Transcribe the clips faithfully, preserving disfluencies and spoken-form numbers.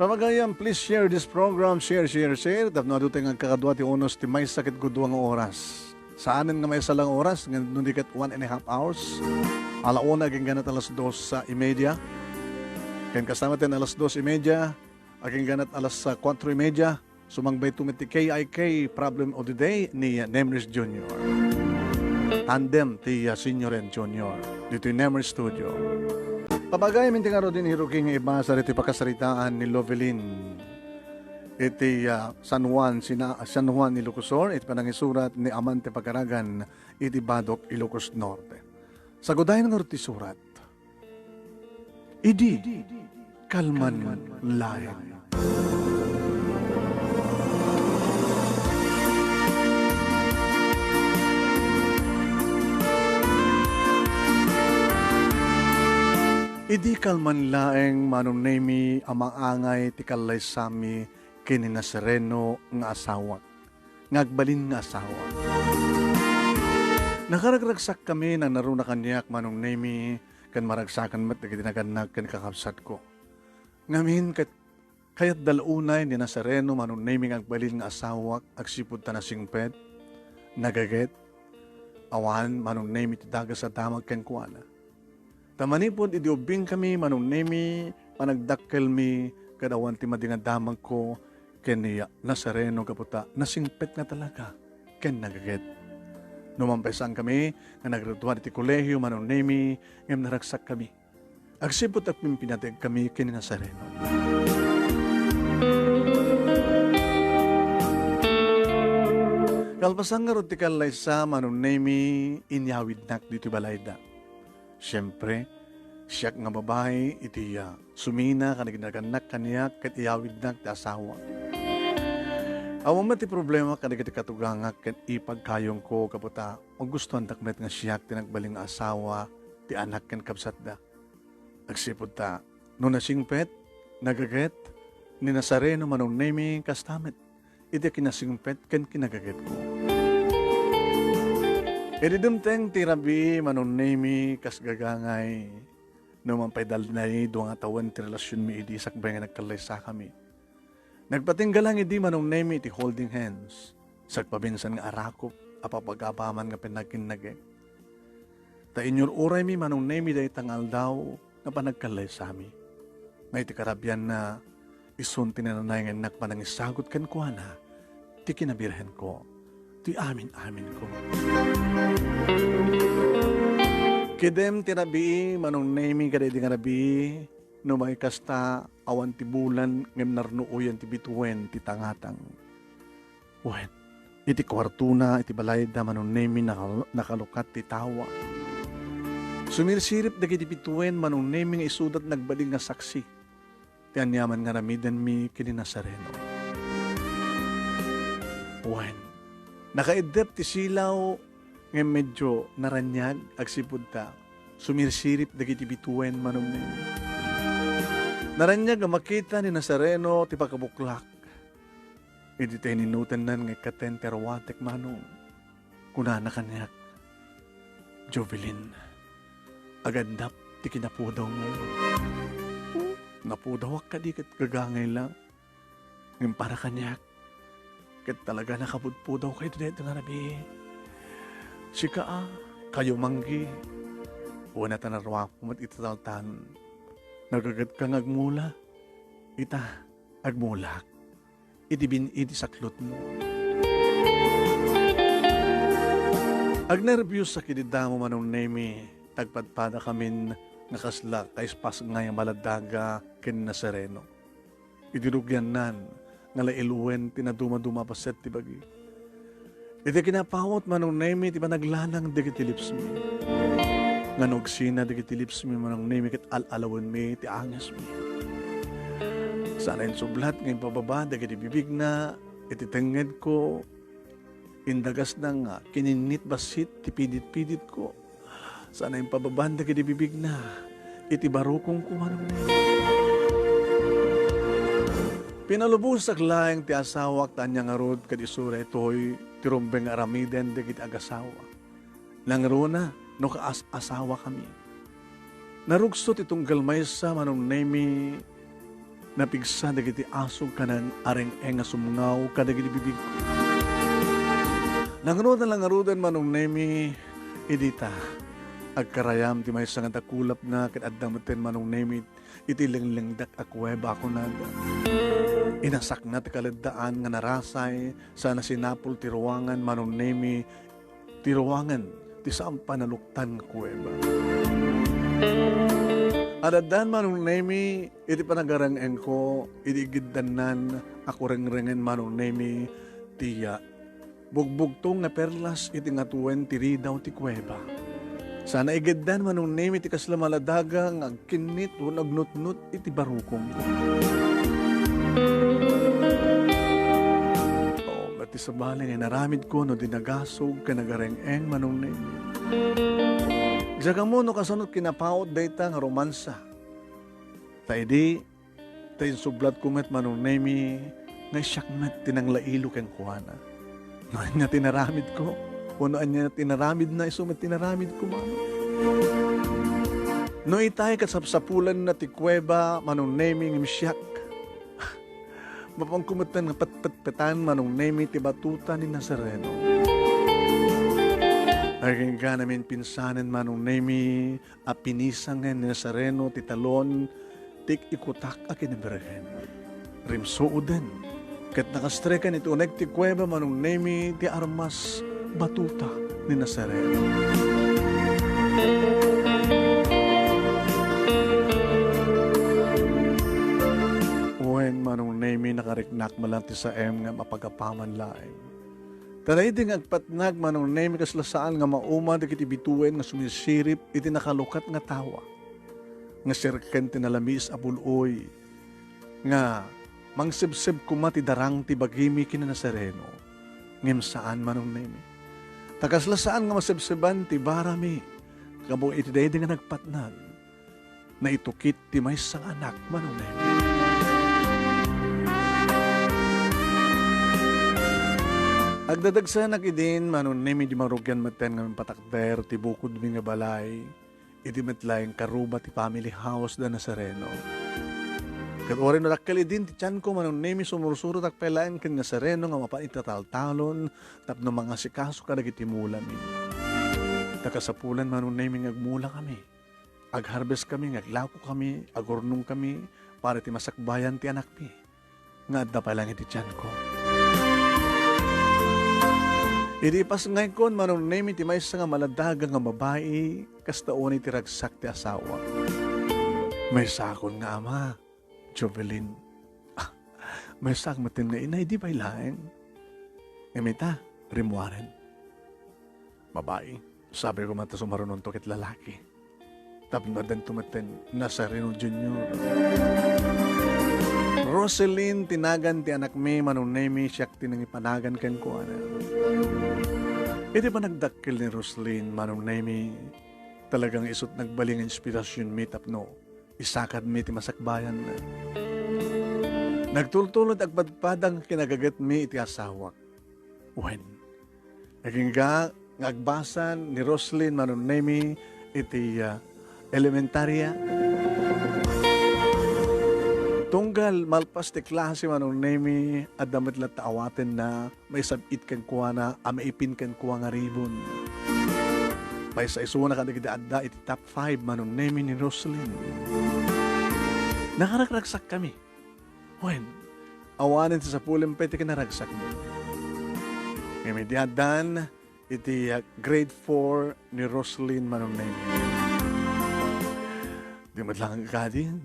Pamagayam, please share this program. Share, share, share. Tapno adu tay nga agkakadua ti unos ti maysa ket gudua nga oras. Saanen nga maysa lang oras, nga no di ket one and a half hours. Ala una agingganat alas dos y media. Ken kasta met ti alas dos y media, agingganat alas, ah, kuatro y media. Sumangbayto met ti K I K Problem of the Day ni Nemris Junior. Tandem ti, ah, Senior and Junior ditoy Nemris Studio. Pamagayam, inti ngarud ti rugi nga ibasa ditoy pakasaritaan ni Lovelyn iti, ah, San Juan, Sina-, San Juan, Ilocos Sur, iti panangisurat ni Amante Pagaragan iti Badoc, Ilocos Norte. Sagudayen ngarud ti surat. Idi kalman laeng. Idi kalman laeng, Manong Nemi, a maangay ti kallaysami ken ni Nazareno nga asawak, nga agbalin nga asawa. Nakaragsakkami, nangngaruna kaniak, Manong Nemi, ken maragsakan met dagiti nagannak ken kakabsatko. Ngamin, ket kayatda la unay ni Nazareno, Manong Nemi, nga agbalin nga asawak agsipud ta nasingpet, nagaget, awan, Manong Nemi, ti dagus a damag kenkuana. Ta manipud idi ubbingkami, Manong Nemi, panagdakkelmi, ket awan ti madi nga damagko ken ni Nazareno gapu ta nasingpet nga talaga ken nagaget. No mampaysaankami nga nagradua iti kolehio, Manong Nemi, ngem naragsakkami. Agsipud ta agpimpinategkami ken ni Nazareno. Kalpasan ngarud ti kallaysa, Manong Nemi, inyawidnak ditoy balayda. Siempre, siak nga babai iti, ah, sumina kadagiti nagannak kaniak ket iyawidnak ti asawa. Awan met ti problema kadagiti katugangak ken ipagkayongko gapu ta magustuandak met nga siak ti nagbalin nga asawa ti anak ken kabsatda. Agsipud ta, no nasingpet, nagaget, ni Nazareno, Manong Nemi, kasta met iti kinasingpet ken kinagagetko. Idi dumteng ti rabii, Manong Nemi, kas gagangay, no man pay dalnay dua nga tawen ti relasionmi idi sakbay nga nagkallaysakami. Nagpatingga lang idi, Manong Nemi, iti holding hands. Sagpaminsan nga arakop a papagapaman nga pinaginnage. Ta inyur-uraymi, Manong Nemi, dayta nga aldaw nga panagkallaysami. Nga iti karabianna, isun ti nananay nga innak panangisagut kenkuana ti kinabirhenko, ti amin-aminko. Kidem ti rabii, Manong Nemi, kadaydi nga rabii, no maikasta, awan ti bulan ngem narnuoyan ti bituen ti tangatang. Wen, iti kuartona iti balayda, Manong Nemi, nakal-, nakalukat ti tawa. Sumirsirip dagiti bituen, Manong Nemi, nga isuda ti nagbalin nga saksi ti aniaman nga aramidenmi ken ni Nazareno. Wen, nakaiddep ti silaw ngem medio naraniag agsipud ta sumirsirip dagiti bituen, Manong Nemi. Naraniag a makita ni Nazareno ti pakabuklak. Idi ta ininutennan nga ikkaten ti arwatek, Manong, kunana kaniak, "Jovelyn, agannap ti kinapudawmo." Napudawak kadi ket gagangay lang. Ngem para kaniak, ket talaga nakapudpudawkayo dayta nga rabii. Sika a, kayo manggi, wen a ta narwako met iti taltan. Nagagetka nga agmula. Ita, agmulak iti bin-i ti saklotmo. Agnerbios a kidi damo, Manong Nemi, tagpadpadakamin nga kasla kaispasngay a maladaga ken Nazareno. Idi rugiannan nga nailuwen ti nadumaduma a paset ti bagi. Iti kinapawot, Manong Nemi, ti panaglanang dagiti lipsmi. Nga no agsina dagiti lipsmi, Manong Nemi, ket al-alawenmi ti angesmi. Saan a insublat nga impababa dagiti bibigna iti tengngedko, indagasna nga kininnit bassit ti pidit-piditko. Saan a impababan dagiti bibigna iti barukongko, Manong Nemi. Pinalubosak laeng ti asawak ta ania ngarud ket isu daytoy ti rumbeng nga aramiden dagiti agasawa. Nangruna no kaas-asawakami. Narugso ti tunggal maysa, Manong Nemi, napigsa dagiti asog ken areng-eng a sumngaw kadagiti bibigko. Nangruden la ngaruden, Manong Nemi, idi ta agkarayam ti maysa nga dakulapna ket adda metten, Manong Nemi, iti lenglengdak a kuweba a kunada. Inasakna ti kaleddaan nga narasay sa nasinapul ti ruangan, Manong Nemi, ti ruangan ti saan pay naluktan nga kuweba. Ad-addan, Manong Nemi, iti panagareng-engko, idi igiddannan a kurengrengen, Manong Nemi, ti, ah, bugbugtong nga perlas iti ngatuen ti ridaw ti kuweba. Sana igiddan, Manong Nemi, ti kasla maladaga nga agkinnit wenno agnutnot iti barukom. Oo, ket ti sabali nga inaramidko no di nagasog ken nagareng-eng, Manong Nemi. Diak ammo no kasano kinapaut dayta nga romansa. Ta idi ta insublatko met, Manong Nemi, nga siak met ti nanglailo kenkuana. No ania ti inaramidko, wenno ania ti inaramidna, isu met ti inaramidko, Manong. No itay ket sapsapulanna ti kuweba, Manong Nemi, ngem siak, mapanko metten nga petpetpetan, Manong Nemi, ti batuta ni Nazareno. Agingga namin pinsanen, Manong Nemi, a pinisangen ni Nazareno ti talon ti ikutak a kinabirhen. Rimsuoden, ket nakastreken iti uneg ti kuweba, Manong Nemi, ti armas batuta ni Nazareno. Wen, Manong Nemi, nakariknak man lang ti saem nga mapagapaman laeng. Ta daydi nga agpatnag, Manong Nemi, kasla saan nga mauma dagiti bituen nga sumisirip iti nakalukat nga tawa, nga serken ti nalamiis a bul-oy, nga mangsebseb koma ti darang ti bagimi ken ni Nazareno. Ngem saan, Manong Nemi. Ta kasla saan nga masebseban ti barami, gapu iti daydi nga nagpatnag. Naitukit ti maysa nga anak, Manong Nemi. Agdadagsanak idin, Manong Nemi, di marugian metten nga impatakder ti bukodmi nga balay idi met laeng karuba ti family house da Nazareno. Ket uray no dakkel idin ti tianko, Manong Nemi, sumursurotak pay laeng ken Nazareno nga mapan iti tataltalon tapno mangasikaso kadagiti mulami. Ta kasapulan, Manong Nemi, nga agmulakami. Ag-harvest kami, nga aglako kami, agurnong kami para iti masakbayan ti anakmi nga adda pay laeng iti tianko. Idi ipasngaykon, Manong Nemi, ti maysa nga maladaga nga babai, kasta unay ti ragsak ti asawa. Maysakon nga ama, Jovelyn. Maysak metten nga inay, di pay laeng. Ngem ita, rimmuaren. Babai. Sabi ko man ta sumarunonto ket lalaki. Tapno addanto metten Nazareno Junior. Roselyn ti nagan ti anakmi, Manong Nemi, siak ti nangipanagan kenkuana. Iti panagdakkel ni Roselyn, Manong Nemi, talagang isut' nagbalin nga inspirasionmi tapno isakadmi ti masakbayanna. Nagtultulo ti agpadpadang kinagagetmi iti asawak. Wen, agingga nga agbasa ni Roslyn Manong Nemi iti, ah, elementaria. Tunggal malpas ti klase Manong Nemi, adda met latta awatenna maisab-it kenkuana a maipin kenkuana nga ribon. Maysa isuna kadagiti adda iti top five Manong Nemi ni Roslyn. Nakaragsakkami. Wen, awanen ti sapulem pay ti kinaragsakmi. Ngem idi addan iti, ah, grade four ni Roslyn Manong Nemi. Di met lang agkadin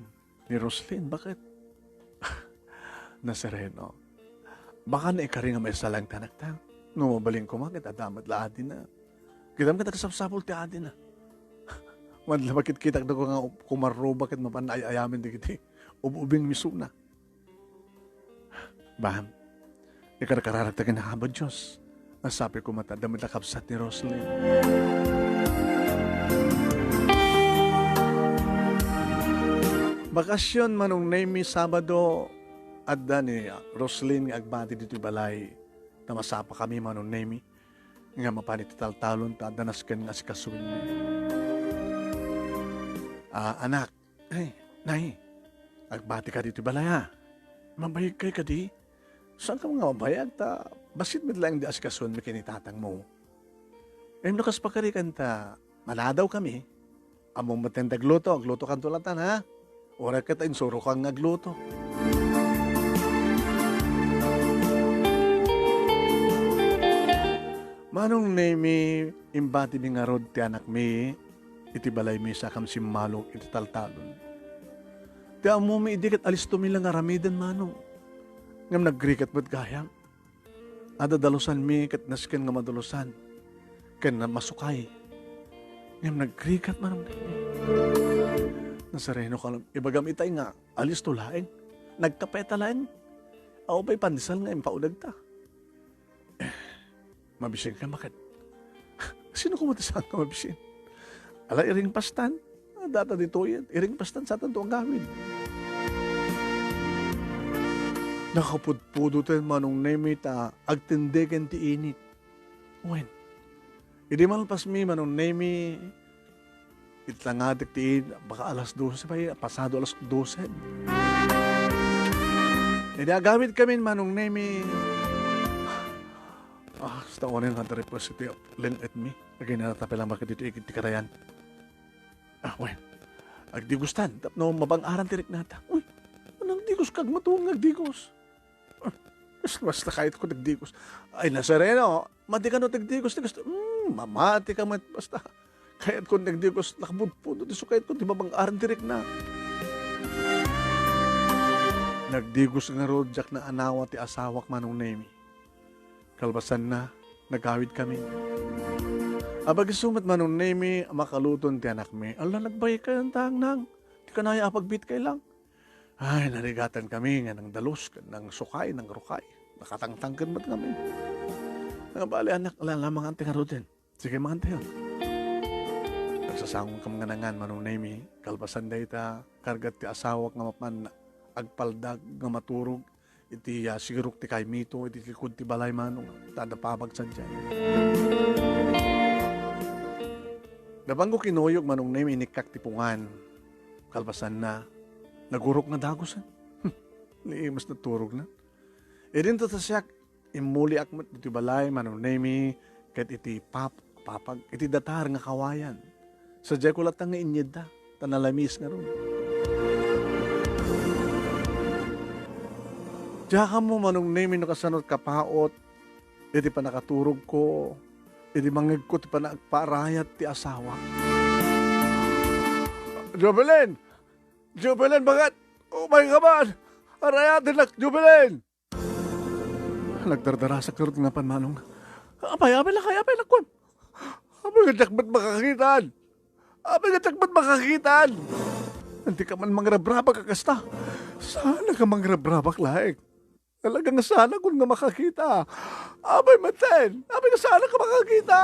ni Roslyn, baket? Nazareno. Baka naikari nga maisalaeng ti anakta. No mabalin koma, ket adda met la adina. Kitam ket agsapsapul ti adina. Madla makitkitak da ko nga kumarruba ket mapan ay-ayamen dagiti ub-ubing misuna. Bam, ikarkararagta ken Apo Dios. Nasapi ko met adda met la kabsat ni Roslyn. Bakasion Manong Nemi, Sabado, adda ni Roslyn nga agbati ditoy balay. Ta masapakami Manong Nemi nga mapan iti taltalon ta adda nasken nga asikasuenmi. Ah, anak, ay, nay, Agbati ka ditoy balay, ha? Mabayag kay kadi? Saan ka nga mabayag, ta bassit met laeng di asikasuenmi ken ni tatangmo. Ngem no kas pakarikan ta maladaw kami, ammom met ti agluto, agluto kanto latan, ha? Uray ket insurok ka nga agluto. Manong Nemi, imbatimi ngarud ti anakmi iti balaymi sa kam simmalog iti taltalon. Ti ammomi idi ket alistomi la nga aramiden, Manong. Ngem nagrigat met gayam. Adadalusanmi ket nasken nga madalusan ken na-, masukay. Ngem nagrigat, Manong Nemi. Nasareno ka, ibagam itay nga alisto laeng. Nagkapeta laeng. Awan pay pandesal nga impaunegta. Mabisin ka, maket. Sino koma ti saan nga mabisin? Ala, iring pastan. Data ditoyen. Iring pastan, satanto agawid. Nakapudpudot ti Manong Nemi ta agtendeken ti init. Wen, idi malpasmi, Manong Nemi, iti langatek ti id, baka alas dose pay, pasado alas dose. Idi agawid kami, Manong Nemi. Ah, basta unin nga adda request iti leng-etmi. Aginana ta pay lang bakit iti igid ti karayan. Ah, wen. Agdigostan, tapno mabang-aran ti riknata. Uy, nagdigos ka, agmatuon nga agdigos. Ah, basta, basta kayatko nagdigos. Ay, nasareno, madi kano nagdigos, nagdigos. Hmm, mamati ka met, basta. Kayatko nagdigos, nakapudpudot isu kayatko ti mabang-aran ti rikna. Nagdigos ngarud, diak naanawa ti asawak, Manong Nemi. Kalpasanna, nagawid kami. Apag isu met, Manong Nemi, makaluton ti anakmi. Ala, nagbayag kayo, Tangnang. Di ka naya apagbiit kay lang. Ay, narigatan kami nga nangdalus, ken nangsukay, nangrukay. Nakatangtangken met kami. Nga bali, anak, ala, ala, mangan ti ngaruden. Sige, mangan tayo. Nagsasangon kam nga nangan, Manong Nemi. Kalpasan dayta, kargat ti asawak nga mapan agpaldag nga maturog iti, ah, sigurok ti kaymito iti likod ti balay, Manong, ta adda pabag sadiay. Napanko kinuyog, Manong Nemi, inikkak ti pungan. Kalpasanna, nagurok nga dagusen. Ni mas naturog na. Idinto ta siak, immuliak met ditoy balay, Manong Nemi, ket iti pap-, papag, iti datar nga kawayan. Sadiay ko latta nga inyedda, ta nalamis ngarud. Diak ammo, Manong Nemi, no kasano kapaut iti pannakaturogko, iti mangngegko ti pannakapaarayat ti asawa. Jovelyn! Jovelyn, baket! Umay ka man! Arayatennak, Jovelyn! Nagdardarasak ngarud nga pan, Manong. Apay, apay lakay, apay lakuan. Apay nga diak met makakitaan. Apay nga diak met makakitaan. Dika man mangrabrabak a kasta. Saan ka mangrabrabak laeng? Talaga nga saan nga makakita. Apay maten, apay nga saan ka makakita.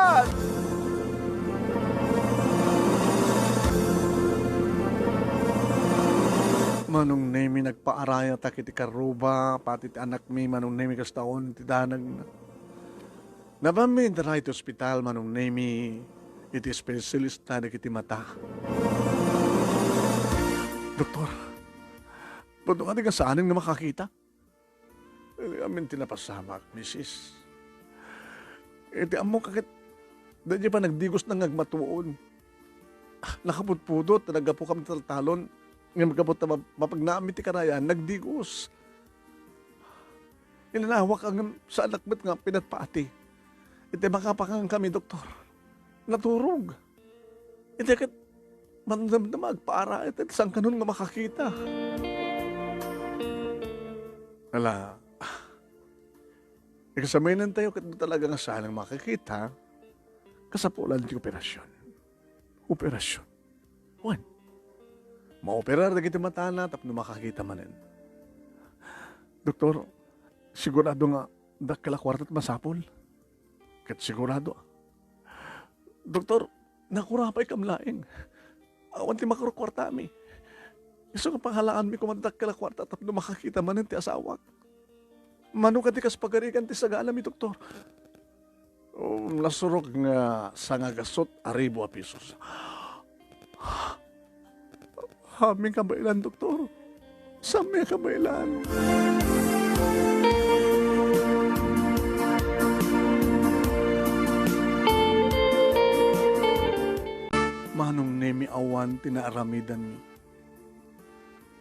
Manong Nemi, nagpaarayatak iti karruba, pati ti anakmi, Manong Nemi, kasta on ti danagna. Napanmi dita iti ospital, Manong Nemi, iti espesyalista dagiti mata. Doktor, pudno nga di nga saanen nga makakita? Iti amin ti napasamak, misis. Iti ammok ket, daydi pay nagdigos nga agmatuon. Nakapudpudot, naggapu kami taltalon, ngem gapu ta map-, mapagnaam iti karayan, nagdigos. Inanawak ngem saanak met nga pinatpati. Iti makapakan kami, doktor. Naturog. Iti ket, mandamdama, agpaara, iti saan kanon nga makakita. Ala, ikasaminen tayo ket talaga nga saan nga makakita, kasapulan ti operasyon. Operasyon. Wen, maoperar dagiti matana tapno makakita manen. Doktor, sigurado nga dakkel a kuarta ti masapul? Ket sigurado. Doktor, nakurapay kam laeng. Awan ti makurkuartami. Isu nga pangalaanmi koma dakkel a kuarta tapno makakita manen ti asawak. Mano kadi kas pagarigan ti saganami, doktor? Oh, nasurok nga sangagasut a ribu a pesos. Amin kabaelan, doktor. Saanmi a kabaelan. Manong Nemi, awan ti naaramidanmi.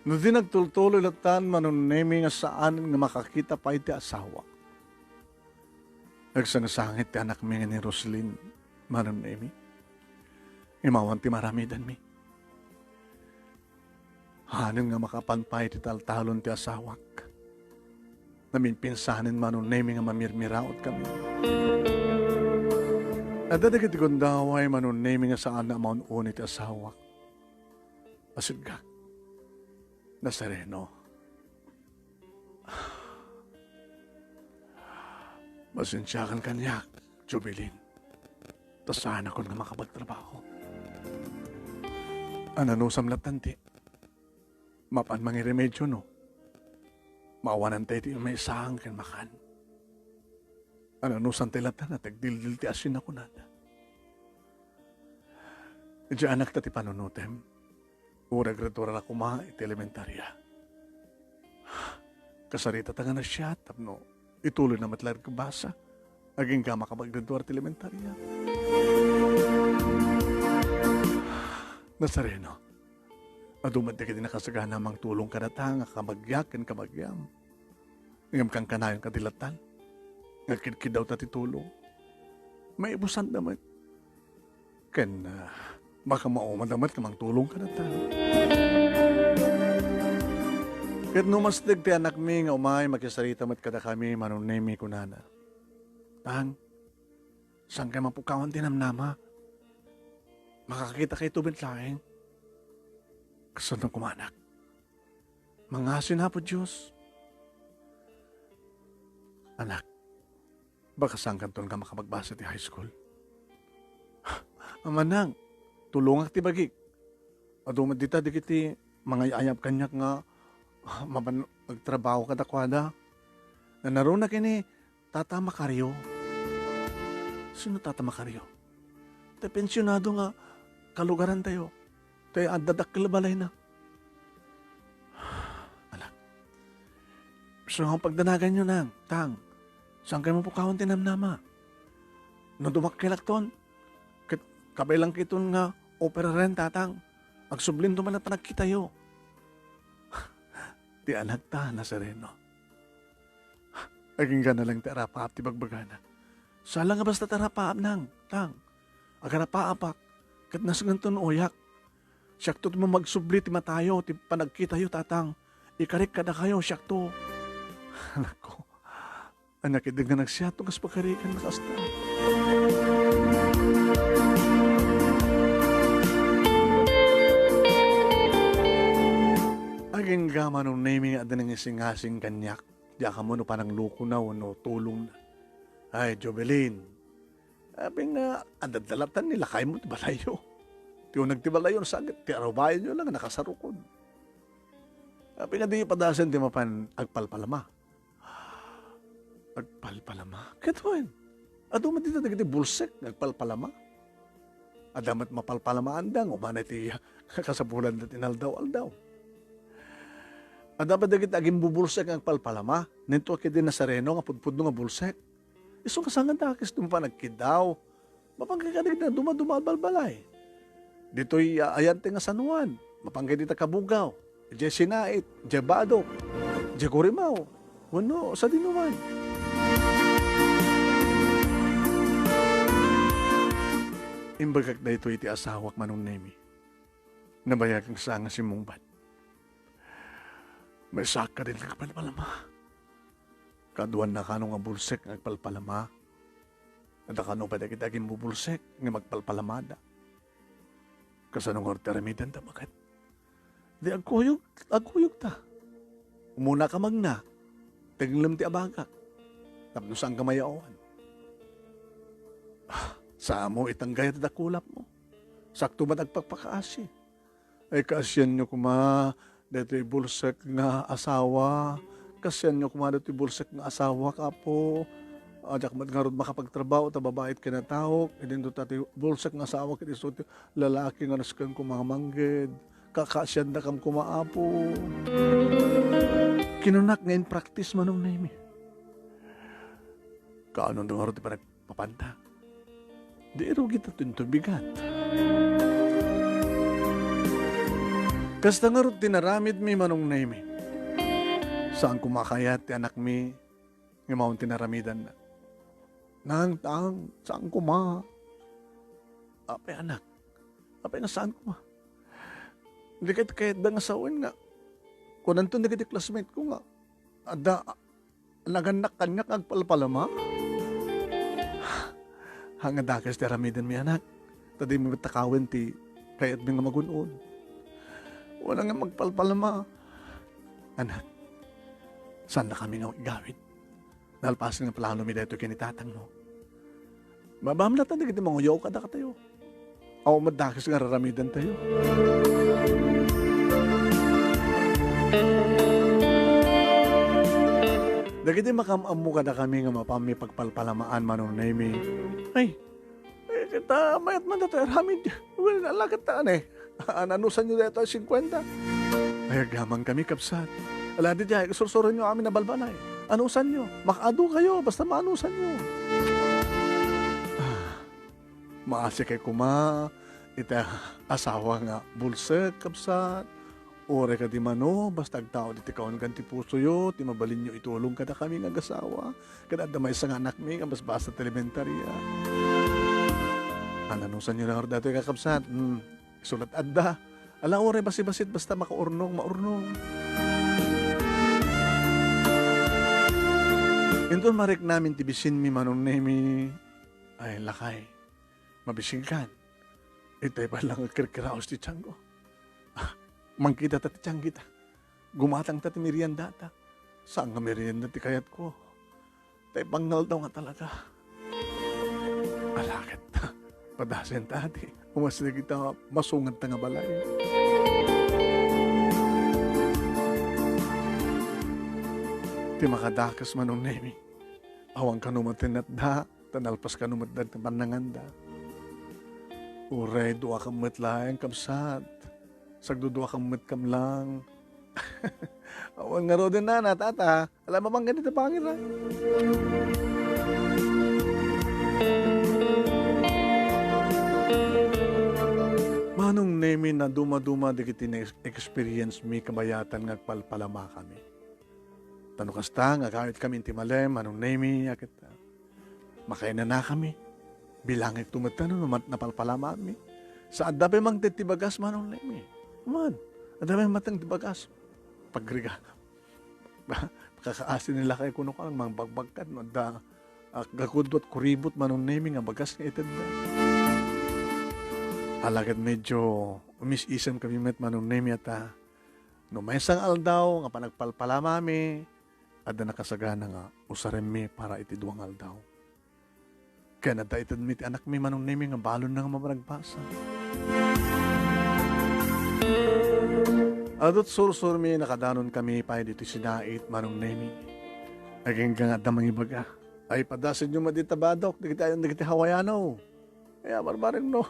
No di nagtultuloy latan, Manong Nemi, nga saan nga makakita pay ti asawa. Nagsangsangit ti anakmi nga ni Roslyn, Manong Nemi. Ngem awan ti maaramidanmi. Hanen nga makapan pay ti taltalon ti asawak. Naminpinsanen, Manong Nemi, nga mamirmiraot kami. Adda dagiti gundaway, Manong Nemi, nga saanna a maun-uni ti asawak. Asidgak. Nazareno. Pasensiakan kaniak, Jubilin. Ta saanakon nga makapagtrabaho. Ananusam latan ti mapan mangiremedio, no? Maawanan tay ti maisaang ken makan. Ananusam tay latan a tagdildil ti asin a kunada. Idiay anakta ti panunutem. Uray graduar la koma iti elementaria. Kasaritata nga nasiat tapno ituloyna met la iti basa. Agingga makapaggraduar ti elementaria. Nazareno, adu met dagiti nakasagana a mangtulong kadata nga kabagiak ken kabagiam. Ngem kankanayon kadi latan nga agkidkiddawta ti tulong. Maibusanda met. Ken, ah, baka maumada met nga mangtulong kadata. Ket no masteg ti anakmi nga umay, makisarita met kadakami, Manong Nemi, kunana, "Tang, saankay mapukawan ti namnama? Makakita kayto met laeng." Kasano koma, anak? Mangngaasin, Apo Dios. Anak, baka saankanton nga makapagbasa ti high school. Amanang, tulongak ti bagik. Adu met dita dagiti mangay-ayab kaniak nga, ah, mapan agtrabaho kadakuada. Nanaruna ken ni Tata Macario. Sino Tata Macario? Ti pensionado nga kalugarantayo. Ti adda dakkel a balayna. Anak, isu nga pagdanaganyo, nang, tang, saankay mapukawan ti namnama? No dumakkelakton, ket kabaelangkiton nga operaren, tatang, agsublinto man a panagkitayo. Ti anakta, Nazareno. Agingga na lang ti arapaap ti bagbagana. Saan la nga basta ti arapaap, nang, tang. Agarapaapak, ket nasngento no uyak. Siakto ti mamagsubli ti matayo, ti panagkitayo, tatang. Ikarik kadakayo, siakto. Anakko, ania ketdi nga nagsiatto kas pagarikan na kasta. Agingga, Manong Nemi, nga adda nangisingasing kaniak. Diak ammo no pananglukona wenno tulongna. Ay, Jovelyn, apay nga adda latan ni lakaymo ti balayyo. Ti uneg ti balayyo, nasaget, ti arubayanyo la nga nakasarukod. Apay nga diyo padasen ti mapan agpalpalama? Agpalpalama? Ket wen, adu met dita dagiti bulsek nga agpalpalama. Adda met mapalpalamaanda nga umana iti kasapulanda ti inaldaw-aldaw. Adda met dagiti agimbubulsek nga agpalpalama, nento ket di Nazareno nga pudpudno nga bulsek. Isu nga saan nga dakes ti mapan agkiddaw. Mapan kay kadagiti dumaduma a balbalay. Ditoy, ah, ayante nga San Juan, mapan kay dita Cabugao, idiay Sinait, idiay Badoc, idiay Corimao, wenno sadinoman. Imbagak daytoy iti asawak, Manong Nemi. Nabayag nga saan nga simmungbat. Maysaak kadin nga agpalpalama. Kaduan na kano nga bulsek nga agpalpalama. Adda kano pay dagiti agimbubulsek nga magpalpalamada. Kasano ngarud ti aramidenda, baket? Di agkuyog, agkuyogta. Umuna ka magna, tenglem ti abagak. Tapno saanka mayawan. Ah, samo itang gayat ti dakulapmo. Sakto met agpakpakaasi. Ay, kaasianyo koma daytoy bulsek nga asawa. Kaasianyo koma daytoy bulsek nga asawa, Apo. Diak met ngarud makapagtrabaho ta babai ti kinataok. Idinto ta ti bulsek nga asawa ket isu ti lalaki nga nasken koma mangged. Kakaasiandakam koma, Apo. Kinunak nga in-practice, Manong Nemi. Kaanonto ngarud ti panagpapanta? Di irugit a tuntubigan. Kasta ngarud ti naramidmi, Manong Nemi. Saan koma kayat ti anakmi nga maun ti naramidanna. Nang, tang, saan koma? Apay, anak? Apay nga saan koma? Di kayat kayatda nga sawen nga kunanto dagiti classmate ko nga adda nagannak kaniak nga agpalpalama? Haan nga dakes ti aramidenmi, anak. Ta dimo met takawen ti kayatmi nga magun-od. Wala nga magpalpalama. Anak, saannakami nga igawid. Nalpasen nga planomi daytoy ken ni tatangmo. Mabaam latta dagiti manguyaw kadakatayo. Awan met dakes nga ar-aramidantayo. Dagiti makaam-ammo kadakami nga mapanmi pagpalpalamaan, Manong Nemi. Ay, Eh, ket ta mayat man daytoy aramid. Well, ala ket ta, ania, an-anusanyo daytoy singkuenta? Ay, agyamankami, kabsat. Ala, diay, isursuroenyo amin a balbalay. Anusanyo. Makaadu kayo, basta maanusanyo. Ah, maasikay koma iti asawa nga bulsek, kabsat. Uray kadi mano, basta agtaud iti kaunggan ti pusoyo, ti mabalinyo itulong kadakami nga agasawa. Ket adda maysa nga anakmi nga basbasat ti elementaria. An-anusanyo la ngarud daytoy, kakabsat? Hmm, isu la't adda. Ala, uray basibasit, basta makaurnong, maurnong. Inton mariknamin ti bisinmi, Manong Nemi, ay, lakay. Mabisinkan. Itay pay la nga kirkiraos ti tiangko. Ah, mangkita ta ti tiang kita. Gumatang ta ti merienda ta. Saan nga merienda ti kayatko? Tay pangngaldaw nga talaga. Ala ket ta. Padasen ta ti. Umas dagita masungad ta nga balay. Ti makadakes, Manong Nemi. Awan kano met ti natda. Ta nalpas kano met dagiti pannanganda. Uray duakam met laeng, kabsat. Sagduduakam met kamlang. Awan ngaruden, nana, tata. Ala, mamanggan iti pangir, a. Manong Nemi, nadumaduma dagiti na-experience mi kabayatan nga agpalpalamakami. Ta no kasta nga agawidkami iti malem, Manong Nemi, a ket, ah, makainanakami. Bilangekto met no mat-, napalpalamaanmi. Sa adda pay mangted ti bagas, Manong Nemi. Man, adda pay mateng ti bagas. Pagriga. Kakaasi ni lakay kuno ka, mangbagbagkat, no adda, ah, gagudwat kuribot, Manong Nemi, nga bagas nga itedda. Ala ket medyo umis-isem kami met, Manong Nemi, a ta No maysa nga aldaw nga panagpalpalamami, adda nakasagana nga usaremmi para iti dua nga aldaw. Ken adda itedmi ti anakmi, Manong Nemi, nga balonna nga mapanagbasa. Adut sursurmi, nakadanonkami pay ditoy sinait, Manong Nemi. Agingga nga adda mangibaga, "Ay, padasenyo met dita badok, dagiti ayan dagiti Hawaiano." Ay, barbareng no.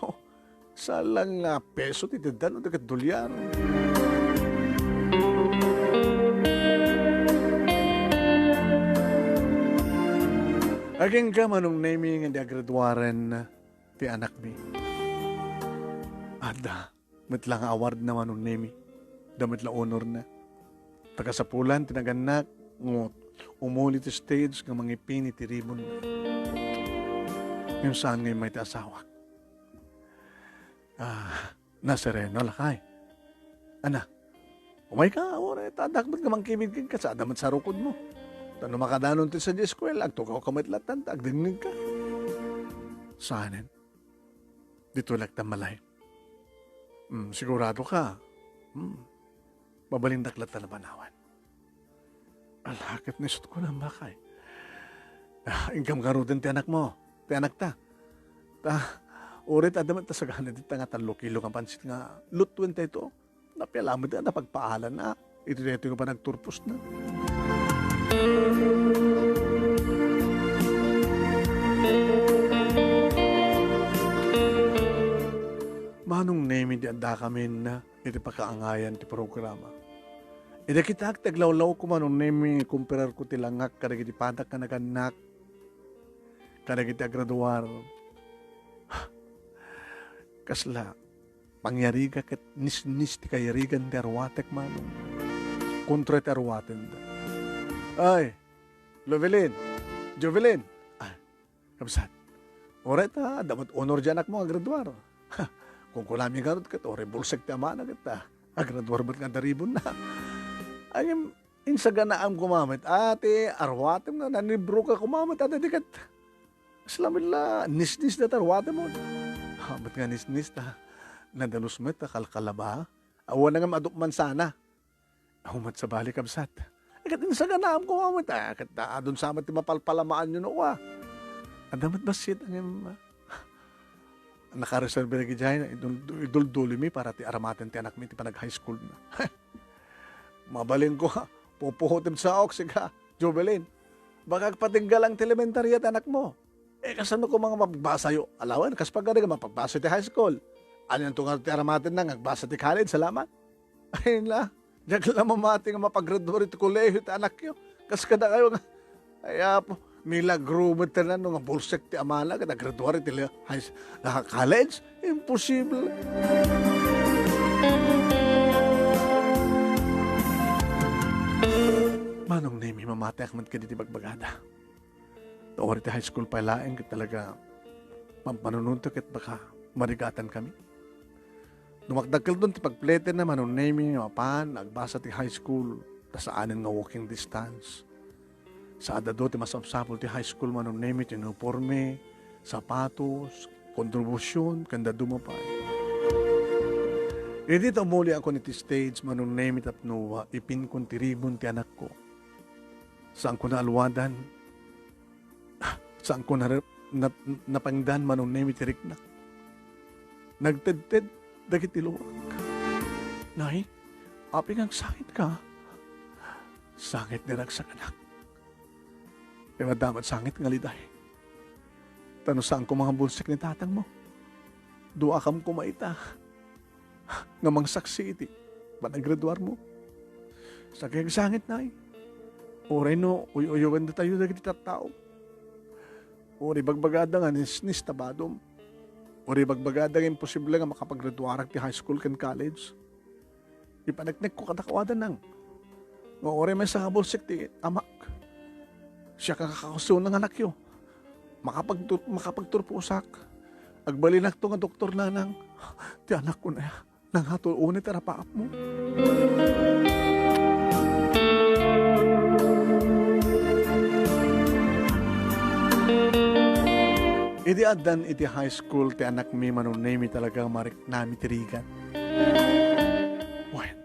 Saan lang nga peso ti tedda no di ket dolyar. Agingga, Manong Nemi, nga di agraduaren ti anakmi. Adda met la nga awardna, Manong Nemi. Adda met la honorna. Taga Sapulan ti nagannak, ngut umuli ti stage nga mangipini ti ribbon. Ngem saan nga immay ti asawak. Ah, nasereno, lakay. Ana, umayka, uray, ta addak met nga mangkibid kenka, sa adda met sarukodmo. Ta no makadanon ti sa di eskuela, agtugawka met latta, ta agdengngegka. Saanen? Ditoy latta malay. Hmm, sigurado ka? Hmm. Mabalindak latta a panawan. Ala ket ni isut' ko nang bakay. Ah, inkam ngaruden ti anakmo, ti anakta. Ta, uray ta adda met ta sagana dita nga tallo kilo nga pansit nga lutuen ta ito. Napiala met nga napagpaalanna iti daytoy nga panagturposna. Manong Nemi, ti addakamin iti pakaangayan ti programa. Ida kitak ti aglawlawko, Manong Nemi, kumperarko ti langak kadagiti padak nga nagannak, kadagiti agraduar. Kasla, pangyariga ket nisnis ti kayarigan ti arwatek, Manong. Kontra ti arwatenda. Ay, Lovelin, Jovelin, ah, kabsat, uray ta, adda met honor di anakmo nga agraduar. Kunkunami ngarud ket uray bulsek ti amana ket, ah, agraduar met nga daribonna. Ay, insaganaam koma met, ah, ti arwatem nga nanibroka koma met, ah, dadi ket, isla met la, nisnis da ti arwatem, oh. Ah, met nga nisnis ta, nadalus met ta kalkalaba. Awan nga maadukman sana. Aw, met sabali, kabsat. Ket insaganaam koma met, ah, ket adun sa met ti mapalpalamaanyo no, ah. Adda met bassit, ngem, ah, nakareserbi dagiti ay, idul-, iduldulimi para ti aramaten ti anakmi ti panag-high school na. Mabalinko, ah, pupuhotem sa ok, sika, Jovelin. Baka agpatingga lang ti elementaria ti anakmo. Eh, kasano koma nga mapagbasayo? Alawen, kas pagarigan, mapagbasayo ti high school. Anianto nga ti aramatenna nga agbasa ti college, salamat? Ay na, diak la mamati nga mapagraduar iti kolehiyo ti anakyo. Kas kadakayo nga, ay, Apo, milagro met ti nano nga bulsek ti amana ket agraduar iti le-, high s-, ah, college? Imposible. Manong Nemi, mamatiak met kaditi bagbagada. Ta uray ti high school pay laeng ket talaga, pampanunotto ket baka marigatan kami. Dumakdakkelton ti pagpletenna, Manong Nemi, nga mapan agbasa ti high school, ta saanen nga walking distance. Sa adda ti masapsapul ti high school, Manong Nemi, ti uniforme, sapatos, kontribusion, ken dadduma pay. Idi ta umuliakon iti stage, Manong Nemi, tapno ipinkon ti ribbon ti anakko. Saanko naalwadan. Saanko nare-, nap-, napangdan, Manong Nemi, ti riknak. Nagtedted dagiti luak. Nay, apay nga agsangitka? Sangit ni ragsakanak. Imadda met sangit nga liday. Ta no saanko nga bulsek ni tatangmo, duakam koma ita nga mangsaksi iti panagraduarmo. Sakit, sangit, Nay. Uray no uy-uyawendatayo dagiti tattao. Uray bagbagada nga nisnis ta badom. Uray bagbagada nga imposible nga makapagraduarak ti high school ken college. Ipaneknekko kadakuada nang, nga uray maysa nga bulsek ti amak, siak nga kakasuno nga anakyo. Makapagtur-, makapagturposak. Agbalinakto nga doktor, nanang, ti anakko na, nangato unay ti arapaapmo. Idi addan iti high school ti anakmi, Manong Nemi, talaga mariknami ti rigat. Wen,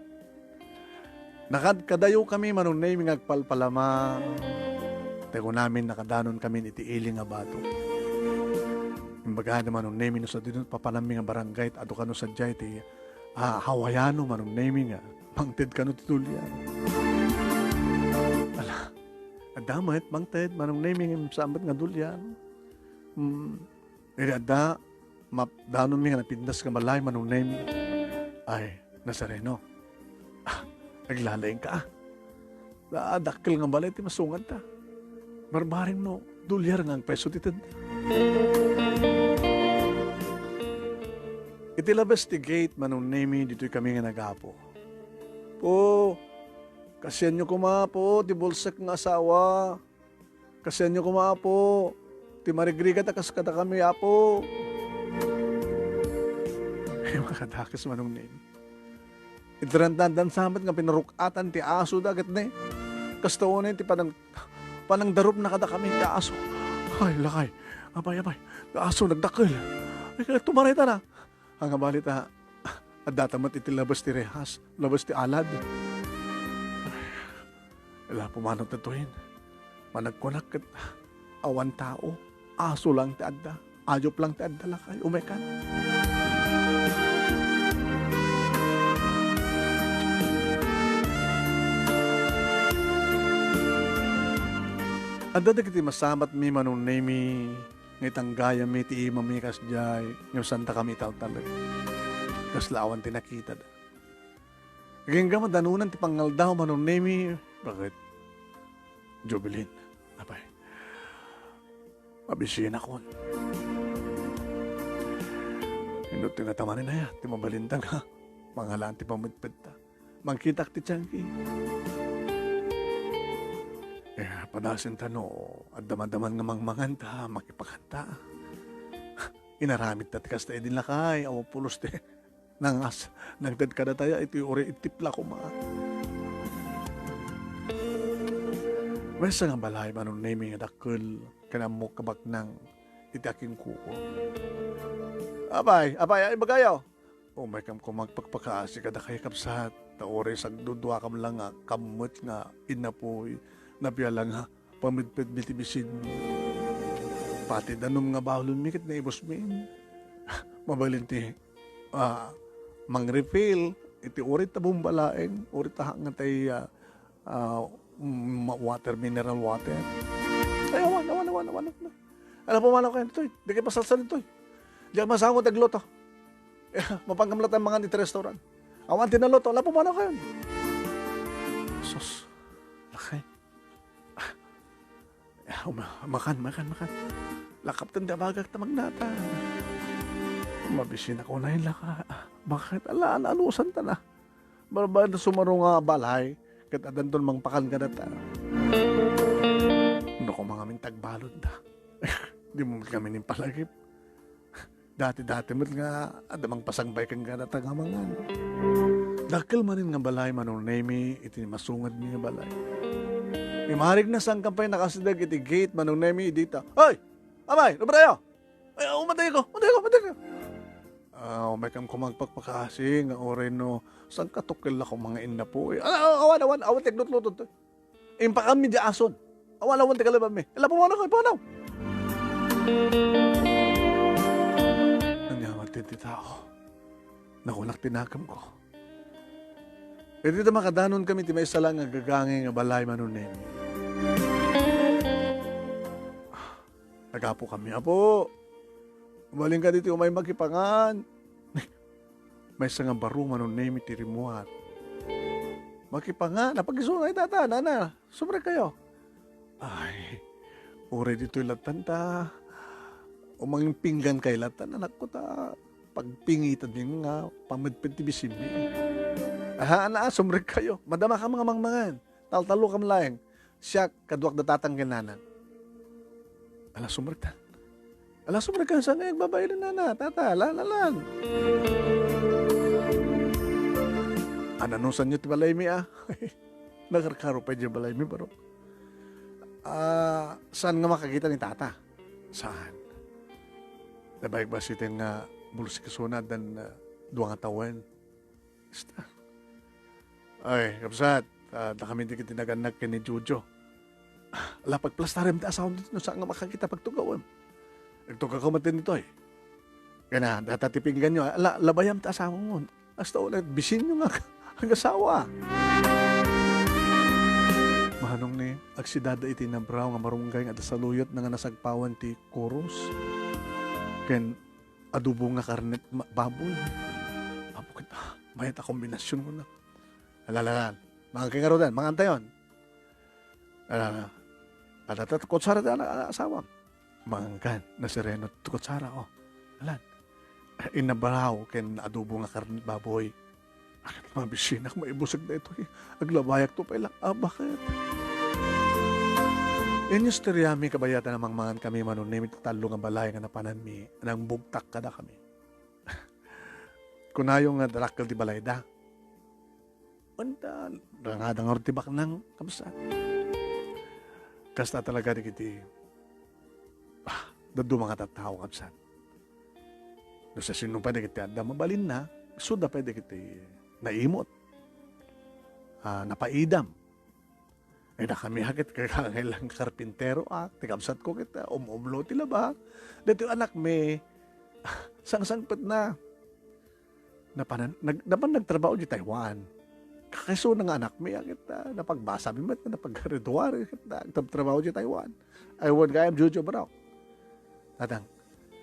nakadkadayo kami, Manong Nemi, nga agpalpalama. Ta kunamin, nakadanon kami iti ili nga bato. Imbaga ni Manong Nemi, no sadino papanammi nga barangay, adu kano sadiay ti, ah, Hawaiano, Manong Nemi, nga mangted kano ti dulyan. Ala, adda met, mangted, Manong Nemi, nga saan met nga dulyan. Hmm, idi adda, map-, danonmi nga napintas nga balay, Manong Nemi. Ay, Nazareno. Ah, aglalaing ka, ah. Ah, dakkel nga balay ti masungadta. Barbareng no, dolyar nga agpeso ti tedda. Iti labes ti gate, Manong Nemi, ditoy kami nga nagapu. Po, kasianyo koma, po, ti bulsek nga asawa. Kasianyo koma, Apo, ti marigrigat a kas kadakami, Apo. Ay, makadakes, Manong Nemi. Iti randaan sa met nga pinaruk-atan ti aso da ket ne. Kasta unay ti panang-, panangdarupna kadakami ti aso. Ay, lakay. Apay, apay. Ti aso, nagdakkel. Ay, tumaray ta na. Ania bali ta, addata met iti labes ti rehas, labes ti alad. Ala, pumanaw ta tuyen. Managkunak ket awan tao, aso lang ti adda, ayup lang ti adda, lakay, umekan. Adda dagiti masamatmi, Manong Nemi, nga itanggayammi ti imami kasdiay, ngem saantakami itawtalek. Kasla awan ti nakitada. Agingga madanonan ti pangngaldaw, Manong Nemi. Bakit? Jubilin. Apay. Mabisienakon. Inno ti nga tamanen aya, ti mabalinta nga mangalaan ti pamedpedta. Mangkitak ti tiangki. Eh, padasen ta no, adda madaman nga mangmanganta, makipakanta. Inaramidta ti kasta idin lakay, awan pulos ti nangas, nangted kadatayo, iti uri iti tipla koma. Maysa nga balay, Manong Nemi nga dakkel, ken ammok kabaknang iti akingkuko. Apay, apay, ay bagayo? Umaykam koma agpakpakaasi kadakayo, kabsat, ta uray sagduduakam la nga kammet nga innapuy, nabiala nga pamedpedmi ti bisinmi. Pati danum nga balonmi ket naibusmi. Mabalin ti, ah, mangrefill iti uray ta bomba laeng, uray ta nga tay, ah, ah, ma-, water, mineral water. Ay, awan, awan, awan, awan, awan. Ala, pumanaw kayo ditoy. Di kayo pasalsal ditoy. Diak masango ti agluto. Mapanggam la tayo mangan iti restaurant. Awan ti naluto. Ala, pumanaw kayo. Sus. Lakay. Ah, uma-, makan, makan, makan. Lakapten ti abagak ta magnata. Mabisienakon ay laka. Bakit? Ala, ano-anusan ta na. Balbal da sumaro nga balay, ket adanton mangpakan kadata. No, kung mga mintagbalod da. Di mo met kami nin palagip. Dati-dati met nga, adda mangpasangbay ken kadata nga mangan. Dakkel manen nga balay, Manong Nemi, iti masungedmi nga balay. Imarig na saan ka pay nakasideg iti gate, Manong Nemi, dita. Hoy! Amay, lubrayo! Ay, umatay ko, umatay ko, umatay ko. Ah, umaykam koma agpakpakaasi nga uray no, saan katukkel ako mga innapuy. Ah, ah, awan, awan, awan, ti aglutlutod to. Impakanmi di ason. Awan, awan, ti kalabanmi. Ala, pumanaw kayo, pumanaw. Ania met ti tao. Nakunak ti nakemko. Iti ta makadanon kami ti maysa la nga gagangay nga balay, Manong Nemi. Nagapu kami, "Apo, umalinka ditoy umay makipangan." Maysa nga baro, Manong Nemi, ti rimmuar. "Makipangan? Apag-isunay, tata, nana, sumrek kayo." Ay, uray ditoy lattan ta. Umangpinggan kay lattan, anakko, ta pagpingitan din nga pamedped ti bisinmi. Aha, ana, sumrek kayo. Madama ka mga mangmangan. Taltalo kam laeng. Siak, kaduak da tatang ken nanang. Ala, sumrektan. Ala, sumrektan, saan nga agbabail ni nana, tata, lan, lan, lan. Ananusanyo ti balaymi, a? Nakarkaro pay diay balaymi, baro. Ah, saan nga makakita ni tata? Saan? Nabaybasiten nga bulsik suna dan, ah, dua nga tawen. Basta. Ay, kabsat, ah, dakami ti kiti nagannak ken ni Jojo. Ala, pagplastarem ti asawam ditoy no saan nga makakita pagtugawem. Agtugawka met ditoy. Kana, data ti pingganyo, ala, labayam ti asawam. Hasta unay, bisinyo nga ag-asawa. Manong ni, agsidada iti nabraw nga marunggay nga adda saluyot na nga nasagpawan ti kuros. Ken adobo nga karne ma-, baboy. Apo ket, ah, mayat a kombinasyon kuna. Alalalan. Mangan kay ngaruden, mangan tayon. Ala, ala, ta kutsara ti anak, anak, asawam. Mangan kan, nasireno ti kutsara, oh. Alan. Innabraw ken adobo nga karne baboy. Akat mabisinak, maibusag daytoy. Aglabayak to pay lang. Ah, bakit? Inyos ti riami, kabayatan a mangmangan kami, Manong Nemi, ti tallo nga balay nga napananmi, nangbugtak kadakami. Kunayo nga dakkel ti balayda. Anta, rangada ngarud ti baknang, kabsat. Kasta talaga dagiti, ah, dadduma nga tattao, kabsat. No siasino pay dagiti adda mabalinna, isuda pay dagiti naimot. Ah, napaidam. Ay, dakami a ket kailangan karpintero a, ti kabsatko ket, ah, um-umlo ti laba. Daytoy anakmi, sangsangpetna. Napanan-, nag-, napan nagtrabaho di Taiwan. Kakaisuna nga anakmi a ket, ah, napagbasami met, napaggraduar ket, ah, nagtrabaho di Taiwan. Ay, wen gayam, Jojo, bro. Tatang,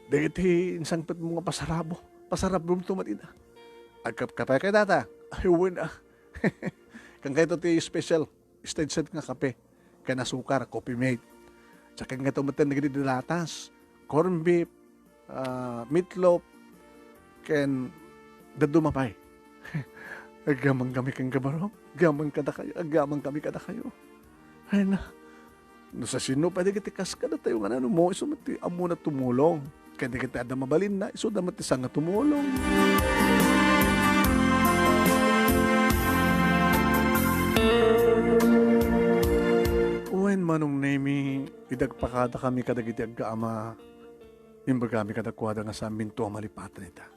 dagiti insangpetmo nga pasarabo, pasarabomto met ida. Agkapkapay kay data? Ay, wen, ah. Kan kayto ti special stage set nga kape. Kan asukar, Coffee Mate. Sa kan kayto met dagiti latas, corn beef, ah, meatloaf, ken dadduma pay. Agyaman kami ken kabarok, agyaman kadakayo, agyaman kami kadakayo. Ay na, no sa sino pay dagiti kaskadatayo nga nanumong, isu met ti ammona tumulong. Ken dagiti adda mabalinna, isuda met ti sanga tumulong. Wen, Manong Nemi, idi agpakadakami kadagiti aggaama, imbagami kadakuada nga saanminto a malipatan ita.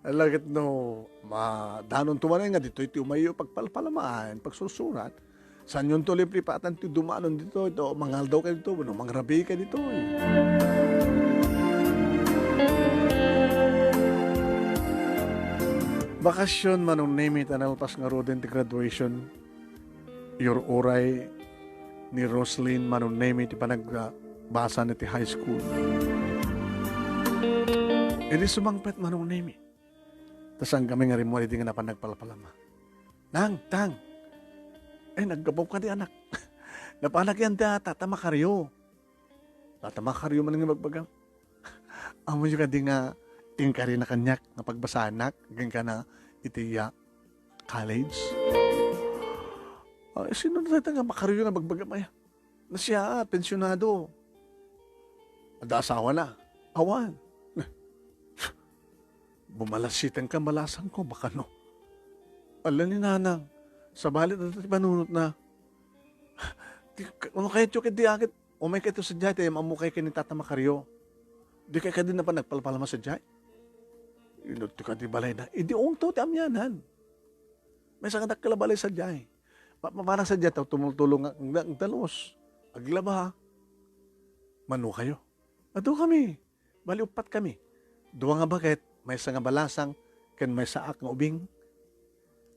Ala ket no, madanonto manen nga ditoy ti umayyo pagpalpalamaen, pagsursurat, saanyonto liplipatan ti dumanon ditoy, to mangaldaw kay ditoy, wenno mangrabii kay ditoy. Bakasyon, Manong Nemi, ta nalpas ngaruden ti graduation. Iyur-uray ni Roslyn Manong Nemi ti panagbasana iti high school. Idi sumangpet Manong Nemi, ta saan kami nga rimmuar idi nga napan nagpalpalama. Nang, Tang, ay, naggapu kadi, anak. Napanak yan da, Tata Macario. Tata Macario man nga ibagbagam. Ammoyo kadi nga inkarina kaniak nga pagbasaanak, agingga iti, ah, college? Ay, sino dayta nga Macario nga ibagbagam aya? Nasiaat, pensionado. Adda asawana? Awan. Bumalasiteng ka, balasangko, bakano? Ala ni Nanang, sabali dayta ti panunotna. Di, ano kayatyo ket di agit? Umay kayto sadiay, ti ammok kay ken ni Tata Macario. Dikay kadi napan nagpalpalama sadiay? Inut ti kadi balayna. Idi ungto ti amianan. Maysa nga dakkel a balay sadiay. Ma-, mapanak sadiay, ta tumultulong nga, nga, nga dalus. Aglaba. Mano kayo? Adu kami. Bali, uppat kami. Dua nga baket, maysa nga balasang, ken maysaak nga ubing.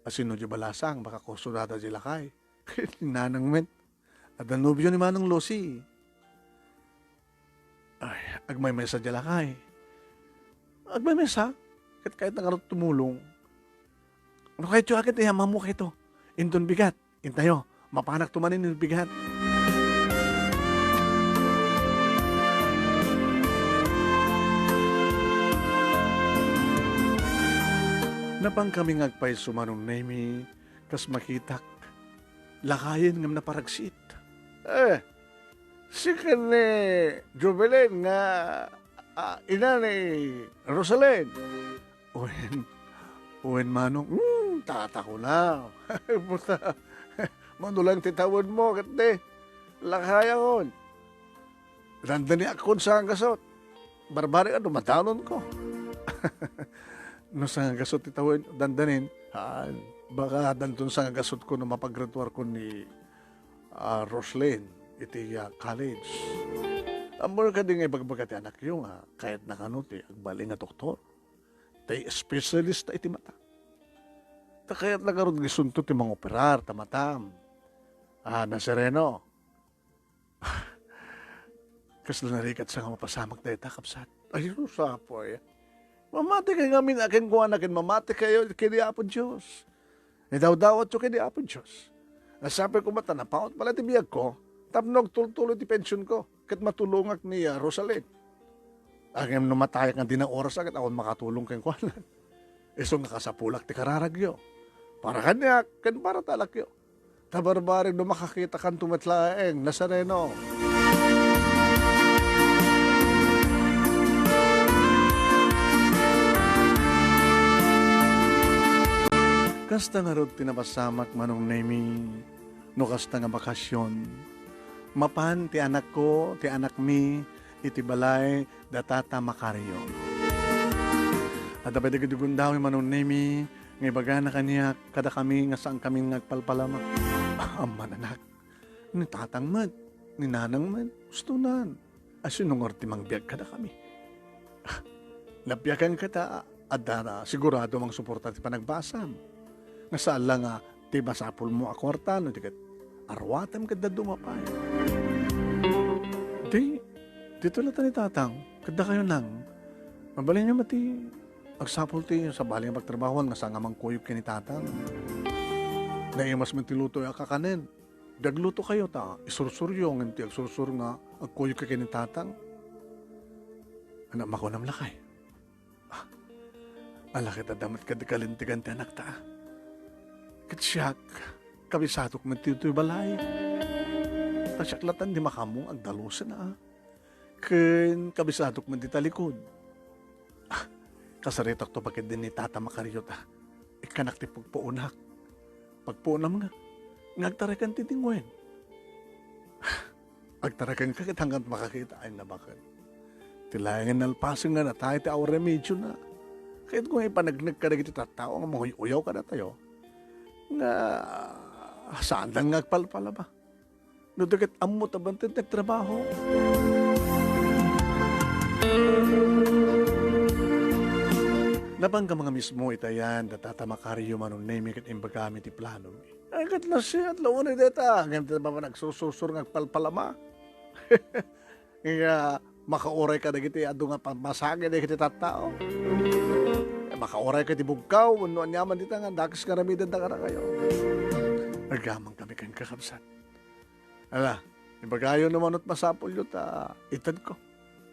Asino di balasang, baka kursunada di lakay. Nanang met. Adda nobio ni Manong Lucy. Ay, agmaymaysa di lakay. Agmaymaysa? Ket kayat na ngarud tumulong. No kayatyo aket, eh, ammo kayto. Inton bigat. Intayo, mapanak tumanin ni bigat. Napan kami nga agpayso, Manong Nemi, kas makitak. Lakayen ngem naparagsit. Eh, sika ni Jovelyn nga, ah, ina ni Rosalyn. Wen, wen, Manong, hmm, tatako na. Puta, mano lang ti tawenmo, ket di, lakayakon. Dandaniakkon sangagasut. Barbari, ano, madanonko. No sangagasut ti tawen, dandanin, ah, baka danton sangagasutko no mapagraduarko ni, ah, Roslyn iti, ah, college. Ammok kadi nga ibagbaga ti anakyo nga kayatna kano ti agbali nga doktor? Tay espesyalista iti mata. Ta kayatna ngarud nga isunto ti mangoperar ta matam. Ah, Nazareno. Kasla narikatsa nga mapasamak dayta, kabsat. Ay, Dios, apo, aya. Mamati kay ngamin a kenkuana ken mamati kayo ken ni Apo Dios. Idawdawatyo ken ni Apo Dios. Nasapay koma ta napaut pala ti biagko, tapno agtultuloy ti pensionko, ket matulongak ni, ah, Rosalyn. Ngem no matayak nga dina oras, ket awan makatulong kenkuana. Isu nga kasapulak ti kararagyo. Para kaniak, ken para ta anakyo. Ta barbareng no makakitakanto met laeng, Nazareno. Kasta ngarud ti napasamak, Manong Nemi, no kasta nga bakasyon. Mapan ti anakko, ti anakmi, iti balay da Tata Macario. Adda pay dagiti gundaway, Manong Nemi, nga ibagana kaniak kadakami nga saankami nga agpalpalama. Amman, anak, ni tatang met, ni nanang met, ustonan. Asino ngarud ti mangbiag kadakami? Nabiaganka ta adda na sigurado mangsuporta ti panagbasam. Nga saan la nga ti masapulmo a kuarta no di ket arwatem ket dadduma pay. Di, dito la ta ni tatang, ket dakayo nang, mabalinyo met ti Agsapul ti sabali nga pagtrabahuan nga saan nga mangkuyog ken ni Tatang. Naimas met ti luto a kakanen. Di aglutokayo ta isursuryo ngem ti agsursur nga agkuyog ken ni Tatang. Anak, makunam lakay. Ah, ala ket adda met kadi kalintegan ti anakta. Ket siak, kabisadok met ditoy balay. Ta siak latta ti makaammo nga agdalusen, a. Ken kabisadok met dita likod. Ah, kasaritakto pa ketdi ni Tata Macario ta ikkanak ti pagpuonak. Pagpuonam nga, nga agtaraken ti dingwen. Agtaraken ka ket hanggan makakita, ay, nabaken. Ti laengen nalpasen nga natay ti awa remedio na. Ket kung ipanagneg kadagiti tattao nga manguy-uyaw kadatayo, nga saandan nga agpalpalaba. No di ket ammo ta banted ti agtrabaho. Napan ka nga mismo itayan, da Tata Macario, Manong Nemi, ket imbagami ti planomi. Ay, ket nasiat la unay deta, ngem ti napan agsursursur nga agpalpalama. Nga makauray kadagiti adu nga pamasagi dagiti tattao. Makauray ka ti bugkaw, wenno aniaman dita nga dakes nga aramidenda kadakayo. Agamang kami ken kakabsat. Ala, ibagayo no manot masapulyo ta itedko.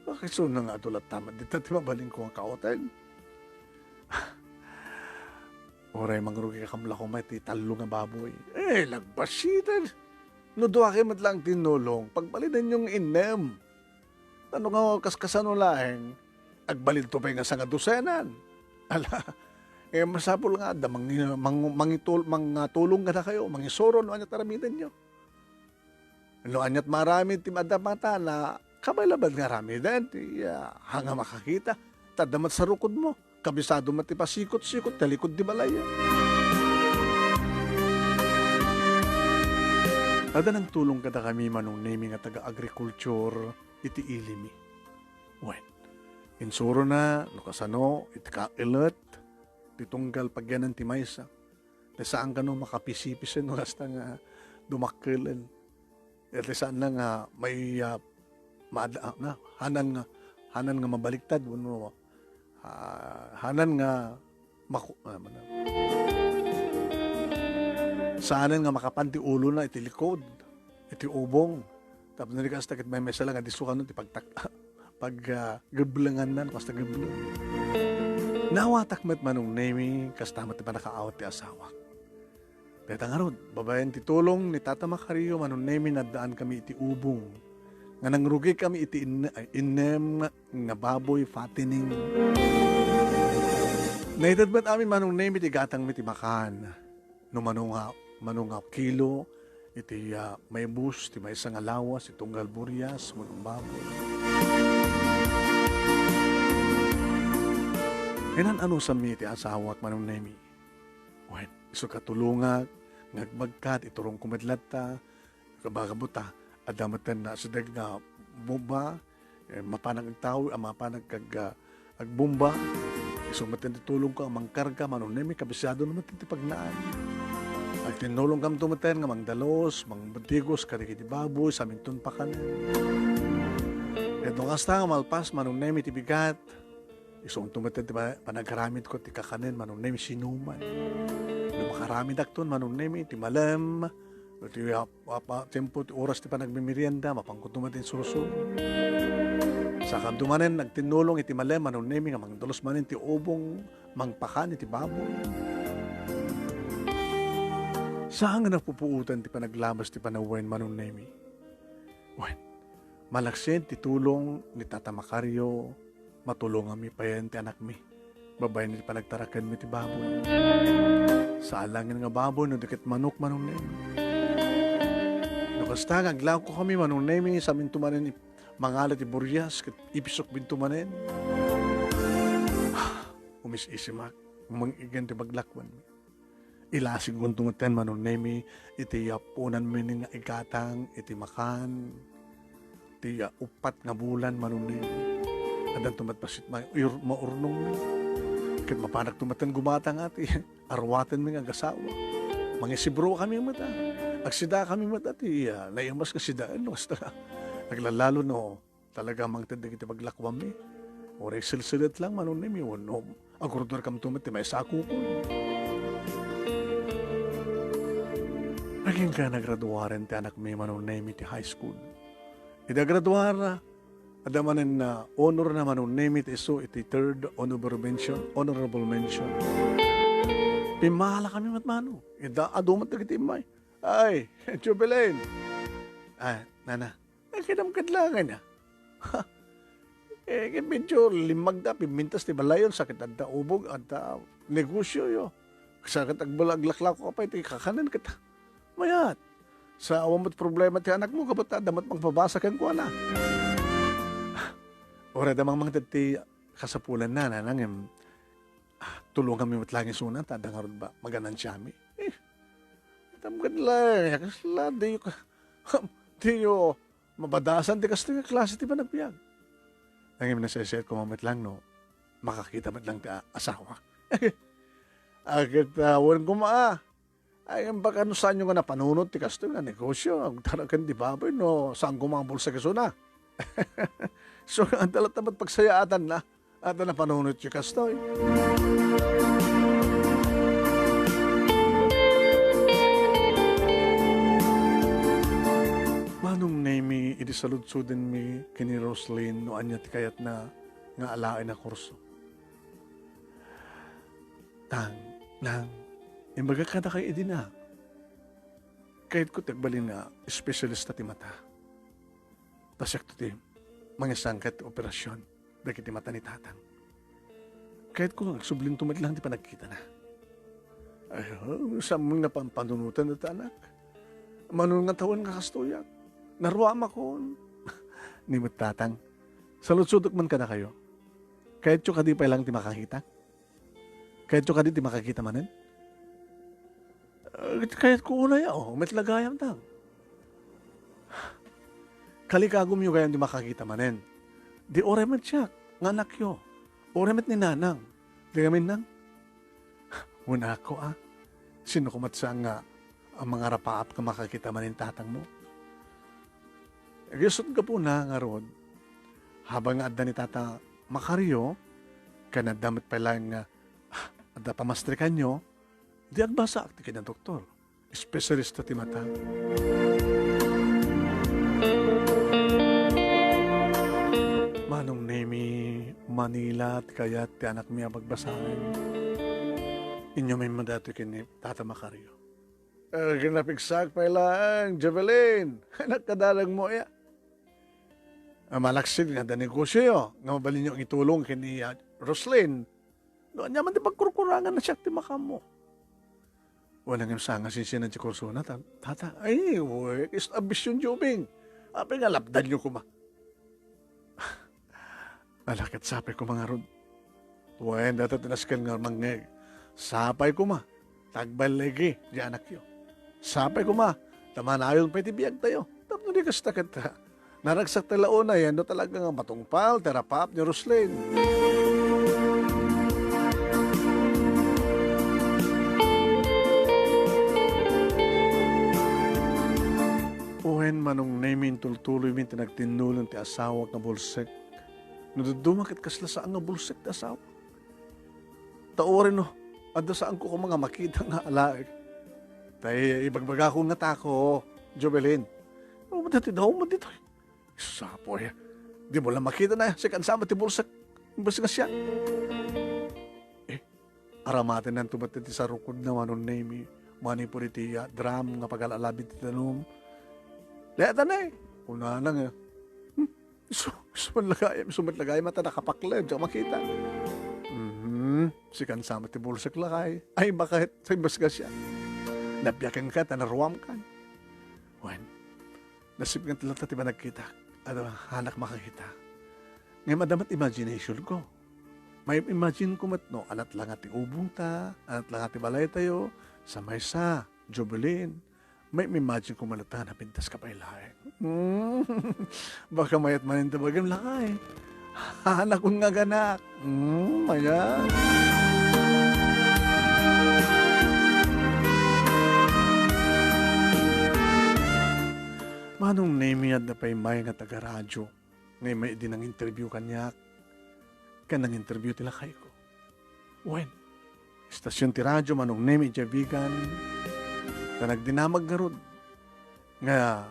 Bakit suna nga adu latta met dita ti mabalinko nga kaoten? Uray mangrugi ka kam la koma iti tallo nga baboy. Eh, lagbasiten. No dua kayo met lang tinnulong, pagbalinenyo nga innem. Ano nga kaskasano laeng, agbalin to pay nga sanga dosenan. Ala, eh, masapul nga adda mangi-, mang-, mangitul-, mangatulong kadakayo, mangisuro no ania ti aramidenyo. No aniat maaramid ti adda matana, kabay labat nga aramiden ti, ah, haan nga makakita. Ta adda met sa rukodmo, kabisado met ti pasikot-sikot ti likod ti balay. Adda nagtulong kadakami, Manong Nemi, nga taga-agrikultur iti ilimi. Wen, insurona no kasano iti kaelet ti tunggal pagyanan ti maysa. Ti saan kano makapisipis no kasta nga dumakkelen. Ti saan na nga may, ah, maad-, ah, na, hanan nga, hanan nga mabaliktad wenno, ah, hanan nga maku-, ah, mana-, saanen nga makapan ti ulona iti likod, iti ubong. Tapno di kasta ket maymaysa lang nga disso kano ti pagtak-, pag, ah, geblenganna, kasta gebleng. Naawatak met, Manong Nemi, kasta met ti pannakaawat ti asawak. Dayta ngarud, babaen ti tulong ni Tata Macario, Manong Nemi, naddaan kami iti ubong nga nangrugi kami iti inne-, ay, innem nga baboy fattening. Naited met amin, Manong Nemi, ti gatangmi ti makan. No mano nga, mano nga kilo iti, ah, maibus ti maysa nga lawas ti tunggal burias wenno baboy. Inan-anusanmi ti asawak, Manong Nemi. Wen, isu katulongak nga agbagka ti turongko met latta, Kabaga buta, adda metten nasideg nga bomba, eh, mapanak agtaw-, ah, mapanak ag-, ah, agbomba. Isu metten ti tulongko a mangkarga, Manong Nemi, kabisiado no metten ti pagnaan. Agtinnulongkamto metten nga mangdalus, mangbadigos kadagiti baboy, saminton pakanen. Ket no kasta nga malpas, Manong Nemi, ti bigat, Isunto met ti pa-, panagaramidko ti kakanen, Manong Nemi, sinuman. No makaramidakton, Manong Nemi, ti malem, no ti, ah, ah, pa-, tiempo ti oras ti panagmemerienda, mapanko met ti insursuron. Sakanto manen, nagtinnulong iti malem, Manong Nemi, nga mangdalus manen ti ubong, mangpakan iti baboy. Saan nga napupuotan ti panaglamas ti panawen, Manong Nemi. Wen, malaksid ti tulong ni Tata Macario, matulonganmi payen ti anakmi. Babaen iti panagtarakenmi ti baboy. Saan laengen nga baboy no di ket manok, Manong Nemi. No kasta nga aglawkokami, Manong Nemi, saminto manen ip-, mangala ti burias ket ipisokbinto manen. Umis-isimak, mang-igen ti paglakuanmi. Ilasigkonto metten, Manong Nemi, iti yapunanmi nga igatang iti makan, ti, ah, uppat nga bulan, Manong Nemi. Addanto met bassit ma-, ur-, maurnongmi. Ket mapanakto metten gumatang a ti aruatenmi nga agasawa. Mangisibruakami met a. Agsidakami met a ti, ah, naimas nga sidaen, no kasta. Aglalalo no talaga mangted dagiti paglakuanmi. Uray silsilet lang, Manong Nemi, wenno agurdurkamto met ti maysa a kukon. Agingga nagraduaren ti anakmi, Manong Nemi, ti high school. Idi agraduarna, adda manen, ah, honor na, Manong Nemi, ti isu iti third honorable mention, honorable mention. Pimmalakami met, Manong. Ida, adu met dagiti immay. Ay, Jubilin. Ah, nana. Ay, kinamkad lang, ah. Eh, medyo limmagda, pimmintas ti balayon, sakit adda ubog, adda negosyo, yo. Sakit agbala, aglaklako ka pay, ti kakanen kita. Mayat. Sa awan met problema ti anakmo, kabat adda met mangpabasa kenkuana. Uray adda mangmangted ti kasapulanna, nanang, em, ah, tulonganmi met lang isuna, ta adda ngarud ba, maganansiami. Eh, tamgad lang, ya, kasla, di ka, di yo, mabadasan ti kastoy nga klase ti panagbiag. Ngem nasaysayaat koma met lang no makakita met lang ti a-, asawa. Agkatawen koma, a. Ay, ngem baka no saanyo nga napanunot ti kastoy nga negosyo, agdara ken ti baboy no saan koma nga bulsek isuna. So, adda latta met pagsayaatanna. Adda napanunotyo kastoy. Manong Nemi, idi saludsodenmi ken ni Roslyn no ania ti kayatna nga alaen a kurso. Tang, nang, imbagak kadakayo idi na. Kayatko ti agbalin nga espesyalista ti mata. Ta siakto ti mangisangka ti operasion dagiti mata ni tatang. Kayatko nga agsublinto met lang ti panagkitana. Ay, oh, saan nga pampanunotan data anak? Mano nga tawen nga kastoyak? Naruamakon. Ni met tatang, saludsodek man kadakayo. Kayatyo kadi pay lang ti makakitak? Kayatyo kadi ti makakita manen? Ah, kayatko unay, oh, met la gayam, tang. Kalikagumyo gayam ti makakita manen. Di uray met siak, nga anakyo. Uray met ni nanang. Di kami nang. Unako, ah. Sino ko met sa nga ang mangarapaap nga makakita manen tatangmo? Isu ti gapuna ngarud, habang nga adda ni Tata Macario, ken adda met pay laeng nga, ah, adda pamastrikanyo, di agbasaak ti kinadoktor. Espesyalista ti mata. Manong Nemi, Manila ti kayat ti anakmi a bagbasaen. Inyo met daytoy ken ni Tata Macario. Eh, napigsaak pay laeng, Jovelyn. Anak, kadalagmo, ya. Ah, malaksid nga adda negosyoyo nga mabalinyo nga itulong ken ni, ah, Roslyn. No, ania man ti pagkurkurangan na siak ti makammo. Wala nga saan nga sinsinan ti kursona, ta-, tata. Ay, we, is ambition, Jubing. Apay nga lapdanyo koma. Ala, ket sapay koma ngarud. Wen, dayta ti nasken nga mangngeg. Sapay koma. Tagballigi, di anakyo. Sapay koma. Ta manayon pay ti biagtayo. Tapno di kasta ket, naragsak ti launa, yan no talaga nga matungpal, ti rapaap ni Roslyn. Wen, Manong Nemi, intultuloymi ti nagtinnulen ti asawak nga bulsek. No dadduma ket kasla saan nga bulsek ti asawa. Ta uray no, adda saanko koma nga makita nga alaek. Ta ibagbagakon nga tako, Jovelyn. Ano ba dati daw mo dito? Sapoy, di mo lang makita na, sikan sama ti bulsek. Imbes nga siya. Eh, Aramatenanto met ti sarukodna, Manong Nemi, manipud iti, ah, drum nga pagala-alabid ti danum. Dayta ne, kunana nga, "Hmm, isu, isu man la gayam, isu man la gayam, ta nakapakla, diak makita." Mhm, sikan sama ti bulsek lakay. Ay, bakit? Sa imbes nga siya. Nabiaken ka, ta naruam ka. Wen, nasipnget latta ti panagkitak. Adda anak makakita. Ngem adda met imagination ko. May imagine ko met no, anat la nga ti ubongta, anat la nga ti balaytayo, sa maysa, Jubilin. May imagine ko met latta nga napintas ka pay laeng. Hmm. Baka mayat manen ti bagim lakay. Hanakon nga ganak. Hmm, ayan. Manong Nemi, adda pay may nga taga-radyo nga immay idi nang-interview kaniak. ken nang-interview ti lakayko. Wen, istasyon ti radyo, Manong Nemi, idiay Vigan, ta nagdinamag ngarud nga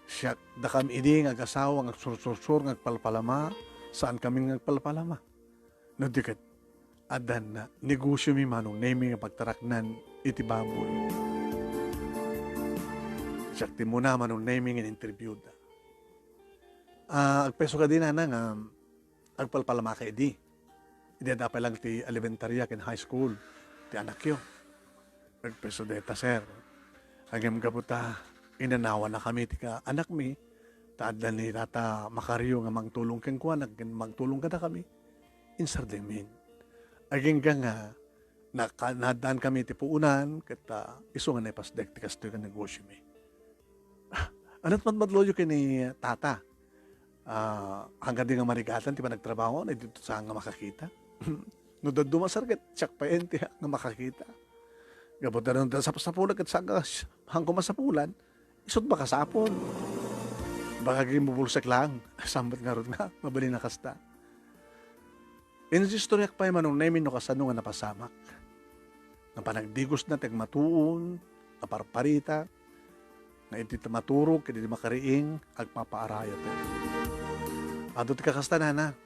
siak dakam idi nga agasawa nga agsursursur nga agpalpalama, saan kami nga agpalpalama. No di ket, addan negosiomi, Manong Nemi, nga pagtaraknan iti baboy. Siak ti muna, Manong Nemi, nga in-interviewda. Ah, agpayso kadi, nana, nga agpalpalamaka idi. Idi adda pay lang ti elementaria ken high school ti anakyo. Agpayso dayta, sir. Ngem gapu ta inanawannakami ti ka-, anakmi, ta adda ni Tata Macario nga mangtulong kenkuana ken mangtulong kadakami, insardengmin. Agingga nga naka-, naaddankami ti puonan, ket, ah, isu nga naipasdek ti kastoy nga negosiomi. Ania ti matmatloyo ken ni Tata? Ah, haan kadi nga marigatan ti panagtrabaho, ditoy saan nga makakita. No dadduma, sir, ket siak pay ti nga makakita. Gapu ta no sapsapulak ket saan nga, haanko masapulan, isut makasapul. Baka gimbubulsek lang. Saan met ngarud nga mabalin a kasta. Insistoriak pay, Manong Nemi, no kasano nga napasamak. Nga panagdigosna ti agmatuon, aparparita, nga iti maturog ken iti makariing, agpapaarayaten. Adu ti kakasta, nana.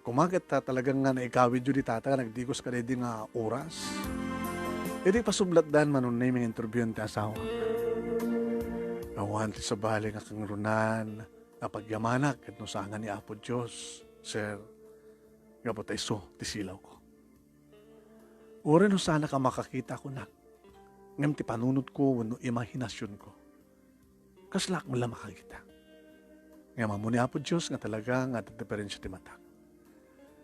Koma ket ta talaga nga naigawidyo ni Tata nga nagdigos kadaydi nga oras. Idi pasublatdan, Manong Nemi, nga interviewen ti asawa. Awan ti sabali nga kangrunan a pagyamanak ket no saan nga ni Apo Dios, sir, gapu ta isu ti silawko. Uray no saanak a makakita, kunak, ngem ti panunotko wenno imahinasionko, kaslaak met la makakita. Ngem ammo ni Apo Dios nga talaga nga adda diferensia ti matak.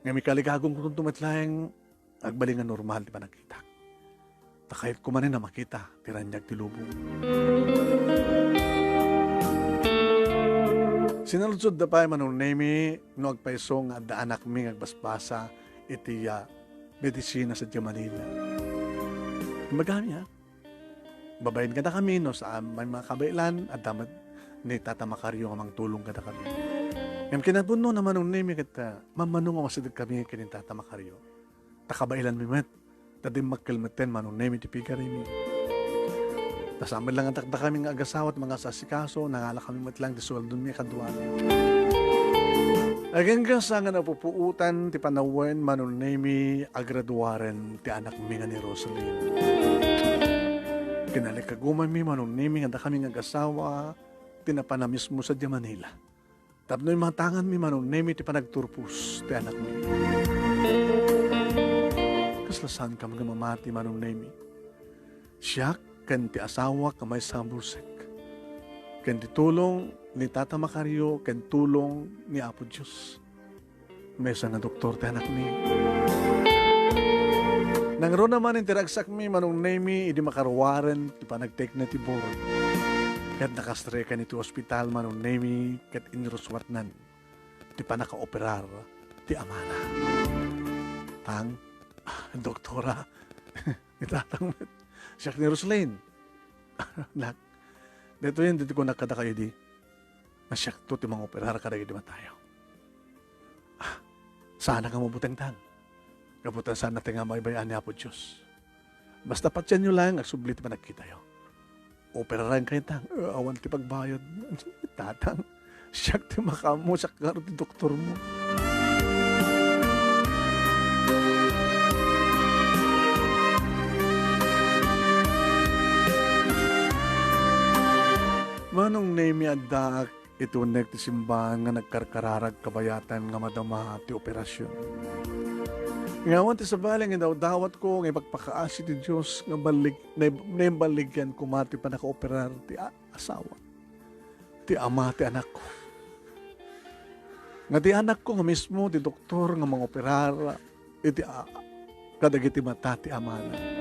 Ngem ikaligagongko met laeng agbalin nga normal ti panagkitak. Ta kayatko manen a makita ti raniag ti lubong. Sinaludsodda pay, Manong Nemi, no agpayso nga adda anakmi nga agbasbasa iti, ah, medisina sadiay Manila. Imbagami, ah, babain kadakami, no saan may mga kabaelan, adda met ni Tata Macario nga mangtulong kadakami. Ngem kinapudno na, Manong Nemi, ket, ah, mammano nga umasideg kami ken ni Tata Macario. Ta kabaelanmi met, ta dimmakkel metten, Manong Nemi, ti pigarimi. Ta saan met lang a dakdakami nga agasawa ti mangasasikaso, nangalakami met lang ti sueldonmi kaduami. Agingga saan nga napupuotan ti panawen, Manong Nemi, agraduaren ti anakmi nga ni Rosaline. Kinalikagumanmi, Manong Nemi, nga dakami nga agasawa ti napan a mismo sadiay Manila. Tapno imatanganmi, Manong Nemi, ti panagturpos ti anakmi. Kasla saankami nga mamati, Manong Nemi. Siak ken ti asawak a maysa a bulsek. Ken ti tulong ni Tata Macario ken tulong ni Apo Dios. Maysa nga doktor ti anakmi. Nangruna manen ti ragsakmi, Manong Nemi, idi makaruaren ti panagtekna ti board. Ket nakastrekan iti ospital, Manong Nemi, ket inruswarnan ti pannakaoperar ti amana. Tang, doktora, ni Tatang met. Siak ni Roslyn. Nak, daytoyen ti kunak kadakayo idi. Nga siakto ti mangoperar kadagiti matayo. Ah, saanak nga mabuteng, Tang. Gapu ta saan a ti nga maibay-an ni Apo Dios. Basta patienyo laeng agsubli ti panagkitayo. Operarankayo, Tang. Eh, awan ti pagbayad. Tatang, siak ti makaammo, siak ngarud ti doktormo. Manong Nemi, addaak iti uneg ti simbahan nga nagkarkararag kabayatan nga madama ti operasion. Nga awan ti sabali nga idawdawatko nga ipagpakaasi ti Dios nga ballig-, naib-, naimballigian koma ti pannakaoperar ti a-, asawa, ti ama ti anakko. Nga ti anakko nga mismo ti doktor nga mangoperar iti a-, kadagiti mata ti amana.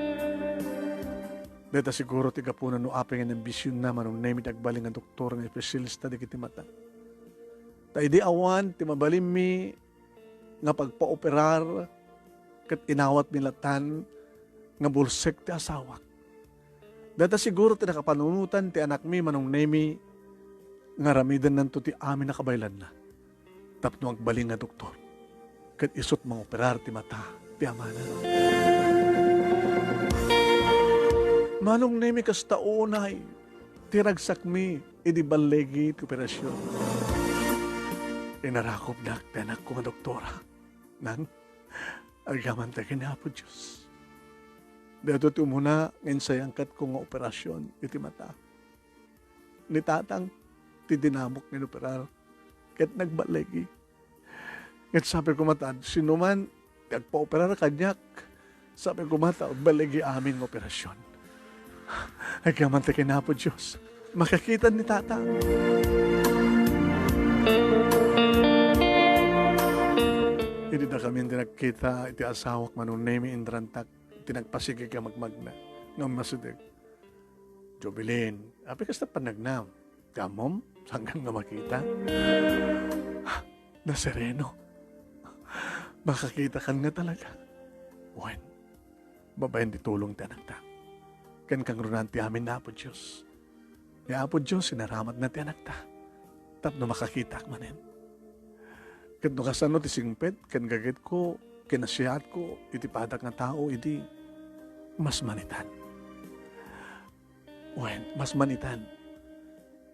Dayta siguro ti gapuna no apay nga inambisionna, Manong Nemi, ti agbalin nga doktor nga espesyalista dagiti mata. Ta idi awan ti mabalinmi nga pagpaoperar ket inawatmi latan nga bulsek ti asawak. Dayta siguro ti nakapanunotan ti anakmi, Manong Nemi, nga aramidennanto ti amin a kabaelanna tapno agbalin nga doktor. ket isut' mangoperar ti mata ti amana. Manong Nemi, kasta unay ti ragsakmi idi balligi ti operasion. Inarakupnak ti anakko nga doktora. Nang, agyaman ta ken ni Apo Dios. Daytoy ti umuna nga insayangkatko nga operasion iti mata. Ni tatang ti dinamok nga inoperar ket nagballigi. Ket sabi ko met, "Sino man ti agpaoperar kaniak?" Sabi ko met, "Balligi amin nga operasion." Agyaman ta ken Apo Dios, makakitan ni tatang. Idi dakami ti nagkita iti asawak, Manong Nemi, inrantak ti nagpasigeg a magmagna nga ummasideg. "Jovelyn, apay kasta panagnam? Ti ammom, sangkan nga makita." Nasereno. Makakitakan nga talaga. Wen, babaen ti tulong ti anakta. Ken kangrunan ti amin ni Apo Dios. Ni Apo Dios, inaramatna ti anakta. Tapno makakitak manen. Ket no kasano ti singpet ken gagitko, kinasiatko iti padak nga tao, idi mas manitan. Wen, mas manitan.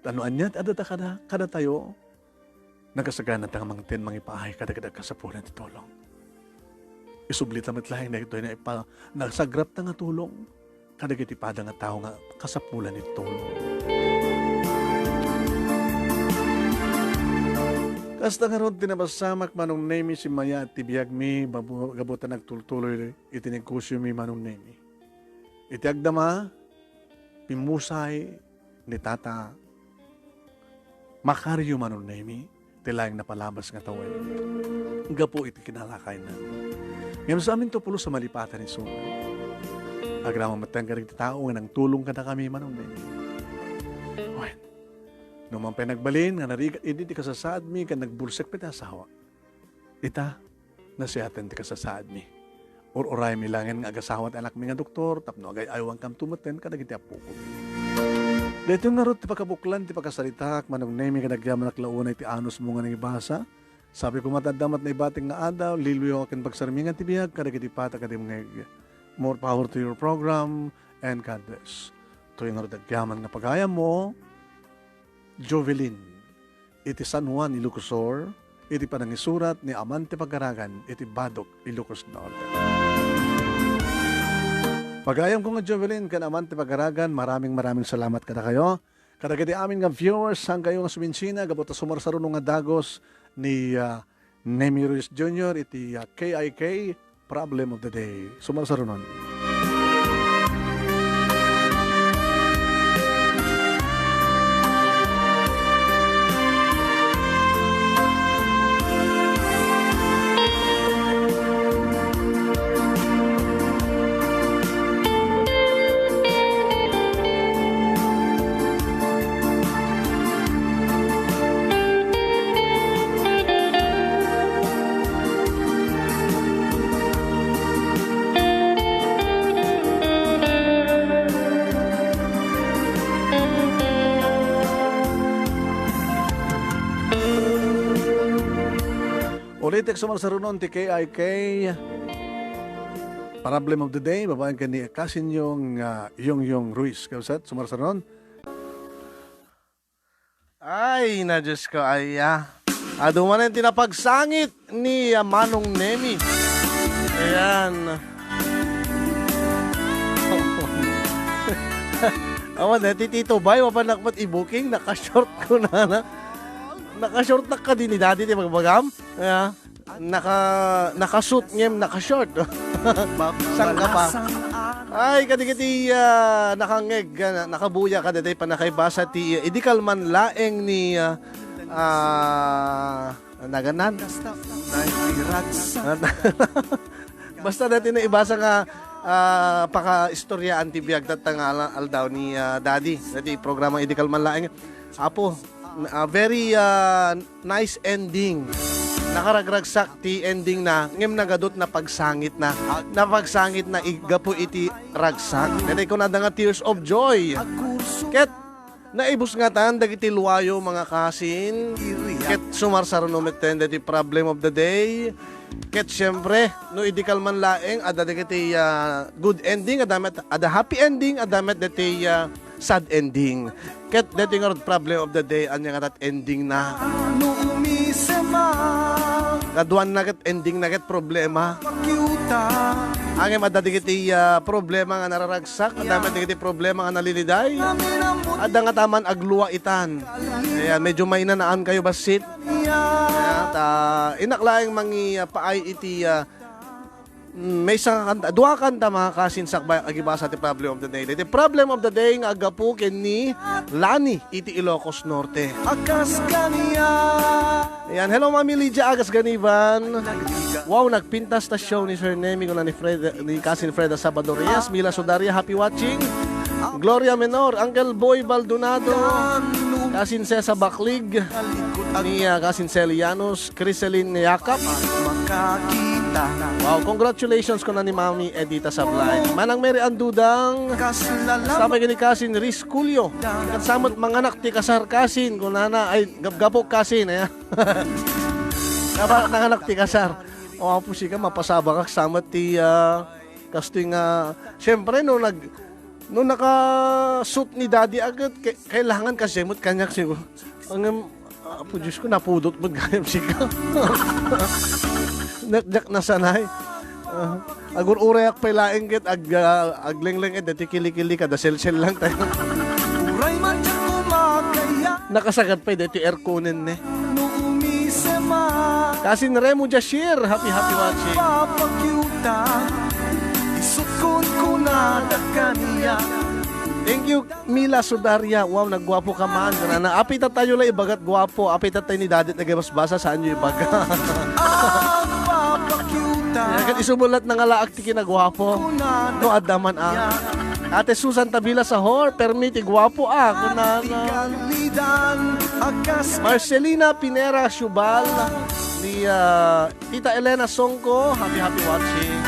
Ta no ania ti adda kada, kadatayo, nagasaganata nga mangted mangipaay kadagiti agkasapulan ti tulong. Isublita met laeng dagitoy nga ipa-, nasagrapta nga tulong kadagiti pada nga tao nga kasapulan ti tulong. Kasta ngarud ti nabassamak, Manong Nemi, simmayaat ti biagmi, babu-, gapu ta nagtultuloy iti negosiomi, Manong Nemi. Iti agdama, pimmusay ni Tata Macario, Manong Nemi, ti laeng napalabas nga tawen gapu iti kinalakayna. Ngem sa aminto pulos a malipatan isuna. Agraman met kadagiti tao nga nangtulong kadakami, Manong Nemi. Wen, no man pay nagbalin nga narigat idi ti kasasaadmi ken nagbulsek pay ti asawa. Ita, nasiaten ti kasasaadmi. Ur-uraymi laengen nga agasawa ti anakmi nga doktor, tapno agay-aywankanto metten kadagiti appokomi. Daytoy ngarud ti pakabuklan ti pakasaritaak, Manong Nemi, ket agyamanak la unay ti anusmo nga nangibasa. Sabi ko met, adda met naibatik nga adaw, liwliwa ken pagsarmingan ti biag kadagiti pata ken dimngeg. More power to your program, and God bless. Toy ngarud agyaman nga pagayammo, Jovelyn, iti San Juan, Ilocos Sur, iti panangisurat ni Amante Pagaragan iti Badoc, Ilocos Norte. Pagayamko nga Jovelyn ken Amante Pagaragan, maraming, maraming salamat kadakayo. Kadagiti amin nga viewers, saan kayo nga suminsina, gapu ta sumarsaruno nga dagus ni, ah, Nemi Ruiz Junior iti, ah, K I K, Problem of the Day. Sumarsarunon. Ulitek, sumarsarunon ti K I K Problem of the Day, babaen ken ni Kasinyo nga Yongyong Ruiz. Kabsat, sumarsarunon. Ay, na Diyos ko, ay, ah. Adu manen ti napagsangit ni, ah, Manong Nemi. Ayan. Awan, eh, ti Tito Bay, mapan nakpat i-booking, nakashort ko na, na. Nakashort na ka din ni Daddy, ti magbagam. Ayan. Naka, naka-suit ngem naka-short. Saan ka pa? Ay, kadagiti, ah, nakangeg, ah, nakabuya kadagiti pannakaibasa ti, ah, idi kalman laeng ni, ah, ah, naganan. Basta dati na ibasa nga, ah, pakaistoriaan ti biag tatta nga ala-, aldaw ni, ah, Daddy. Dati programa idi kalman laeng. Apo, ah, very, ah, nice ending. Nakaragragsak ti ending na, ngem nagadut napagsangit na. Napagsangit na ig-, gapu iti ragsak. Daytoy kunada nga tears of joy. Ket naibusngatan dagiti luayo, mga kasin. Ket sumarsaruno metten dagiti problem of the day. Ket siyempre, no idi kalman laeng, adda dagiti, ah, good ending, adda met, adda happy ending, adda met dagiti, ah, sad ending. Ket dagiti ngarud problem of the day, ania nga tat ending na. Kaduan na ket ending na ket problema. Ngem adda dagiti, ah, problema nga nararagsak, adda met dagiti problema nga naliliday. Adda nga taman agluaitan. Ayan, medyo mainanaan kayo bassit. Ayan, ta, inak laeng mangipaay iti, ah, mm, maysa nga kanta, dua kanta, mga kasin, sakbay agibasa ti problem of the day. Iti problem of the day nga aggapu ken ni Lani iti Ilocos Norte. Akas kaniya. Ayan, hello, Mami Lydia Agas Ganiban. Wow, nagpintas ta show ni Sir Nemi, kuna ni Fred, ni Kasin Freda Sabado Reyes, Mila Sudaria, happy watching. Gloria Menor, Uncle Boy Baldonado, Kasin Cesa Baklig, ni, ah, Kasin Celianos, Criselin Yakap. Wow, congratulations, kuna ni Mami Edita Sablay. Manang Mary Andudang, kasama ni Kasin Riz Julio. Ket sa met manganak ti kasar, Kasin, kunana, ay, gapgapok, Kasin, ayan. Dapat nanganak ti kasar. O, apo, sika, mapasabak ak sa met ti, ah, kastoy nga, siyempre, no nag-, no naka-suit ni Daddy agad, kay-, kailangan kasi met kaniak siguro. Ang, ah, apo, Diyos ko, napudot met gayam sika. Nak-, diak nasanay. Ah, agur-urayak pay laeng ket ag-, ah, aglengleng ed dati kili-kili kada selsel lang tayo. Uray man diak kumakaya. Nakasagad pay dati airconen ne. No umisema. Kasin Remo Jashir, happy, happy watching. Papakyuta. Isut kun kunada kaniya. Thank you, Mila Sudaria. Wow, nagguapo ka man. Kunana, apay tattayo la ibagat guapo. Apay tattay ni Daddy nagabasbasa, saanyo ibaga? Ang papakyuta. Kaya ket isumulat na nga laak ti kinaguapo. No, adda man, ah. Ate Susan Tabila Sahor, permi ti guapo, ah. Kunana. Marcelina Pinera Siubal, ni, ah, Tita Elena Songko, happy, happy watching.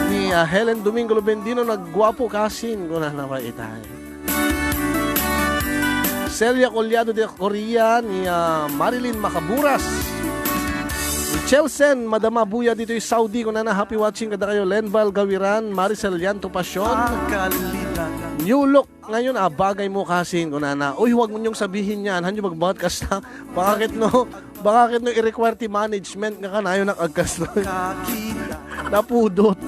Ni, ah, Helen Domingo Lubendino, nagguapo kasin, kunana ba itay? Celia Collado de Coria, ni, ah, Marilyn Macaburas. Ni Chelsen, Madam Abuya ditoy Saudi, kunana, happy watching kada kayo. Lenval Gawiran, Maricel Llanto Pasion. New look ngayon, ah, bagay mo kasin, kunana. Uy, huwag mo niyong sabihin yan. Hanyo magbuhat kasta. Baka ket no, baka ket no i-require ti management nga kanayon ak agkastoy. Napudot.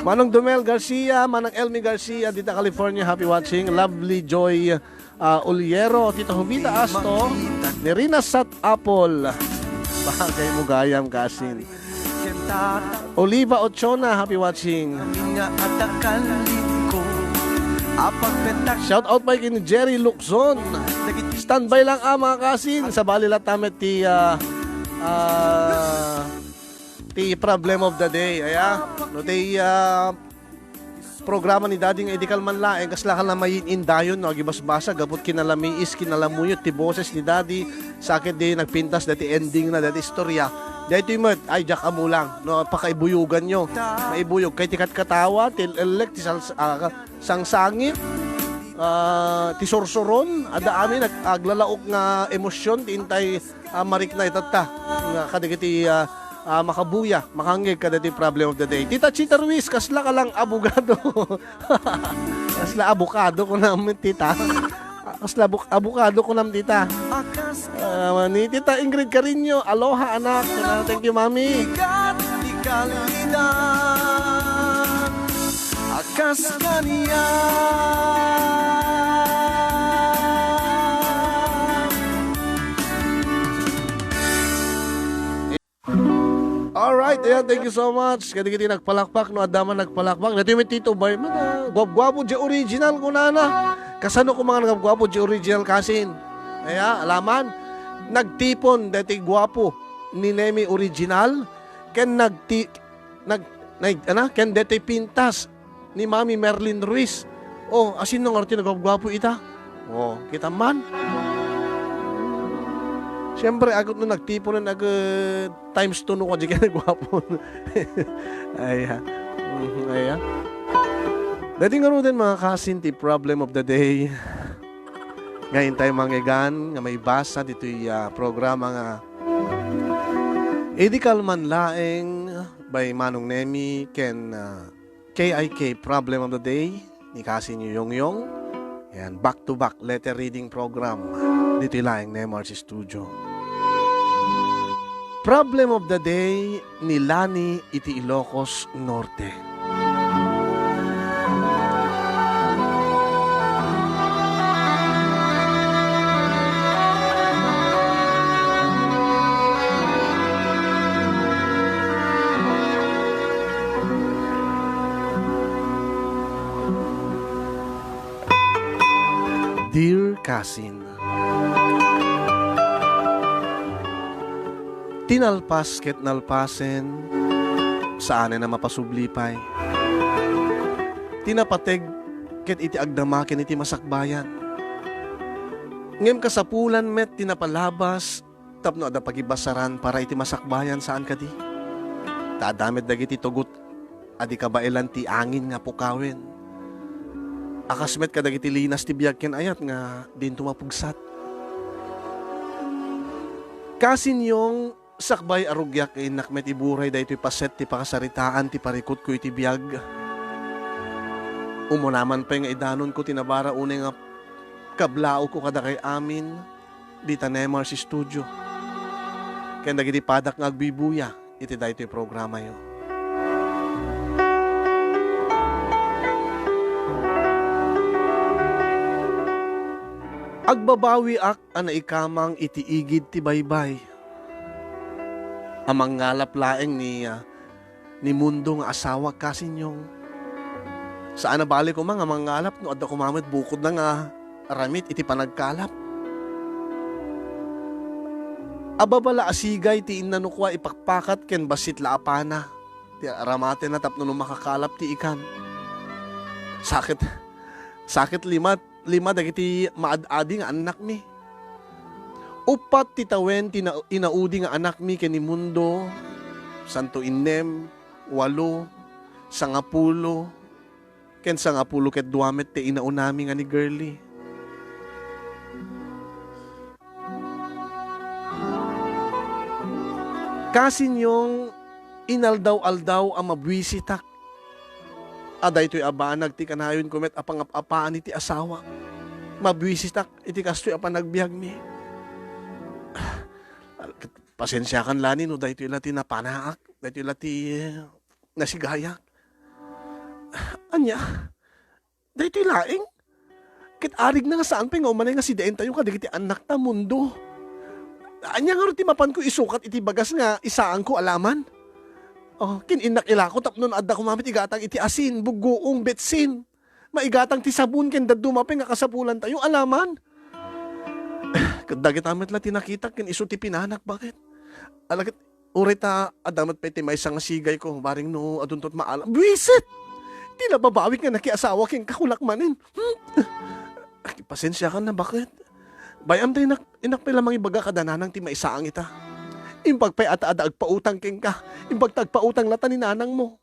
Manong Domel Garcia, Manang Elmi Garcia, dita California, happy watching. Lovely Joy, ah, Uliero, Tita Jovita Asto, ni Rina Sat Apple. Bagay mo gayam kasin. Oliva Ochona, happy watching. Shout out pay ken Jerry Lukson. Standby lang, ah, mga kasin. Sabali la ta met ti, ah, ah, ti problem of the day. Aya. No, ti, ah, programa ni Daddy nga idi kalman laeng, kasla ka la mayin-indayon, no, agibasbasa, gapu kinalamiis, kinalamuyot ti boses ni Daddy, sakit di nagpintas dati ending na dati istorya. Daytoy met, ay, diak amulang, no, pakaibuyugan nyo. Maibuyog kay ti katkatawa, ti elek, ti sals-, ah, sangsangit, ah, ti sursuron, adda amin ag-, aglalaok nga emosyon, ti intay, ah, marikna itatta. Nga kadagiti, ah, ah, makabuya, makangngeg kadagiti problem of the day. Tita Chita Ruiz, kasla ka lang abogado. Kasla abogado kunam, tita. Kasla abuk-, abogado kunam, tita. Ah, ni Tita Ingrid Carino, aloha, anak. Ah, thank you, mami. Akas kaniya. Alright, ayan, thank you so much. Kadagiti nagpalakpak, no, adda man nagpalakpak. Daytoy met Tito Bay, man, ah, guap-guapo di original, kunana. Kasano ko mga guap-guapo di original, kasin? Aya, alaman, nagtipon dati guapo ni Nemi original, ken nagti-, nag-, nag-, ana, ken dati pintas ni Mami Merlin Ruiz. Oh, asino ngarud ti nagguapguapo ita? Oh, kita man. Siyempre, agut no nagtiponen, agut times two no kadi ken nagguapo. Aya. Mhm, aya. Dati ngaruden, mga kasin, ti problem of the day. Nga intay mangigan nga maibasa ditoy, ah, programa nga Idi kalman laeng by Manong Nemi ken, ah, K I K Problem of the Day ni Kasinyo Yongyong. Yan, back-to-back letter reading program ditoy laeng Nemar's Studio. Problem of the Day ni Lani iti Ilocos Norte. Dear Kasin, ti nalpas ket nalpasen, saanen a mapasubli pay. Ti napateg ket iti agdama ken iti masakbayan. Ngem kasapulan met ti napalabas tapno adda pagibasaran para iti masakbayan, saan kadi? Ta adda met dagiti tugot a di kabaelan ti angin nga pukawen. A kas met kadagiti linas ti biag ken ayat nga dinto mapugsat. Kasin Yong, sakbay a rugiak nga innak met iburay daytoy paset ti pakasaritaan ti parikutko iti biag. Umuna man pay nga idanonko ti nabara unay nga kablaawko kadakay amin dita Nemar's Studio ken dagiti padak nga agbubuya iti daytoy programayo. Agbabawiak a naikamang iti igid ti baybay. A mangngalap laeng ni, ah, ni Mundo nga asawak, Kasin Yong. Saan a bali koma nga mangngalap no adda koma met bukodna nga ramit iti panagkalap. Ababa la a sigay ti innanukwa ipakpakat ken bassit la a pana ti aramatenna tapno no makakalap ti ikan. Sakit, sakit limat lima dagiti maad-adi nga annakmi. Uppat ti tawen ti na-, inaudi nga annakmi ken ni Mundo, santo innem, walo, sangapulo, ken sangapulo ket dua met ti inaunami nga ni Girlie. Kasin Yong, inaldaw-aldaw a mabuisitak a daytoy a banag ti kanayonko met a pangap-apaan iti asawak. Mabuisitak iti kastoy a panagbiagmi. Pasensiakan, Lani, no daytoy la ti napanaak, daytoy la ti, eh, nasigayak. Ania? Daytoy laeng? Ket arigna nga saan pay nga umanay nga sidaentayo kadagiti annakta, Mundo. Ania ngarud ti mapanko isukat iti bagas nga isaanko a laman? Oh, kin-innak ilako tapno adda koma met igatang iti asin, buggoong, betsin. Maigatang ti sabon ken dadduma pay nga kasapulantayo a laman. Ket dagita met la ti nakitak ken isu ti pinanak, baket. Ala ket, uray ta adda met pay ti maysa nga sigayko, bareng no adunto met maalam. Buisit! Ti nababawik nga nakiasawa kenka, kunak manen. Hmm? Pasensiakan, baket. Bay-am ta innak, innak pay la mangibaga kada nanang ti maisaang ita. Imbag pay ata adda agpautang kenka. Imbag ta agpautang lata ni nanangmo.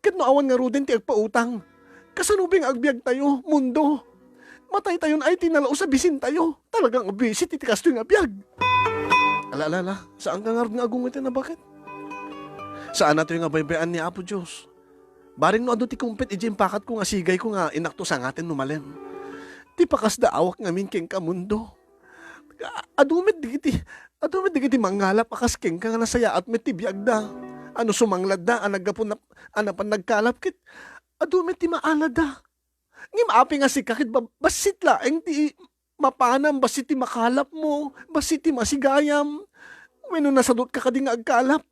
Ket no awan ngaruden ti agpautang, kasano pay nga agbiagtayo, Mundo? Mataytayon ay ti nalaus a bisintayo. Talaga nga buisit iti kastoy nga biag. Ala, ala, ala. Saanka ngarud nga agungeten a baket? Saanna toy nga baybay-an ni Apo Dios. Bareng no adu ti kumpet idiay impakatko nga sigayko nga innakto sangaten no malem. Ti pakasdaawak ngamin kenka, Mundo. Adu met dagiti, adu met dagiti mangngalap a kas kenka nga nasayaat met ti biagda. A no sumangladda a naggapu na, a napan nagkalap ket adu met ti maalada. Ngem apay nga sika ket ba-, bassit laeng ti mapanam, bassit ti makalapmo, bassit ti masigayam. Wenno nasadutka kadi nga agkalap?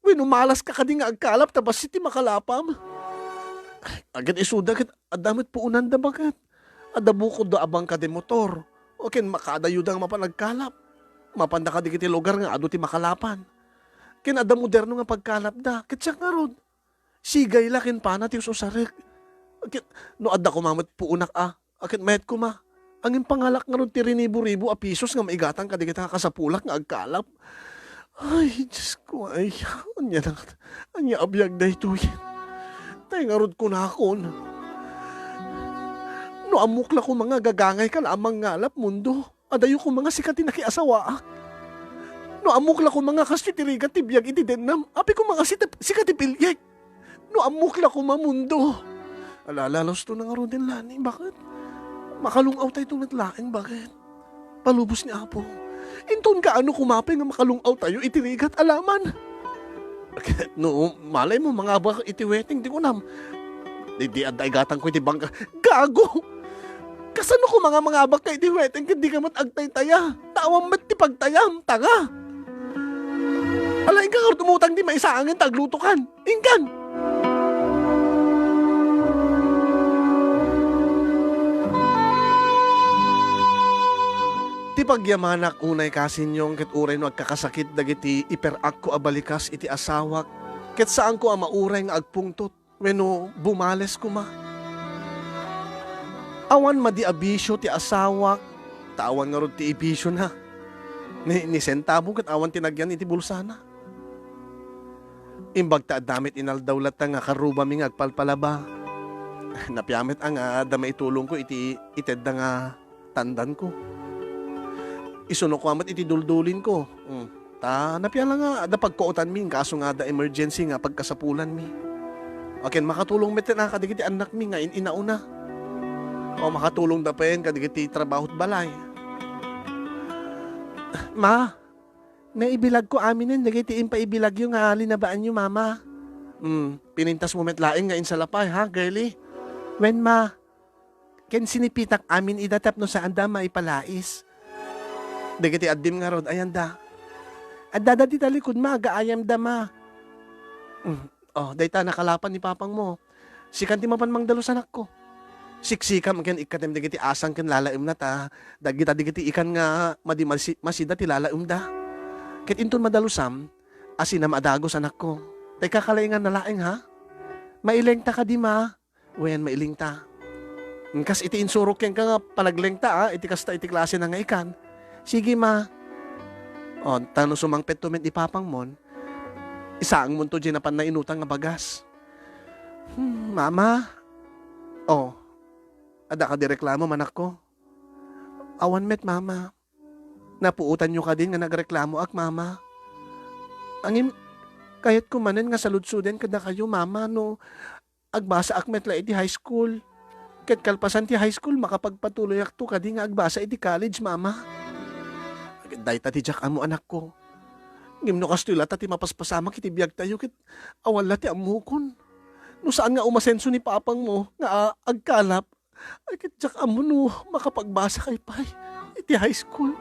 Wenno malaska kadi nga agkalap ta bassit ti makalapam? Ket isuda ket adda met puonanda, baket. Adda bukodda a bangka de motor, o ken makadayoda nga mapan agkalap. Mapanda kadagiti lugar nga adu ti makalapan. Ken adda moderno nga pagkalapda. Ket siak ngarud, sigay la ken pana ti us-usarek. Ket no adda koma met puonak a, a ket mayat koma. Ngem pangalak ngarud ti rinibo-ribo a pisos nga maigatang kadagita nga kasapulak nga agkalap. Ay, Dios ko, ay, ania na, ania a biag daytoy? Tay ngarud kunakon, no ammok la koma nga gagangayka la a mangngalap, Mundo, adayo koma nga sika ti nakiasawaak. No ammok la koma nga kas ti rigat ti biag iti dennam, apay koma nga sika ti piliek. No ammok la koma, Mundo. Alalalusto na ngaruden, Lani. Bakit? Makalung-awtayto met laeng, bakit? Palubos ni Apo. Inton kaano koma pay nga makalung-awtayo iti rigat a laman? No, malay mo, mangabak iti wedding, di kunam. Di, di, adda igatangko iti bangka. Gago! Kasano koma nga mangabak ka iti wedding ket di ka met agtaytaya? Ta awan met ti pagtayam, tanga! Alaen ka ngarud umutang ti maisaangen ta aglutokan. Inkan! Ti pagyamanak unay, kasinyong, ket uray no agkakasakit dagiti iper-akko a balikas iti asawak, ket saanko a mauray nga agpungtot wenno bumales koma. Awan madi a bisio ti asawak, ta awan ngarud ti ibisiona. Ni, ni sentabo ket awan ti nagyan iti bulsana. Imbag ta adda met inaldaw latta nga karrubami nga agpalpalaba. Napia met a nga adda maitulongko iti itedda nga tandanko. Isuno koma met iti duldulinko. Mm. Ta napia la nga adda pagkuotanmi, inkaso nga adda emergency nga pagkasapulanmi. Ken makatulong met a kadagiti annakmi nga in-inauna. O makatulongda pay kadagiti trabaho't balay. Ma, naibilagko aminen dagiti impaibilagyo nga linabaanyo, Mama. Hmm, pinintasmo met laeng nga insalapay, ha, girlie? Wen, Ma, ken sinipitak amin ida tapno saanda maipalais. Dagiti addim ngarud, ayanda? Addada ti talikod, Ma, agaayamda, Ma. Hmm, oh, dayta nakalapan ni papangmo. Sikan ti mapan mangdalus, anakko. Siksikam ken ikkatem dagiti asang ken lalaemna ta dagita dagiti ikan nga madi masi-, masida ti lalaemda. Ket inton madalusam, asinam a dagus, anakko. Ta ikakalainganna laeng, ha? Mailengta kadi, Ma? Wen, mailingta. Kas iti insurok kenka nga panaglengta, a, iti kasta iti klasena nga ikan. Sige, Ma. O, ta no sumangpetto met ni papangmon, isaangmonto diay napanna inutang nga bagas. Hmm, Mama? O, adda kadi reklamo, anakko? Awan met, Mama. Napuotanyo kadin nga nagreklamoak, Mama? Ngem, kayatko manen nga saludsoden kadakayo, Mama, no agbasaak met la iti high school. Ket kalpasan ti high school, makapagpatuloyakto kadi nga agbasa iti college, Mama. Ket dayta ti diak ammo, anakko. Ngem no kastoy latta ti mapaspasamak iti biagtayo, ket awan la ti ammokon. No saan nga umasenso ni papangmo nga a-, agkalap, ay, ket diak ammo no makapagbasakay pay iti high school.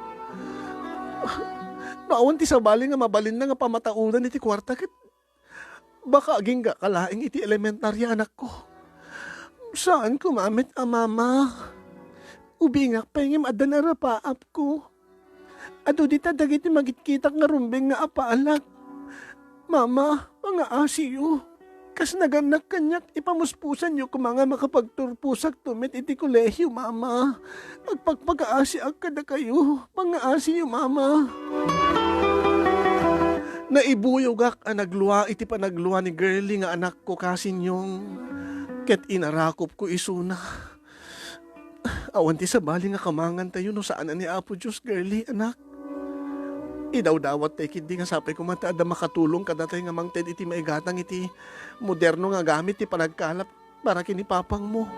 No awan ti sabali nga mabalinna nga pamataodan iti kuarta, ket baka aginggaka laeng iti elementarya, anakko. Saan koma met a, Mama. Ubingak pay ngem adda narapaapko. Adu dita dagiti makitkitak nga rumbeng nga apalak. Mama, pangaasiyo. Kas nagannak kaniak, ipamuspusanyo koma nga makapagturposakto met iti kolehio, Mama. Agpakpakaasiak kadakayo. Pangaasiyo, Mama. Naibuyogak a naglua iti panaglua ni Girlie nga anakko, kasinyong, ket inarakopko isuna. Awan ti sabali nga kamangantayo no saan a ni Apo Dios, Girlie, anak. Idawdawat tay ketdi nga sapay koma ta adda makatulong kadatay nga mangted iti maigatang iti moderno nga gamit ti panagkalap para ken ni papangmo.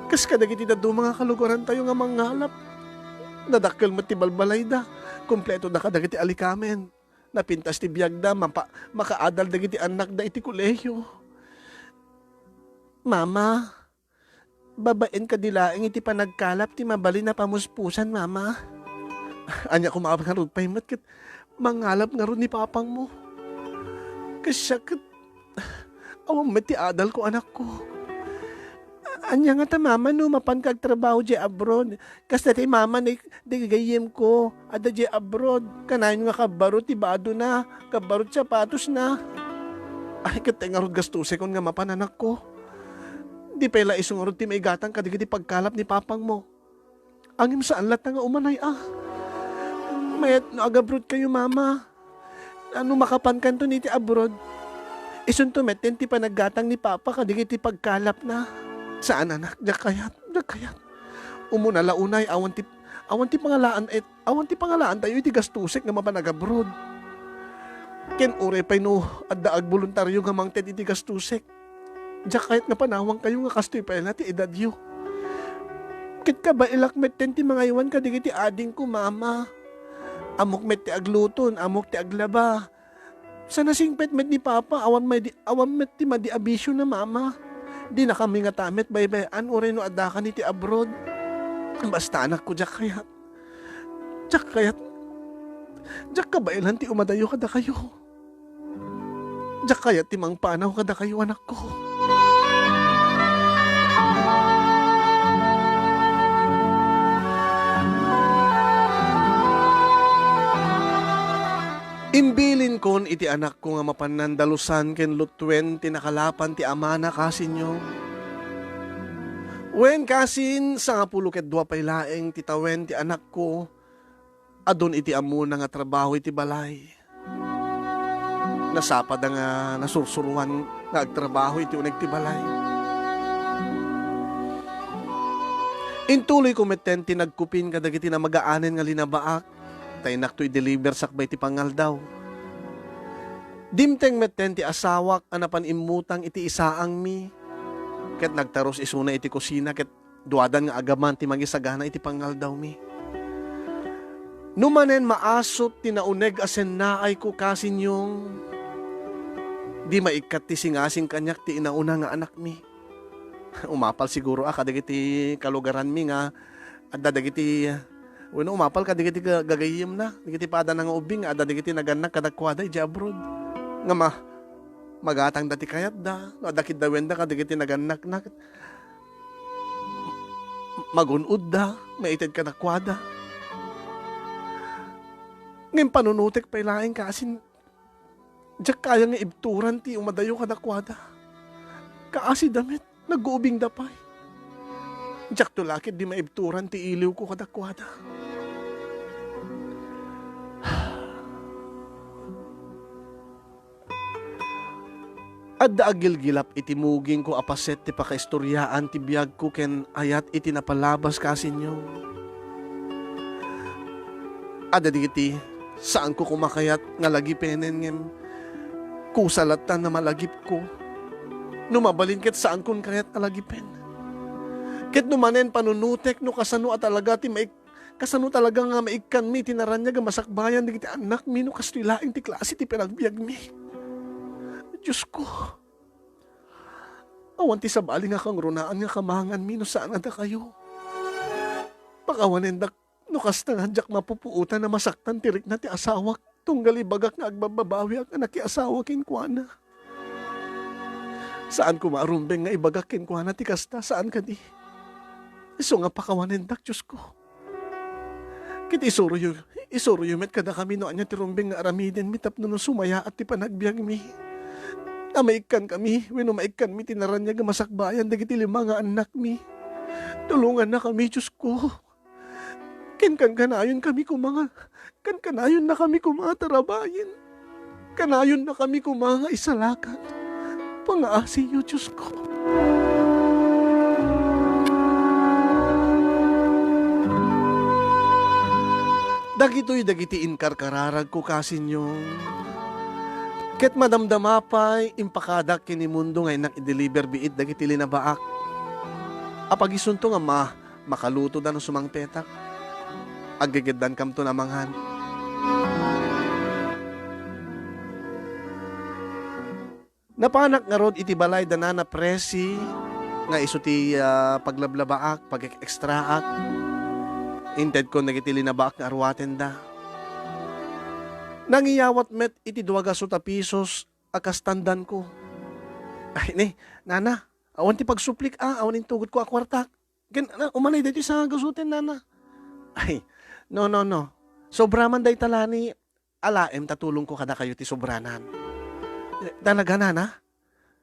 Kas kadagiti dadduma nga kalugarantayo nga mangngalap, nadakkel met ti balbalayda, kumpletoda kadagiti alikamen. Napintas ti biagda, mapa-, makaadal dagiti annakda iti kolehio. Mama, babaen kadi laeng iti panagkalap ti mabalin a pamuspusan, Mama? Ania koma a ngarud pay met ket mangalap ngarud ni papangmo? Ket siak ket awan met ti adalko, anakko. Ania ngata, Mama, no mapanka agtrabaho diay abroad? Kas dayta, Mama, ni, di gayyemko, adda diay abroad. Kanayon nga kabbarot ti badona, kabbarot ti sapatosna. Ay, ket tay ngarud gastusekon nga mapan, anakko. Di pay la isu ngarud ti maigatang kadagiti pagkalap ni papangmo. Ngem saan latta nga umanay a. Mayat no agabroadkayo, Mama. Ano makapankanton iti abroad? Isunto metten ti panaggatang ni Papa kadagiti pagkalapna. Saan, anak, diak kayat, diak kayat. Umuna la unay, awan ti, awan ti pangalaan, et awan ti pangalaantayo iti gastusek nga mapan ag-abroad. Ken uray pay no adda agboluntario nga mangted iti gastusek, diak kayat nga panawankayo nga kastoy pay la ti edadyo. Ket kabaelak metten ti mangaywan kadagiti adingko, Mama. Ammok met ti agluton, ammok ti aglaba. Sa nasingpet met ni Papa, awan madi-, awan met ti madi a bisiona, Mama. Dinakami ngata met baybay-an uray no addakami iti abroad. Basta, anakko, diak kayat. Diak kayat. Diak kabaelan ti umadayo kadakayo. Diak kayat ti mangpanaw kadakayo, anakko. Imbilinkon iti anakko nga mapan nandalusan ken lutuen ti nakalapan ti amana, kasinyo. Wen, kasin, sangapulo ket dua pay laeng ti tawen ti anakko, adun iti ammona nga trabaho iti balay. Nasapada nga nasursuroan nga agtrabaho iti uneg ti balay. Intuloyko metten ti nagkupin kadagiti namagaanen nga linabaak, ta innakto i-deliver sakbay ti pangaldaw. Dimteng metten ti asawak a napan immutang iti isaangmi, ket nagtarus isuna iti kusina ket duadan nga agaman ti mangisagana iti pangaldawmi. No manen maasut ti nauneg a sennaayko, kasinyong, di maikkat ti singasing kaniak ti inauna nga anakmi. Umapal siguro a kadagiti kalugaranmi nga adda dagiti, wenno umapal kadagiti ga-, gagayyemna, dagiti padana nga ubbing nga adda dagiti nagannak kadakuada idiay abroad. Nga ma-, magatangda ti kayatda, no adda kiddawenda kadagiti nagannakna, magun-odda, maited kadakuada. Ngem panunutek pay laeng, kasin, diak kaya nga ibturan ti umadayo kadakuada. Kaasida met, nagguubingda pay. Diakto la ketdi maibturan ti iliwko kadakuada. Adda agilgilap iti mugingko a paset ti pakaistoriaan ti biagko ken ayat iti napalabas, kasinyo. Adda dagiti saanko koma kayat nga lagipenen ngem kusa latta na malagipko. No mabalin ket saankon kayat a lagipen. Ket no manen panunutek no kasano a talaga ti maik-, kasano talaga nga maikkanmi ti naraniag a masakbayan dagiti annakmi no kastoy laeng ti klase ti panagbiagmi. Diosko, awan ti sabali nga kangrunaan nga kamanganmi no saan a dakayo. Pakawanendak no kasta nga diak mapupuotan a masaktan ti rikna ti asawak tunggal ibagak nga agbabbabawiak a nakiasawa kenkuana. Saan koma a rumbeng nga ibagak kenkuana ti kasta, saan kadi? Isu nga pakawanendak, Diosko. Ket isuroyo, isuroyo met kadakami no ania ti rumbeng nga aramidenmi tapno no sumayaat ti panagbiagmi. Ta maikkankami, wenno maikkanmi ti naraniag a masakbayan dagiti lima nga annakmi. Tulongannakami, Diosko. Ken kankanayonkami koma nga, kankanayonnakami koma nga tarabayen. Kanayonnakami koma nga isalakan. Pangaasiyo, Diosko. Dagitoy dagiti inkarkararagko, kasinyo. Ket madamdama pay impakadak ken ni Mundo nga innak i-deliver biit dagiti linabaak. Apagisunto nga ma-, makalutoda no sumangpetak. Aggegeddankamton a mangan. Napanak ngarud iti balay da Nana Presi nga isu ti, ah, paglablabaak, pag-ekstraak. Intedkon dagiti linabaak nga aruatenda. Nangiyawat met iti dua gasut a pisos a kas tandanko. Ay, ni, Nana, awan ti pagsuplik a, awan intugotko a kuartak. Ken, na, umanay daytoy sanga gasuten, Nana. Ay, no, no, no. Sobra man dayta, Lani, alaem ta tulongko kadakayo ti sobranan. Eh, talaga, Nana?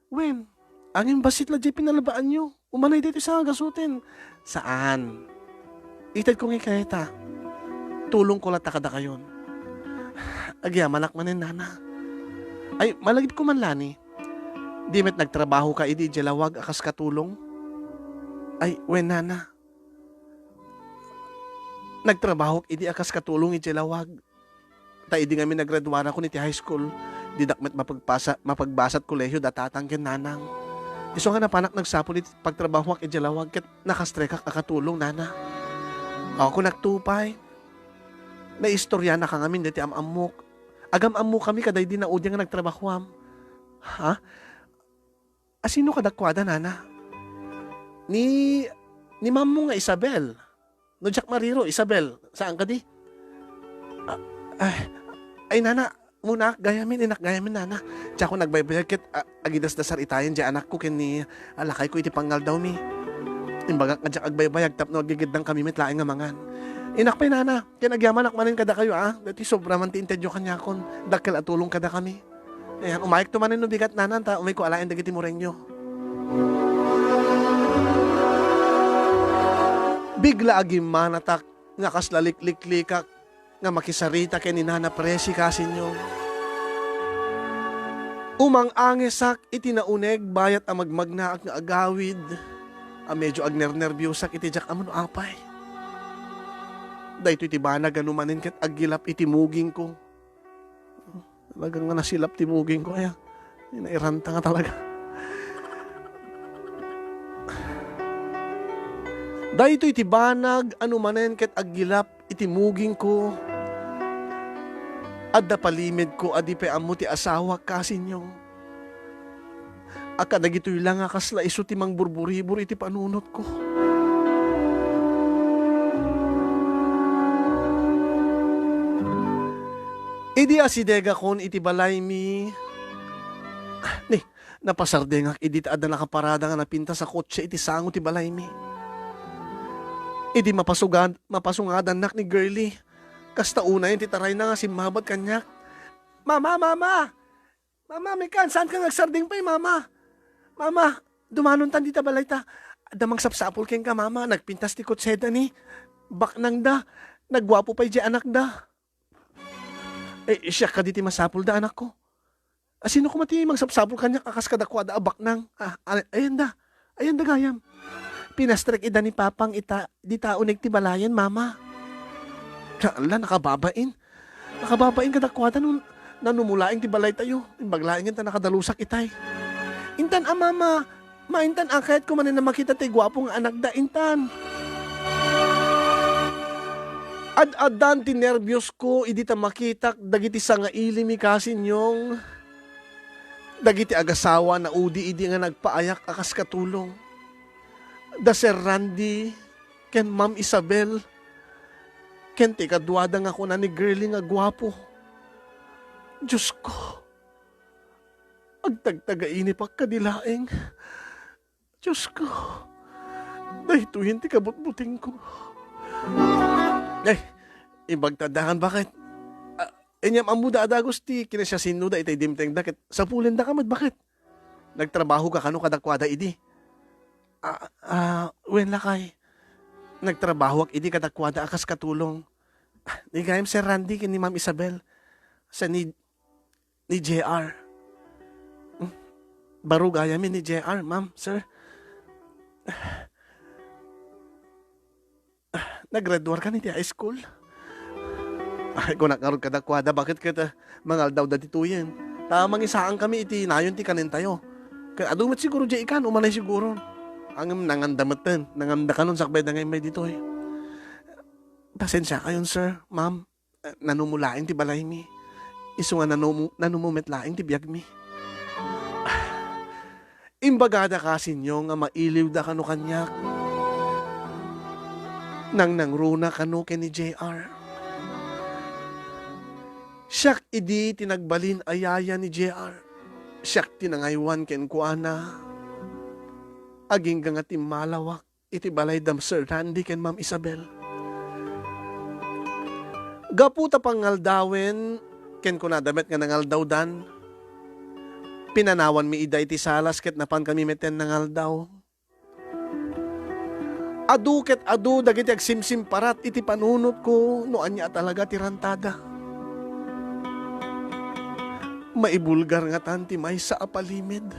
Wen, angin bassit la diay pinalabaanyo. Umanay daytoy sanga gasuten. Saan. Itedko nga kayata. Tulongko latta kadakayon. Agyamanak manen, Nana. Ay, malagipko man, Lani. Di met nagtrabahoka idi idiay lawag a kas katulong? Ay, wen, Nana. Nagtrabahok idi a kas katulong idiay lawag. Ta idi ngamin naggraduarakon iti high school, didak met mapagpasa-, mapagbasat kolehio da tatang ken nanang. Isu nga napanak nagsapul iti pagtrabahoak idiay lawag ket nakastrekak a katulong, nana. Awan ko nagtupay. Naistorianaka ngamin daytoy am-ammok. Agam-ammokami kadaydi naudian nga nagtrabahoam. Ha? A, sino kadakuada, nana? Ni, ni mammo nga Isabel. No diak mariro, Isabel, saan kadi? A, ay, ay, nana, munak gayamin, inak gayamin, nana. Diakon agbaybayag ket, a, agidasdasar itayen diay anakko ken ni, a, lakayko iti pangngaldawmi. Imbagak nga diak agbaybayag tapno aggigidnangkami met laeng nga mangan. Inak pay, nana, ken agyamanak manen kadakayo, a. Daytoy sobra man ti intedyo kaniakon. Dakkel a tulong kadakami. Ayan, umayekto manen no bigat, nana, ta umayko alaen dagiti murengyo. Bigla a gimmanatak nga kasla likliklikak nga makisarita ken ni Nana Presi, kasinyong. Umang-angesak iti nauneg bayat a magmagnaak nga agawid a medyo agnernerbiosak iti diak ammo no apay. Daytoy ti banag a numanen ket aggilap iti mugingko. Talaga nga nasilap ti mugingko, aya. Ay, nairanta nga talaga. Daytoy ti banag a numanen ket aggilap iti mugingko. Adda palimedko a di pay ammo ti asawak, kasinyong. A kadagitoy la nga kasla isu ti mangburburibor iti panunotko. Idi asidegakon iti balaymi, ni, napasardengak idi ta adda nakaparada nga napintas a kotse iti sango ti balaymi. Idi mapasugad-, mapasungadannak ni Girlie, kasta unayen ti tarayna nga simmabat kaniak. "Mama, mama! Mama, mekan, saanka nga agsardeng pay, mama? Mama, dumanontan dita balayta. Adda mangsapsapul kenka, mama. Nagpintas ti kotseda ni. Baknangda. Nagguapo pay diay anakda." "Eh, siak kadi ti masapulda, anakko? A, sino koma ti mangsapsapul kaniak a kas kadakuada a baknang? A, a-, ayanda. Ayanda gayam. Pinastrek ida ni Papang ita, dita uneg ti balayen, mama." Ala, nakababain. Nakababain kadakuada no nanumulaeng ti balaytayo. Imbag laengen ta nakadalusak itay. Intan a, mama, maintan a kayatko manen a makita ti guapo nga anakda, intan. Ad-addan ti nerbiosko idi ta makitak dagiti sangailimi, kasinyong. Dagiti agasawa naudi idi nga nagpaayak a kas katulong. Da Sir Randy ken Ma'am Isabel ken ti ikaduada nga kuna ni Girlie nga guapo. Diosko, agtagtagainipak kadi laeng. Diosko, daytoyen ti kabutbutingko. Ay, imbag ta addangan, baket? A, inyam ammoda a dagus ti kinasiasinnoda itay dimtengda ket sapulendaka met, baket? Nagtrabahoka kano kadakuada idi? A, a, wen, lakay. Nagtrabahoak idi kadakuada a kas katulong. Ni gayam, Sir Randy, ken ni Ma'am Isabel. Sa ni ni J R. Hmm. Baro gayam ni J R, ma'am, sir. Naggraduar ka ni ti high school? Ay, kunak ngarud kadakuada, baket ket, ah, mangaldawda ditoyen? Ta mangisaan kami iti nayon ti kanentayo. Ket adu met siguro diay ikan, umanay siguro. Ngem nanganda metten, nanganda kanon sakbay da nga immay ditoy. Pasensiakayon, sir, ma'am. Nanumo laeng ti balaymi. Isu nga nanumo, nanumo met laeng ti biagmi. Imbagada kasinyo nga mailiwda kano kaniak. Nangnangruna kano ken ni J R. Siak idi ti nagbalin a yaya ni J R. Siak ti nangaywan kenkuana. Agingga nga timmalawak iti balayda Sir Randy ken Ma'am Isabel. Gapu ta pangngaldawen, ken kunada met nga nangaldawdan, pinanawanmi ida iti salas ket napankami metten nangaldaw. Adu ket adu dagiti agsimsimparat iti panunotko no ania a talaga ti rantada. Maibulgar ngatan ti maysa a palimed.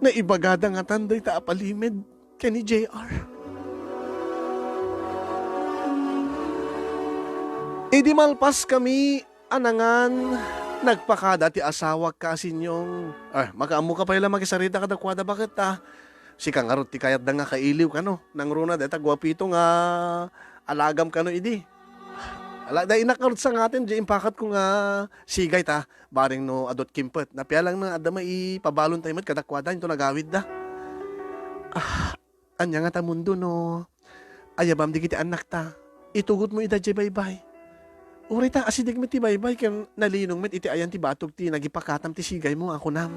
Naibagada ngatan dayta a palimed ken ni J R. Idi malpaskami a nangan, nagpakada ti asawak, Kasinyong. Ah, makaammoka pay la makisarita kadakuada, baket ta sika ngarud ti kayatda nga kailiw kano. Nangruna dayta guapito nga alagam kano idi. Ala, da inak ngarud sangaten, di impakatko nga sigay ta, bareng no adut kimpet. Napia lang nga adda maipabalon tayo met kadakuada, into nagawidda. Ah, ania nga ta mundo no ayabam dagiti annakta. Itugotmo ida diay baybay. Uray ta asideg met ti baybay ken nalinong met iti ayan ti batog ti nagipakatam ti sigaymo a kunam.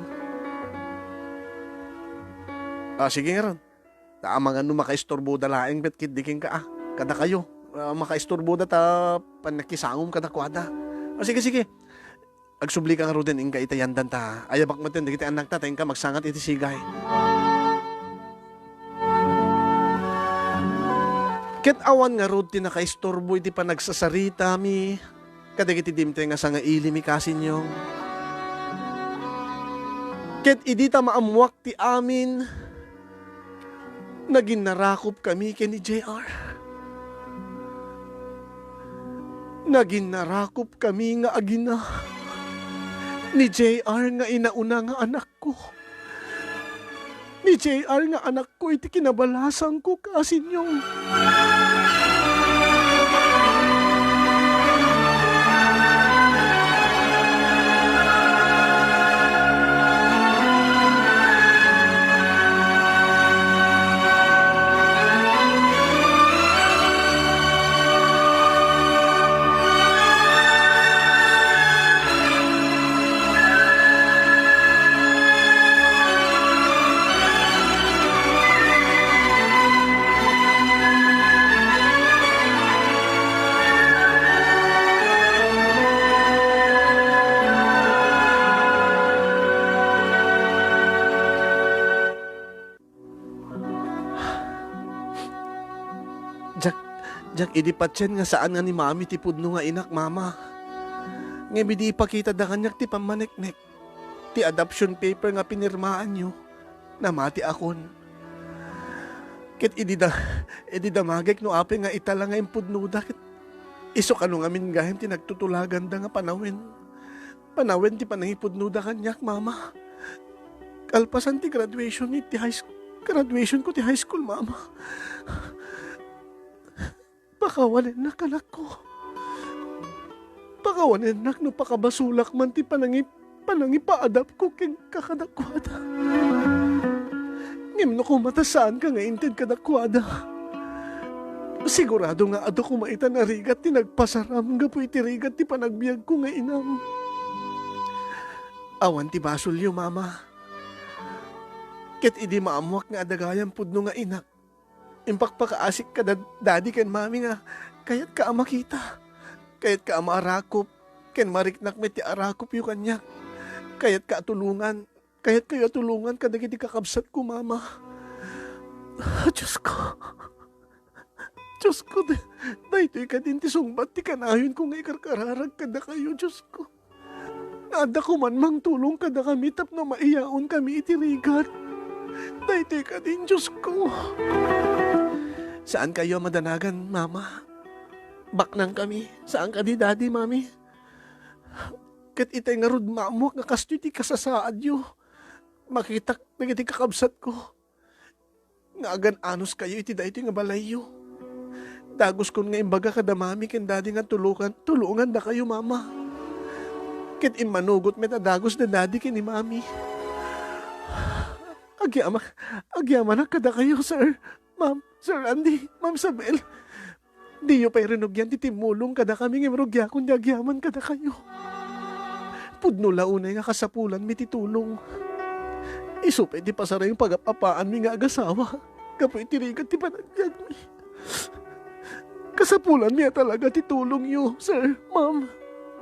Ah, sige ngarud. Ta amangan no makaisturboda laeng met ketdi kenka, ah, kadakayo. Ah, makaisturboda ta pannakisangom kadakuada. Ah, sige, sige. Agsubli ka ngaruden, inka ita yandan ta ayabak metten dagiti annakta, ta inka magsangat iti sigay. Ket awan ngarud ti nakaisturbo iti panagsasaritami kadagiti dimteng a sangailimi, Kasinyong. Ket idi ta maammuak ti amin, naginnarakopkami ken ni J R. Naginnarakopkami nga agina ni J R nga inauna nga anakko. Ni J R nga anakko iti kinabalasangko, Kasinyong. Diak, diak idi patien nga saan nga ni Mami ti pudno nga inak, Mama. Ngem idi ipakitada kaniak ti pammaneknek, ti adoption paper nga pinirmaanyo, namatiakon. Ket idi da, idi damagek no apay nga ita la nga impudnoda, ket isu kano ngamin gayam ti nagtutulaganda nga panawen. Panawen ti panangipudnoda kaniak, Mama. Kalpasan ti graduation ni ti high sch-, graduation ko ti high school, Mama. Pakawanennak, anakko. Pakawanennak no pakabasolak man ti panangip-, panangipaadapko kenka kadakuada. Ngem no koma ta saanka nga inted kadakuada, sigurado nga adu koma ita a rigat ti nagpasaram gapu iti rigat ti panagbiagko nga inam. Awan ti basolyo, Mama. Ket idi maammuak nga adda gayam pudno nga inak, impakpakaasik kada Daddy ken Mami nga kayatka a makita, kayatka a maarakop, ken mariknak met ti arakopyo kaniak. Kayatka a tulongan, kayatkayo a tulongan kadagiti kakabsatko, Mama. Diosko, Diosko, da-, daytoy kadin ti sungbat ti kanayonko nga ikarkararag kadakayo, Diosko. Nga adda koman mangtulong kadakami tapno maiyaonkami iti rigat. Daytoy kadin, Diosko. Saankayo a madanagan, Mama. Baknangkami. Saan kadi, Daddy, Mami. Ket itay ngarud maammuak nga kastoy ti kasasaadyo. Makitak dagiti kakabsatko nga agan-anuskayo iti daytoy nga balayyo. Daguskon nga imbaga kada Mami ken Daddy nga tulongan, tulongandakayo, Mama. Ket immanugot met a dagus da Daddy ken ni Mami. Agyama-, agyamanak kadakayo, Sir, Ma'am, Sir Randy, Ma'am Isabel. Diyo pay rinugian ti timmulong kadakami ngem rugiakon ti agyaman kadakayo. Pudno la unay nga kasapulanmi ti tulong. Isu pay ti pasareng pagap-apaanmi nga agasawa gapu iti rigat ti panagbiagmi. Kasapulanmi a talaga ti tulongyo, Sir, Ma'am,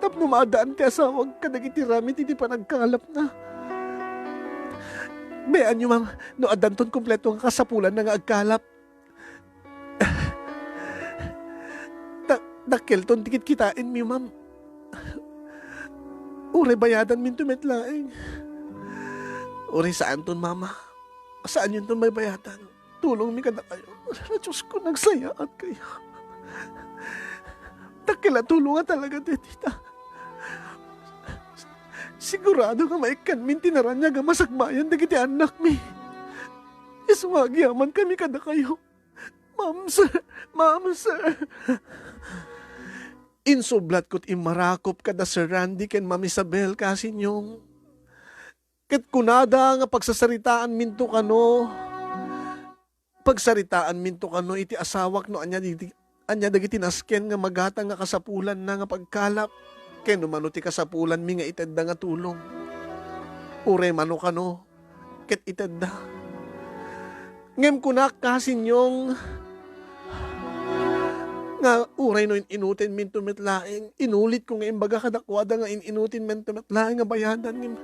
tapno maaddaan ti asawak kadagiti ramid iti panagkalapna. Bayaanyo, Ma'am, no addanton kompleto nga kasapulanna nga agkalap. Da-, dakkelton ti kitkitaenmi, Ma'am. Uray bayadanminto met laeng. Uray saanton, Mama. Saanyonton baybayadan. Tulongmi kadakayo. Diosko, nagsayaat kayo. Dakkel a tulong a talaga dayta. Sigurado nga maikkanmin ti naraniag a masakbayan dagiti annakmi. Isu nga agyamankami kadakayo. Ma'am, sir. Ma'am, sir. Insublatko ti immarakop kada Sir Randy ken Ma'am Isabel, kasinyong. Ket kunada nga pagsasaritaanminto kano, pagsaritaanminto kano iti asawak no ania dagiti, ania dagiti nasken nga magatang nga kasapulanna nga pagkalap, ken no mano ti kasapulanmi nga itedda nga tulong. Uray mano kano, ket itedda. Ngem kunak, kasinyong, nga uray no in-inutinminto met laeng, inulitko nga imbaga kadakuada nga in-inutinminto met laeng a bayadan, ngem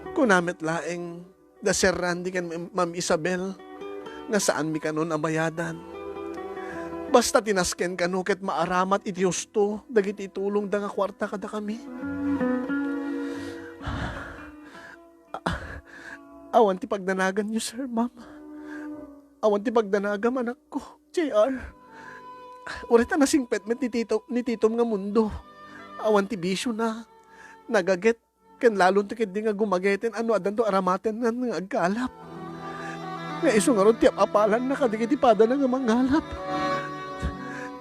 kuna met laeng da Sir Randy ken Ma'am Isabel nga saanmi kanon a bayadan. Basta ti nasken kano ket maaramat iti husto dagiti itulongda nga kuarta kadakami. A-, awan ti pagdanaganyo, sir, ma'am. Awan ti pagdanagam, anakko, J R. Uray ta nasingpet met ni Tito, ni Titom nga mundo. Awan ti bisiona. Nagaget, ken lalon ti ketdi nga gumageten a no addanto aramatenna nga agkalap. Nga isu ngarud ti ap-apalanna kadagiti padana nga manggalap.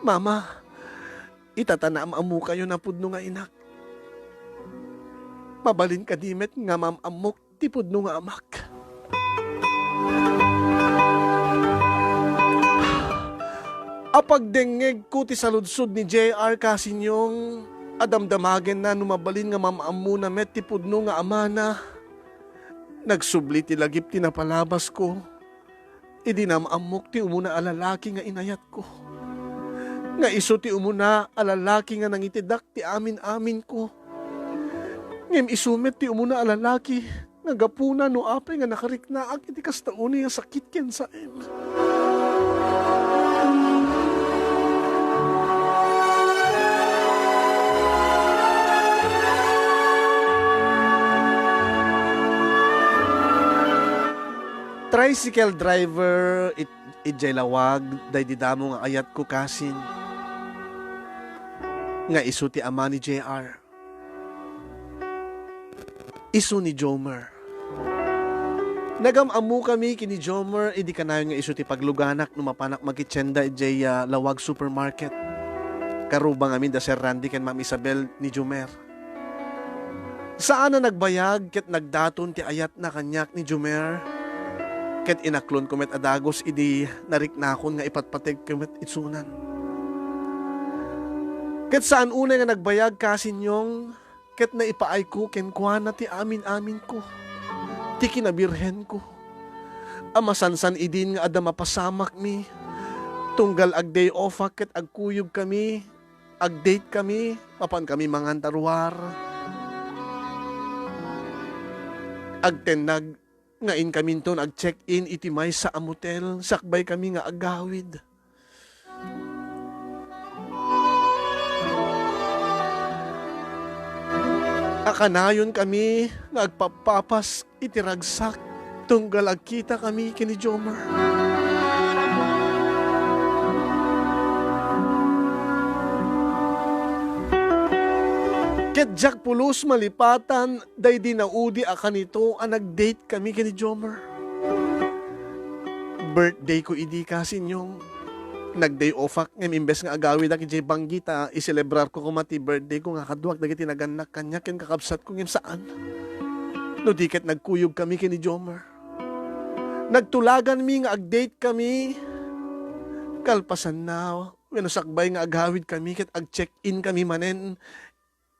Mama, itatana am-ammokayo a pudno nga inak. Mabalin kadi met nga maam-ammok ti pudno nga amak. Apagdengngegko ti saludsod ni J R, kasinyong, a damdamagenna no mabalin nga maam-ammona met ti pudno nga amana. Nagsubli ti lagip ti napalabasko. Idi naam-ammok ti umuna a lalaki nga inayatko, nga isu ti umuna a lalaki nga nangitedak ti amin-aminko. Ngem isu met ti umuna a lalaki nga gapuna no apay nga nakariknaak iti kasta unay a sakit ken saem. Tricycle driver it-, idiay lawag, daydi damo nga ayatko, kasin, nga isu ti ama ni J R. Isu ni Jomer. Nagam-ammokami ken ni Jomer idi kanayon nga isu ti pagluganak no mapanak makitienda idiay, ah, lawag supermarket. Karubang amin da Sir Randy ken Ma'am Isabel ni Jomer. Saan a nagbayag ket nagdaton ti ayatna kaniak ni Jomer, ket inaklonko met a dagus idi nariknakon nga ipatpategko met isunan. Ket saan unay nga nagbayag, kasinyong, ket naipaayko kenkuana ti amin-aminko, ti kinabirhenko, a masansan idin nga adda mapasamakmi, tunggal ag-day offak ket agkuyogkami, ag-date kami, mapankami mangan ta ruar. Agtennag nga inkaminton ag-check-in iti maysa a motel, sakbaykami nga agawid. A kanayonkami nga agpappapas iti ragsak, tunggal agkitakami ken ni Jomer. Ket diak pulos malipatan daydi naudi a kanito a nag-date kami ken ni Jomer. Birthday ko idi, kasinyong. Nag-day offak ngem imbes nga agawidak idiay banggi ta iselebrarko koma ti birthday ko nga kaduak dagiti nagannak kaniak ken kakabsatko ngem saan. No di ket nagkuyogkami ken ni Jomer. Nagtulaganmi nga ag-date kami. Kalpasanna, wenno sakbay nga agawidkami ket ag-check-in kami manen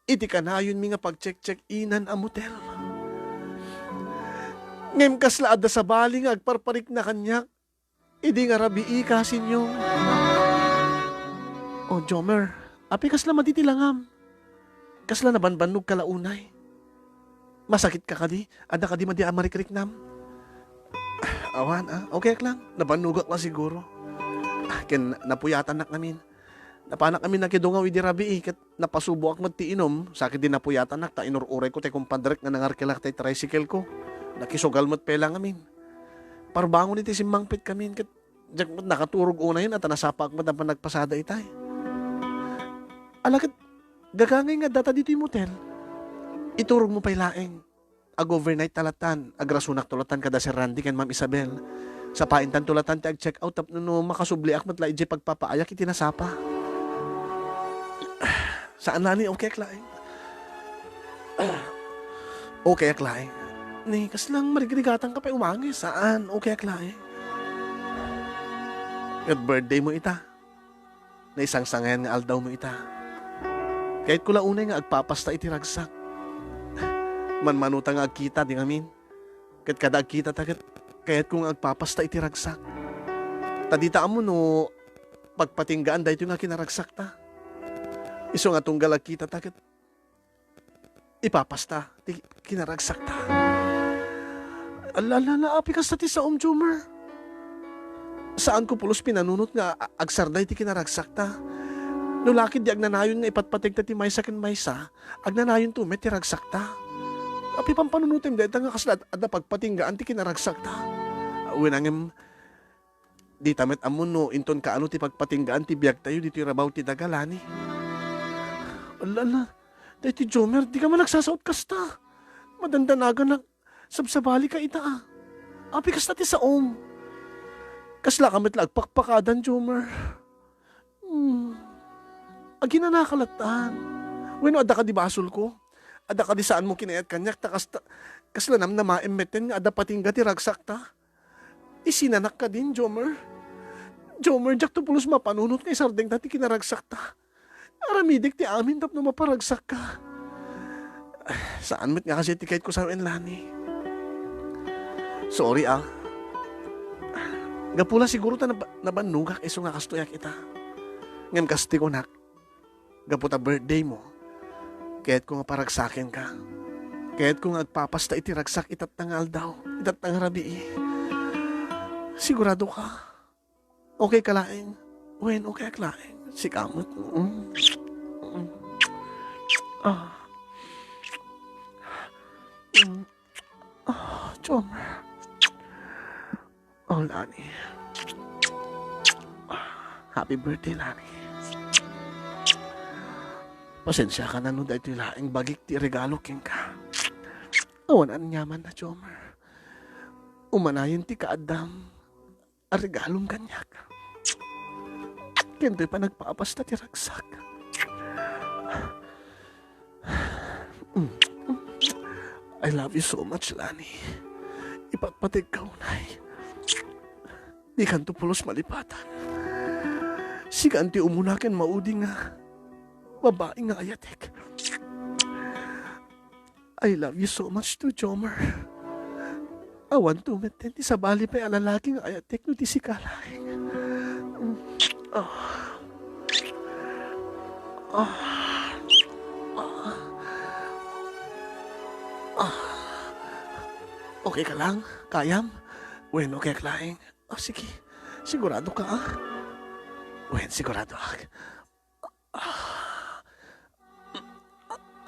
iti kanayonmi nga pag-check-check-inan a motel. Ngem kasla adda sabali nga agparparikna kaniak idi nga rabii, kasinyong. O, Jomer, apay kasla madi ti langam? Kasla nabanbannogka la unay? Masakitka kadi? Adda kadi madi a marikriknam? Awan, ah. Okay lang. Nabannogak la siguro. Ah, ken napuyatannak ngamin. Napanak ngamin nakidungaw idi rabii, ket napasuboak met ti inum, sakit di napuyatanak, ta inur-urayko ti kumpadrek nga nangarkelak ti tricycle ko. Nakisugal met pay lang ngamin. Parbangon iti simmangpet kamin, ket Diak met nakaturog unayen, a ta nasapaak met a panagpasada itay. Ala ket, gagangay nga data ditoy motel. Iturogmo pay laeng. Ag-overnight ta latan, agrasonakto latan kada Sir Randy ken Ma'am Isabel. Sapaentanto latan ti ag-check out tapno no makasubliak met la idiay pagpapaayak iti nasapa. Saan la ni, okay ak laeng. Okay ak laeng. Ni, kaslang marigrigatangka pay umangis, saan, okay ak laeng. Ket birthday mo ita. Naisangsangayan nga aldawmo ita. Kayatko la unay nga agpapasta iti ragsak. Manmanuta nga agkita ti ngamin. Ket kada agkitata ket kayatko nga agpapasta iti ragsak. Ta dita ammo no pagpatinggaan daytoy nga kinaragsakta. Isu nga tunggal agkitata ket ipapasta ti kinaragsakta. Ala, ala, ala, apay kasta ti saom, Jomer? Saanko pulos pinanunot nga a-, agsarday ti kinaragsakta. No la ket di agnanayon nga ipatpategta ti maysa ken maysa, agnanayonto met ti ragsakta. Apay pampanunotem dayta nga kasla ad-, adda pagpatinggaan ti kinaragsakta? Wen, ngem dita met ammo no inton kaano ti pagpatinggaan ti biagtayo ditoy rabaw ti daga, Lani. Ala, ala. Daytoy Jomer, dika man agsasaot kasta. Madandanaganak. Sabsabalika ita, a. Apay kasta ti saom? Kaslaka met la agpakpakadan, Jomer. Hmm. Aginanaka latan. Wenno, adda kadi basolko? Adda kadi saanmo kinayat kaniak, ta kasta, kasla namnamaem metten nga adda patingga ti ragsakta? Isinanak kadin, Jomer? Jomer, diakto pulos mapanunot nga isardengta ti kinaragsakta. Aramidek ti amin tapno maparagsakka. Saan met nga kasi ti kayatko sawen, Lani. Sorry, ah. Gapu la siguro ta nab-, nabannogak isu nga kastoyak ita. Ngem kas ti kunak, gapu ta birthday mo, kayatko nga paragsakenka. Kayatko nga agpapasta iti ragsak itatta nga aldaw, itatta nga rabii. Sigurado ka? Okay ka laeng? Wen, okay ak laeng. Sika met. Mm. Mm. Ah. Mm. Ah, Jomer. Oh, Lani. Happy birthday, Lani. Pasensiaka na no daytoy laeng bagik ti regalo kenka. Awan aniamanna, Jomer. Umanayen ti kaaddam a regalom kaniak. Ken toy panagpapasta ti ragsak. I love you so much, Lani. Ipatpategka unay. Dikanto pulos malipatan. Sikan ti umuna ken maudi nga babai nga ayatek. I love you so much too, Jomer. Awanto metten ti sabali pay a lalaki nga ayatek no di sika laeng. Ah. Ah. Ah. Ah. Okay ka lang? Kayam? Wen, okay ak laeng. Oh, sige. Sigurado ka, ah? Wen, sigurado ak. Ah.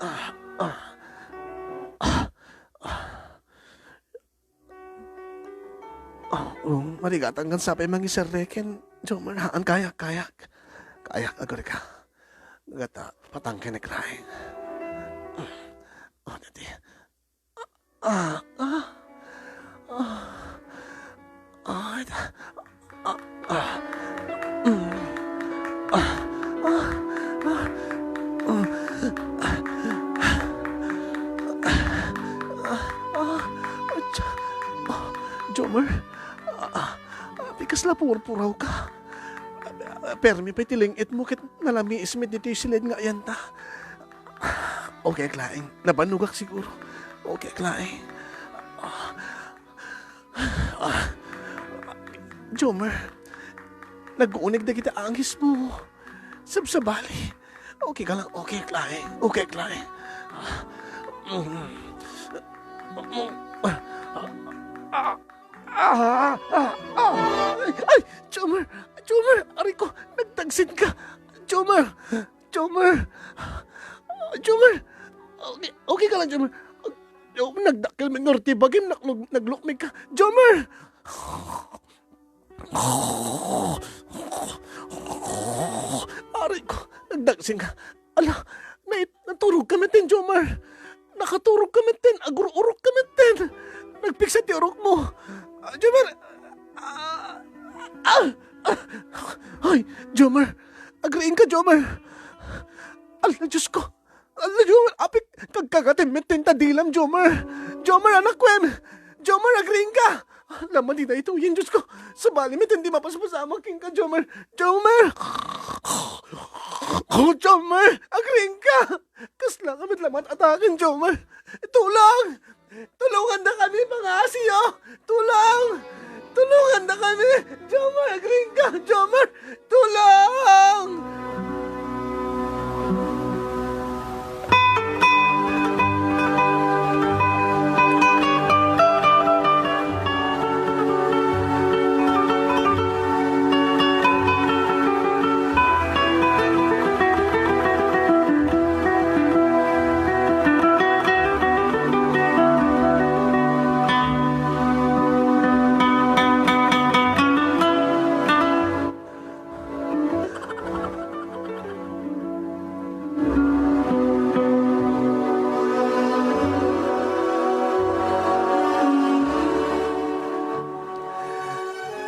Ah, ah. Ah, ah. Ah, um, marigatan nga sapay mangisarreken, Jomer, haan, kayak, kayak. Kayak, agurika. Gata, patangkenek laeng. Oh, dati. Ah, ah. Ah. Ah, ita. Ah, ah. Mm. Ah, ah, ah. Mm. Ah, ah, ah. Atsa. Ah, Jomer. Ah, ah. Apay kasla purpurawka? Permi pay ti ling-itmo ket nalamiis met ditoy siled nga ayanta. Okay ak laeng. Nabannogak siguro. Okay ak laeng. Ah. Ah. Jomer, nag-uuneg dagiti angismo. Sabsabali. Okay ka lang. Okay ak laeng. Okay ak laeng. Ah. Mm. Ah. Ah. Ah. Ah. Ay, ay, Jomer. Jomer, ariko. Nagtagsinka. Jomer. Jomer! Jomer! Okay, okay ka lang, Jomer? Oh, nagdakkel met nga urti bagim, nagluk-, naglukmig ka. Jomer! Aray ko, nagdagsing ka. Ala, nait-, naturog ka metten, Jomar. Nakaturog ka metten, agur-urok ka metten. Nagpigsa ti urok mo. Ah, Jomar. Ah, ah, ah. Ay, Jomar. Agriing ka, Jomar. Ala, Diyos ko. Ala, Jomar, apik, kagkagatem metten ta dilam, Jomar. Jomar, anak wen. Jomar, agriing ka. Ala, madi daytoyen, Diyos ko. Sabali metten ti mapaspasamak kenka, Jomar. Jomar! Oh, Jomar, agriing ka. Kasla ka met lamat ataken, Jomar. Tulong! Tulongandakami, pangngaasim! Tulong! Tulongandakami! Jomar, agriing ka! Jomar! Tulong!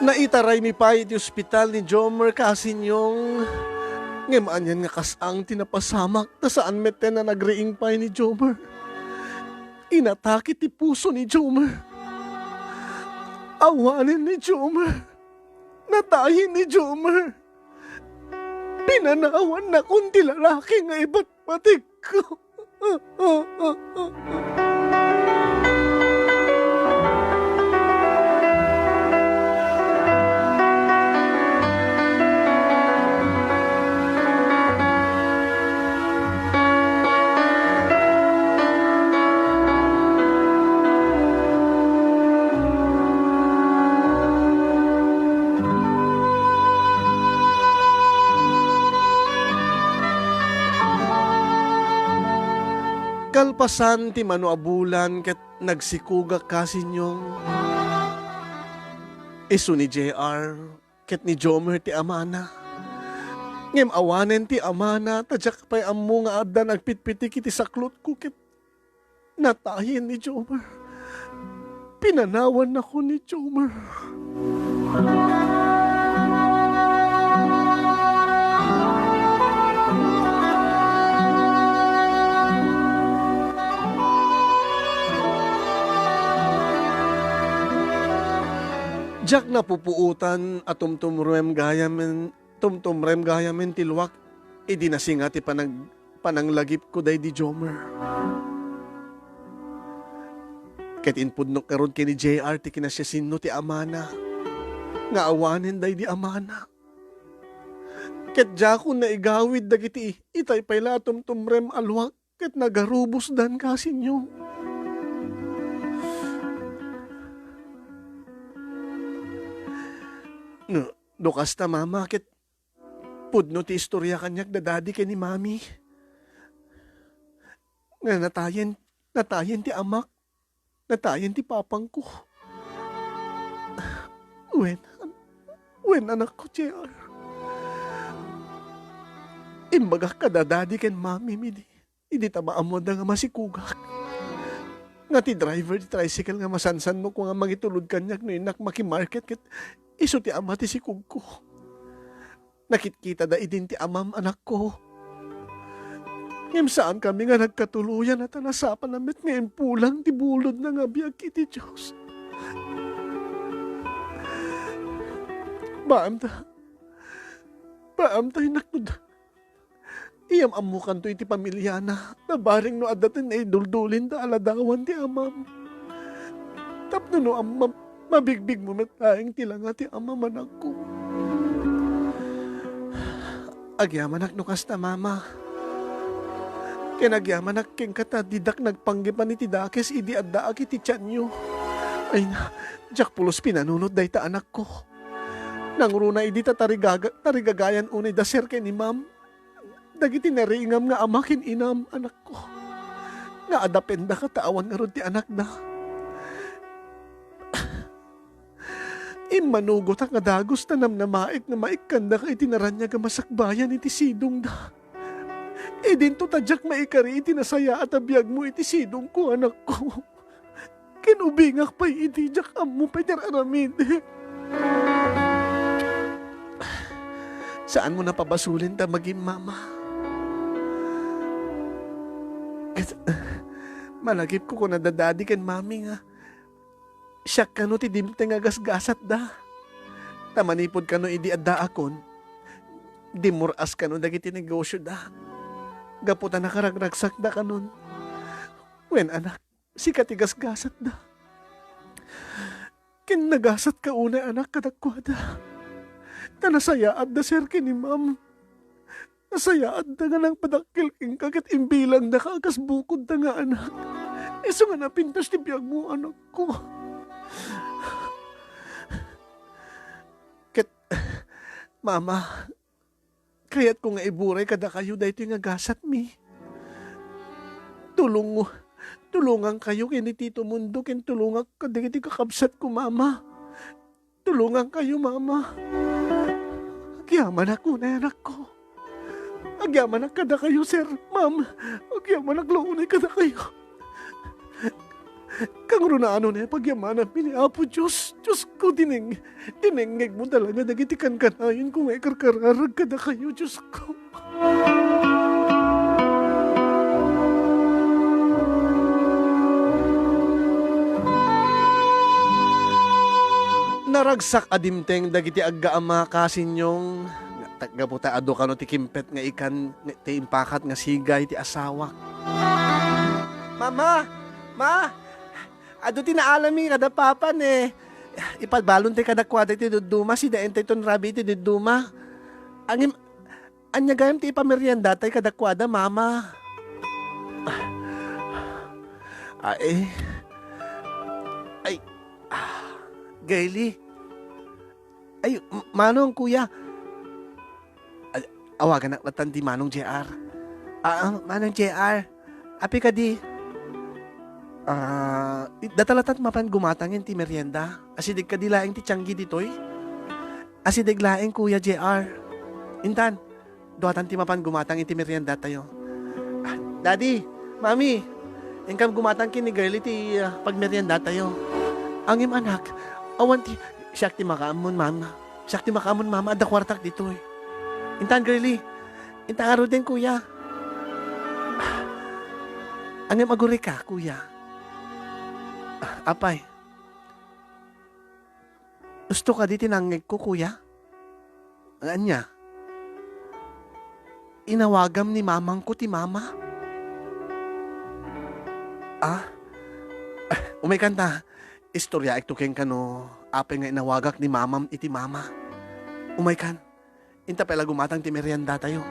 Naitaraymi pay iti ospital ni Jomer, Kasinyong. Ngem anian nga kas-ang ti napasamak, ta saan metten a nagriing pay ni Jomer. Inatake ti puso ni Jomer. Awanen ni Jomer. Natayen ni Jomer. Pinanawannakon ti lalaki nga ibatbatikko. Kalpasan ti mano a bulan ket nagsikogak, Kasinyong. Isu ni J R ket ni Jomer ti amana. Ngem awanen ti amana, ta diak pay ammo nga adda nagpitpitik iti saklotko ket natayen ni Jomer. Pinanawannakon ni Jomer. Diak napupuotan a tumtumrem gayamen, tumtumrem gayamen ti luak idi nasinga ti panag-, pananglagipko daydi Jomer. Ket impudnok ngarud ken ni J R ti kinasiasino ti amana nga awanen daydi amana. Ket diakon naigawid dagiti itay pay la a tumtumrem a luak ket nagarubosdan, Kasinyong. No, no kasta, Mama, ket pudno ti istoria kaniak da Daddy ken ni Mami. Nga natayen, natayen ti amak, natayen ti papangko. Wen, wen, anakko, J R. Imbagak kada Daddy ken Mami idi, idi ta maammoda nga masikogak. Nga ti driver ti tricycle nga masansanok nga mangitulod kaniak no innak makimarket ket isu ti ama ti sikogko. Nakitkitada idin ti amam, anakko. Ngem saankami nga nagkatuloyan a ta nasapana met nga impulang ti bulodna nga biag iti Dios. Baamta, baamta, innak, no da-, iyam-ammokanto iti pamiliana, ta bareng no adda ti naiduldulinda a ladawan ti amam. Tapno no am-, mabigbigmo met laeng ti langa ti amam, anakko. Agyamanak no kasta, Mama. Ken agyamanak kenka ta didak nagpanggepan iti dakes idi addaak iti tianyo. Ay na, diak pulos pinanunot dayta, anakko. Nangruna idi ta tarigaga-, tarigagayan unay da Sir ken ni Ma'am dagiti nariingam nga ama ken inam, anakko, nga adda pendaka ta awan ngarud ti anakda. Immanugotak a dagus ta namnamaek nga maikkandaka iti naraniag a masakbayan iti sidongda. Idinto ta diak maikari iti nasayaat a biagmo iti sidongko, anakko. Ken ubingak pay idi diak ammo pay ti ar-aramidek. Saanmo napabasolin ta magimama. Ket, malagipko kuna da Daddy ken Mami nga siak kano ti dimteng a gasgasatda. Ta manipud kano idi addaakon, dimmur-as kano dagiti negosioda. Gapu ta nakaragragsakda kanon. Wen, anak, sika ti gasgasatda. Ken nagasatka unay, anak, kadakuada. Ta nasayaatda, sir, ken ni ma'am. Nasayaatda nga nangpadakkel kenka ket imbilangdaka a kas bukodda nga anak. Isu nga napintas ti biagmo, anakko. Ket, Mama, kayatko nga iburay kadakayo daytoy nga gasatmi. Tulong-, tulongankayo ken ni Tito Mundo ken tulongak kadagiti kakabsatko, Mama. Tulongankayo, Mama. Agyamanak unay, anakko. Agyamanak kadakayo, sir, ma'am. Agyamanak la unay kadakayo. Kangrunaano ni pagyamananmi ni Apo Dios. Diosko, dineng-, dinengngegmo talaga dagiti kankanayon ko nga ikarkararag kadakayo, Diosko. Naragsak a dimteng dagiti aggaama, Kasinyong, nga gapu ta adu kano ti kimpet nga ikan nga ti impakat nga sigay ti asawak. Mama! Ma! Adu ti naalami kada papa ne. Ipabalon tay kadakuada iti dudduma, sida entay ton rabii iti dudduma. Angem, ania gayam ti ipamerienda tay kadakuada, Mama? Ay. Ay. Ah, Gayle. Ay, M-, Manong, Kuya. Ay, awaganak latan ti Manong J R. Ah, ah, Manong J R. Apay kadi? Ah, i-, data latat mapan gumatang iti merienda. Asideg kadi laeng ti tianggi ditoy? Asideg laeng, Kuya J R. Intan, duatan ti mapan gumatang iti merienda tayo. Ah, Daddy, Mami, inkam gumatang ken ni Girlie ti, ah, pagmerienda tayo. Angem, anak, awan ti, siak ti makaammon, Mama. Siak ti makaammon, Mama, adda kuartak ditoy. Intan, Girlie, intan ngaruden, Kuya. Angem, agurayka, Kuya. Ah, apay. Usto kadi ti nangngegko, Kuya? Ania? Inawagam ni mamangko ti mama? Ah? Umaykan ta. Istoryaekto kenka no apay nga inawagak ni mamam iti mama. Umaykan. Inta pay la gumatang ti merienda tayo.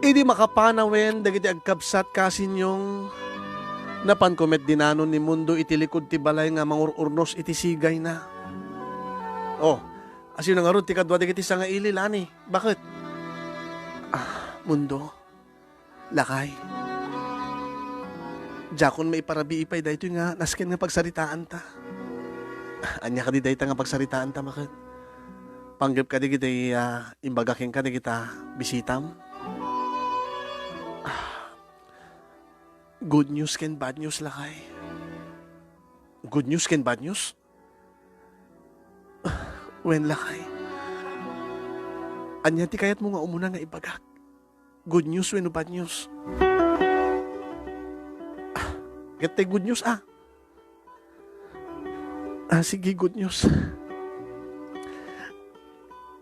Idi makapanawen dagiti agkabsat, Kasinyong, napanko met dinanon ni Mundo iti likud ti balay nga mangur-urnos iti sigayna. Oh, asino ngarud ti kadua dagiti sangaili, Lani? Baket? Ah, Mundo. Lakay, diakon maiparabii pay daytoy nga nasken nga pagsaritaanta. Ania kadi dayta nga pagsaritaanta, Maket? Panggep kadi dagiti, ah, imbaga kenka dagita bisitam? Ah, good news ken bad news, lakay. Good news ken bad news? Wen, lakay. Ania ti kayatmo nga umuna nga ibagak? Good news wenno bad news? Ah, ket tay good news, ah. Ah, sige, good news.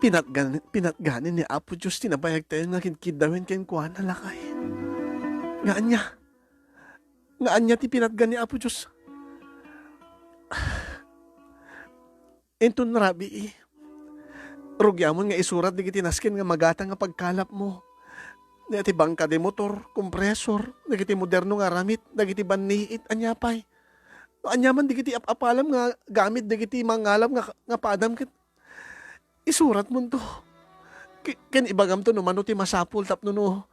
Pinatgan-, pinatganen ni Apo Dios ti nabayagtayo nga kinkiddawen kenkuana, lakay. Nga ania? Nga ania ti pinatgan ni Apo Dios? Inton rabii, rugiamon nga isurat dagiti nasken nga magatang nga pagkalapmo. Dagiti bangka de motor, kompresor, dagiti moderno nga aramid, dagiti banniit, ania pay? No ania man dagiti ap-apalam nga gamit dagiti mangalap nga, nga padam ket isuratmonto. Ke-, ken ibagamto no mano ti masapul tapno no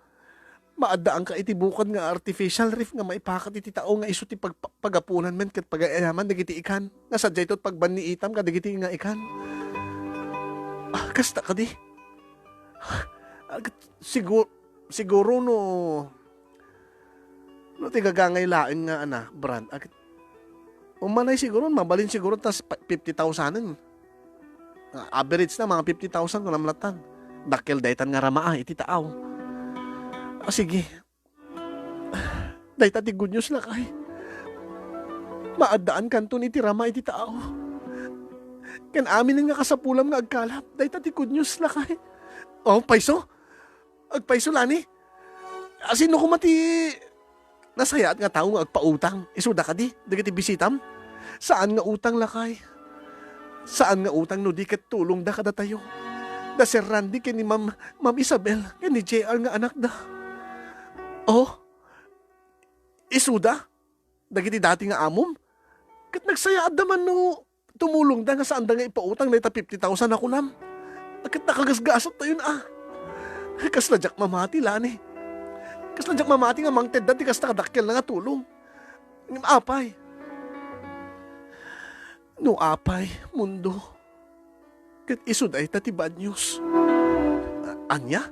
maaddaanka iti bukod nga artificial reef nga maipakat iti tao nga isu ti pagpa-, pagapunan met ket pagayam-ayaman dagiti ikan nga sadiay to pagbanniitam kadagiti nga ikan. Ah, kasta kadi? Ah, sigur-, siguro no, no ti gagangay laeng nga, ana, brand, ah, umanay siguro, mabalin siguro ta s-, pa-, fifty thousand. Ah, average na, mga fifty thousand, kunam latan. Dakkel daytan nga rama, ah, iti taaw. Ah, sige. Dayta ti good news, lakay. Maaddaankanton iti rama iti taaw. Ken aminen nga kasapulam nga agkalap, dayta ti good news, lakay. Oh, payso? Agpayso, Lani? Asino koma ti nasayaat nga tao nga agpautang? Isuda kadi, dagiti bisitam? Saan nga utang, lakay. Saan nga utang no di ket tulongda kadatayo. Da Sir Randy ken ni Ma'am, Ma'am Isabel ken ni J R nga anakda. Oh, isuda? Dagiti dati nga amom? Ket nagsayaatda man no tumulongda nga saanda nga ipautang dayta fifty thousand a kunam. Ket nakagasgasattayon a. Kasla diak mamati, Lani. Kasla diak mamati nga mangtedda ti kasta kadakkelna nga tulong. Ngem apay? No apay, mundo, ket isu dayta ti bad news. A-, ania?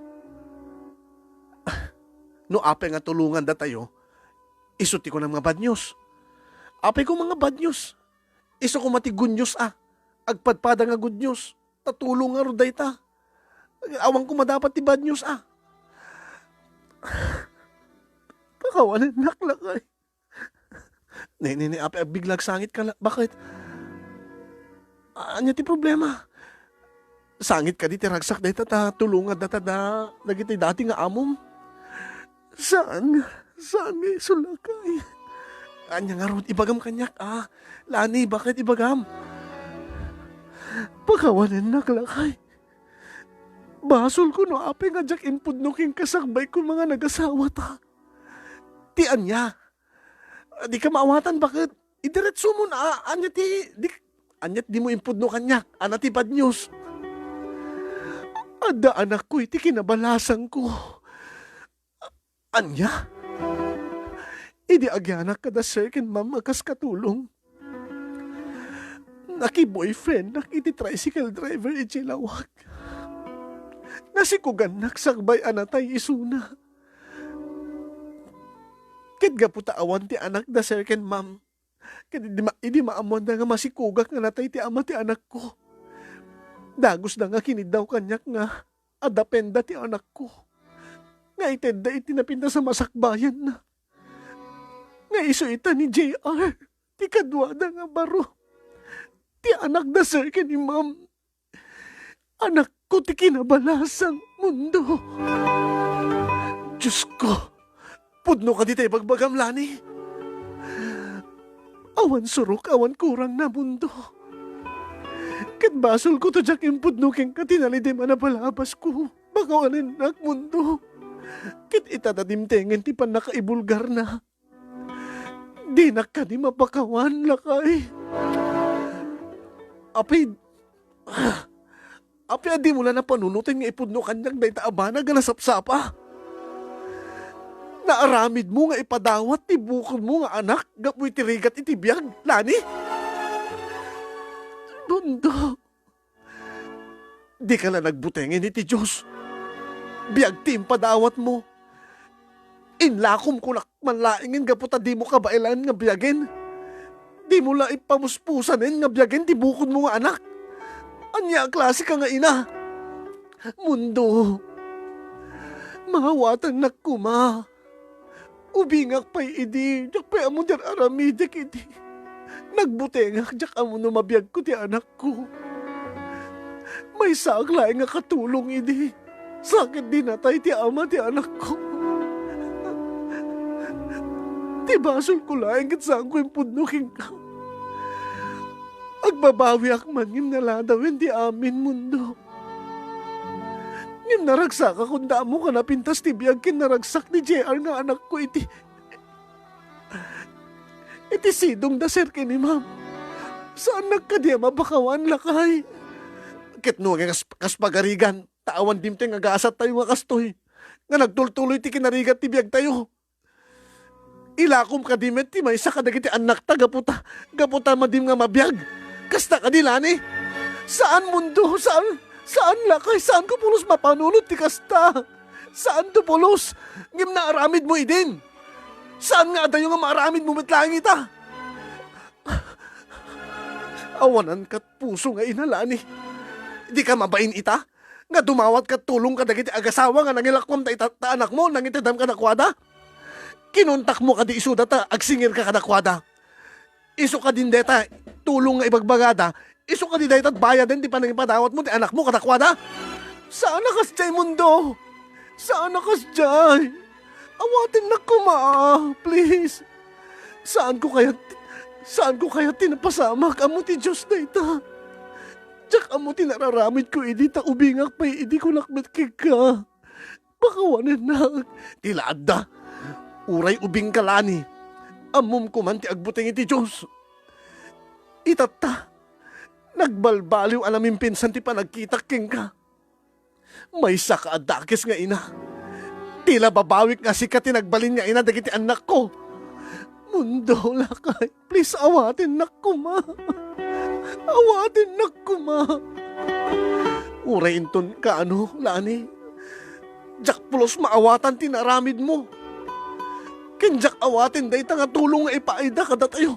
No apay nga tulongandatayo, isu ti kunam nga bad news. Apay koma nga bad news? Isu koma ti good news a. Agpadpada nga good news. Ta tulong ngarud dayta. Awan koma dapat ti bad news a. Pakawanennak, lakay. Ne, ne, ne, apay, bigla agsangit ka la-, bakit? Ania ti problema? Sangit kadi ti ragsak dayta ta tulongandata da, dagiti dati nga amom? Saan, saan nga isu, lakay. Ania ngarud, ibagam kaniak, ah. Lani, bakit ibagam? Pakawanennak, lakay. Basolko no apay nga diak impudno kenka sakbayko nga nagasawata. Ti ania? Dika maawatan, baket? Idiretsomon a, ania ti, di, ania ti dimo impudno kaniak? Ania ti bad news? Adda anakko iti kinabalasangko. Ania? Idi agianak kada Sir ken Ma'am a kas katulong, naki-boyfriendnak iti tricycle driver idiay lawag. Nasikugannak sakbay a natay isuna. Ket gapu ta awan ti anak da Sir ken Ma'am, ket idi ma-, idi maammoanda nga masikugak nga natay ti ama ti anakko, dagusda nga kiniddaw kaniak nga adda penda ti anakko nga itedda iti napintas a masakbayanna. Nga isu ita ni J R, ti kaduada nga baro, ti anak da Sir ken ni Ma'am. Anakko ti kinabalasang, Mundo. Diosko, pudno kadi ta ibagbagam, Lani? Awan surok, awan kurangna, Mundo. Ket basolko ta diak impudno kenka ti nalideman a palabasko. Pakawanennak, Mundo. Ket ita ta dimtengen ti pannakaibulgarna. Dinak kadi mapakawan, lakay. Apay, apay a dimo la napanunoten nga ipudno kaniak dayta a banag a nasapsapa? Naaramidmo nga ipadawat ti bukodmo nga anak gapu iti rigat iti biag, Lani? Mundo. Dika la nagbutengen iti Dios. Biag ti impadawatmo. Inlakomko la man laengen gapu ta dimo kabaelan nga biagen. Dimo la ipamuspusanen nga biagen ti bukodmo nga anak. Ania a klase ka nga ina? Mundo, maawatannak koma. Ubingak pay idi, diak pay ammo ti ar-aramidek idi. Nagbutengak, diak ammo no mabiagko ti anakko. Maysaak laeng nga katulong idi, sa ket di natay ti ama ti anakko. Ti basolko laeng ket saanko impudno kenka. Agbabawiak man ngem naladawen ti amin, Mundo. Ngem naragsakakon ta ammoka napintas ti biag ken naragsak ni J R nga anakko iti, iti sidong da Sir ken ni Ma'am. Saannak kadi a mapakawan, lakay? Ket no kas, kas pagarigan, Ta awan dimteng nga gasat tayo nga kastoy, nga nagtultuloy ti kinarigat ti biagtayo. Ilakom kadi met ti maysa kadagiti annakta gapu ta, gapu ta madim nga mabiag. Kasta kadi, Lani? Saan, Mundo, saan, saan, lakay, saanko pulos mapanunot ti kasta. Saanto pulos, ngem naaramidmo idin. Saan nga adayo nga maaramidmo met laeng ita? Awanan kat puso nga ina, Lani. Dika mabain ita nga dumawat kat tulong kadagiti agasawa nga nangilakwam ta ita, ta anakmo, nangitedam kadakuada? Kinuntakmo kadi isuda ta agsingirka kadakuada? Isu kadin dayta tulong nga ibagbagada, isu kadi dayta bayaden ti panangipadawatmo ti anakmo kadakuada? Saan a kasdiay, Mundo. Saan a kasdiay. Awatennak koma, please. Saanko kayat, saanko kayat ti napasamak? Ammo ti Dios dayta. Diak ammo ti nararamidko idi ta ubingak pay idi kunak met kenka. Pakawanennak. Ti la adda. Uray ubingka, Lani, ammom koman ti agbuteng iti Dios. Itatta, nagbalbaliw a namimpinsan ti panagkitak kenka. Maysa ka a dakes nga ina. Ti la babawik nga sika ti nagbalin nga ina dagiti annakko. Mundo, lakay, please, awatennak koma. Awatennak koma. Uray inton kaano, Lani, diak pulos maawatan ti naaramidmo. Ken diak awaten dayta nga tulong nga ipaayda kadatayo.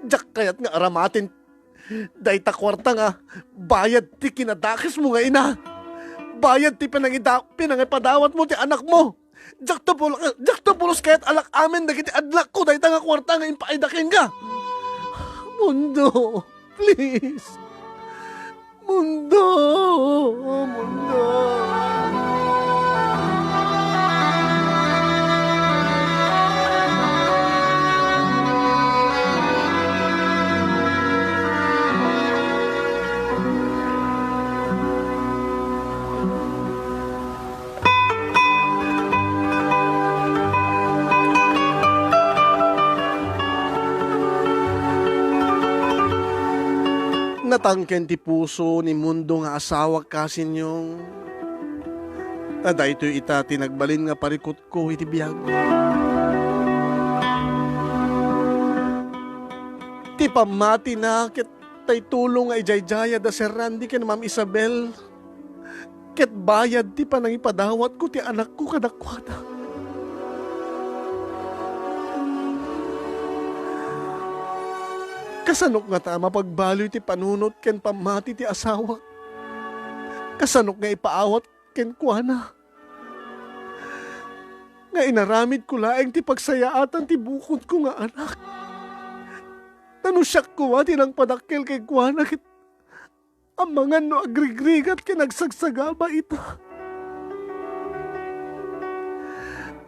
Diak kayat nga aramaten dayta kuarta nga bayad ti kinadakesmo nga ina. Bayad ti pinangida-, pinangipadawatmo ti anakmo. Diakto pul-, diakto pulos kayat alak-amen dagiti adlakko dayta nga kuarta nga impaayda kenka. Mundo, please. Mundo, Mundo. Natangken ti puso ni Mundo nga asawak, kasinyong. Ta daytoy ita ti nagbalin nga parikutko iti biag. Ti pammatina ket tay tulong nga ijayyayad da Sir Randy ken Ma'am Isabel. Ket bayad ti panangipadawatko ti anakko kadakuada. Kasanok ngata a mapagbaliw ti panunot ken pammati ti asawak? Kasanok nga ipaawat kenkuana nga inaramidko laeng ti pagsayaatan ti bukodko nga anak? Ta no siak koma ti nangpadakkel kenkuana ket amangan no agrigrigat ken agsagsagaba ita.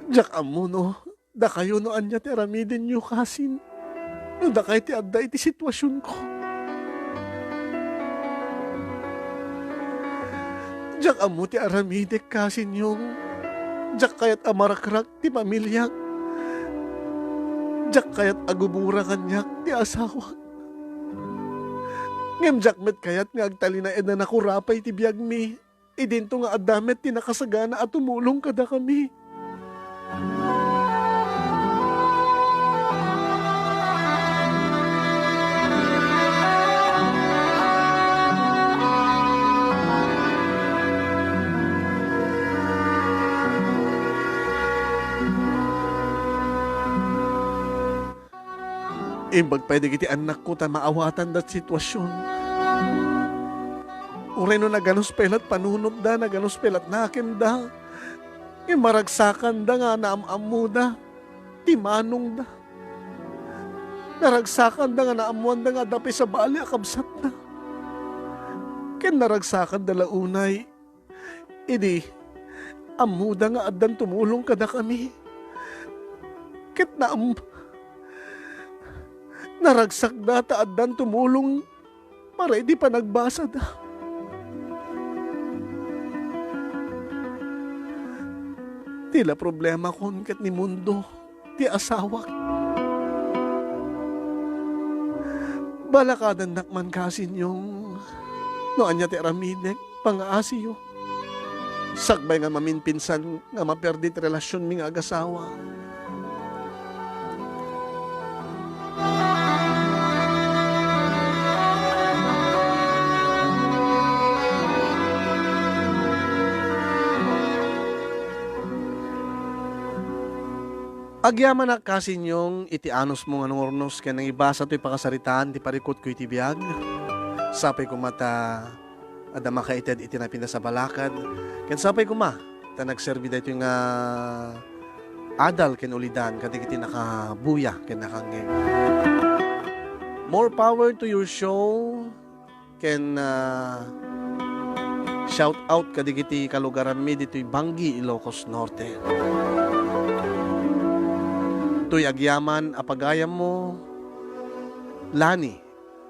Diak ammo no dakayo no ania ti aramidenyo, kasin, no dakay ti adda iti situasionko. Diak ammo ti aramidek, kasinyong. Diak kayat a marakrak ti pamiliak. Diak kayat a gubura kaniak ti asawak. Ngem diak met kayat nga agtalinaed a nakurapay ti biagmi, idinto nga adda met ti nakasagana a tumulong kadakami. Imbag pay dagiti annakko ta maawatanda ti situasion. Uray no naganus pay lat panunotda, naganus pay lat nakemda, ngem maragsakanda nga naam-ammoda ti manongda. Naragsakanda nga naammoanda nga adda pay sabali a kabsatda. Ken naragsakanda la unay idi ammoda nga addan tumulong kadakami. Ket naam-, naragsakda ta addan tumulong para idi panagbasada. Ti la problemakon ket ni Mundo ti asawak. Balakadannak man, kasinyong. No ania ti aramidek, pangaasiyo. Sakbay nga maminpinsan nga maperdi ti relasionmi nga agasawa. Agyamanak, kasin Yong, iti anusmo nga nangurnos ken nangibasa toy pakasaritaan ti parikutko iti biag. Sapay koma ta adda makaited iti napintas a balakad. Ken sapay koma ta nagserbi daytoy nga adal ken ulidan kadagiti nakabuya ken nakangngeg. More power to your show. Ken, ah, shout out kadagiti kalugaranmi ditoy Bangui, Ilocos Norte. Toy agyaman a pagayammo, Lani,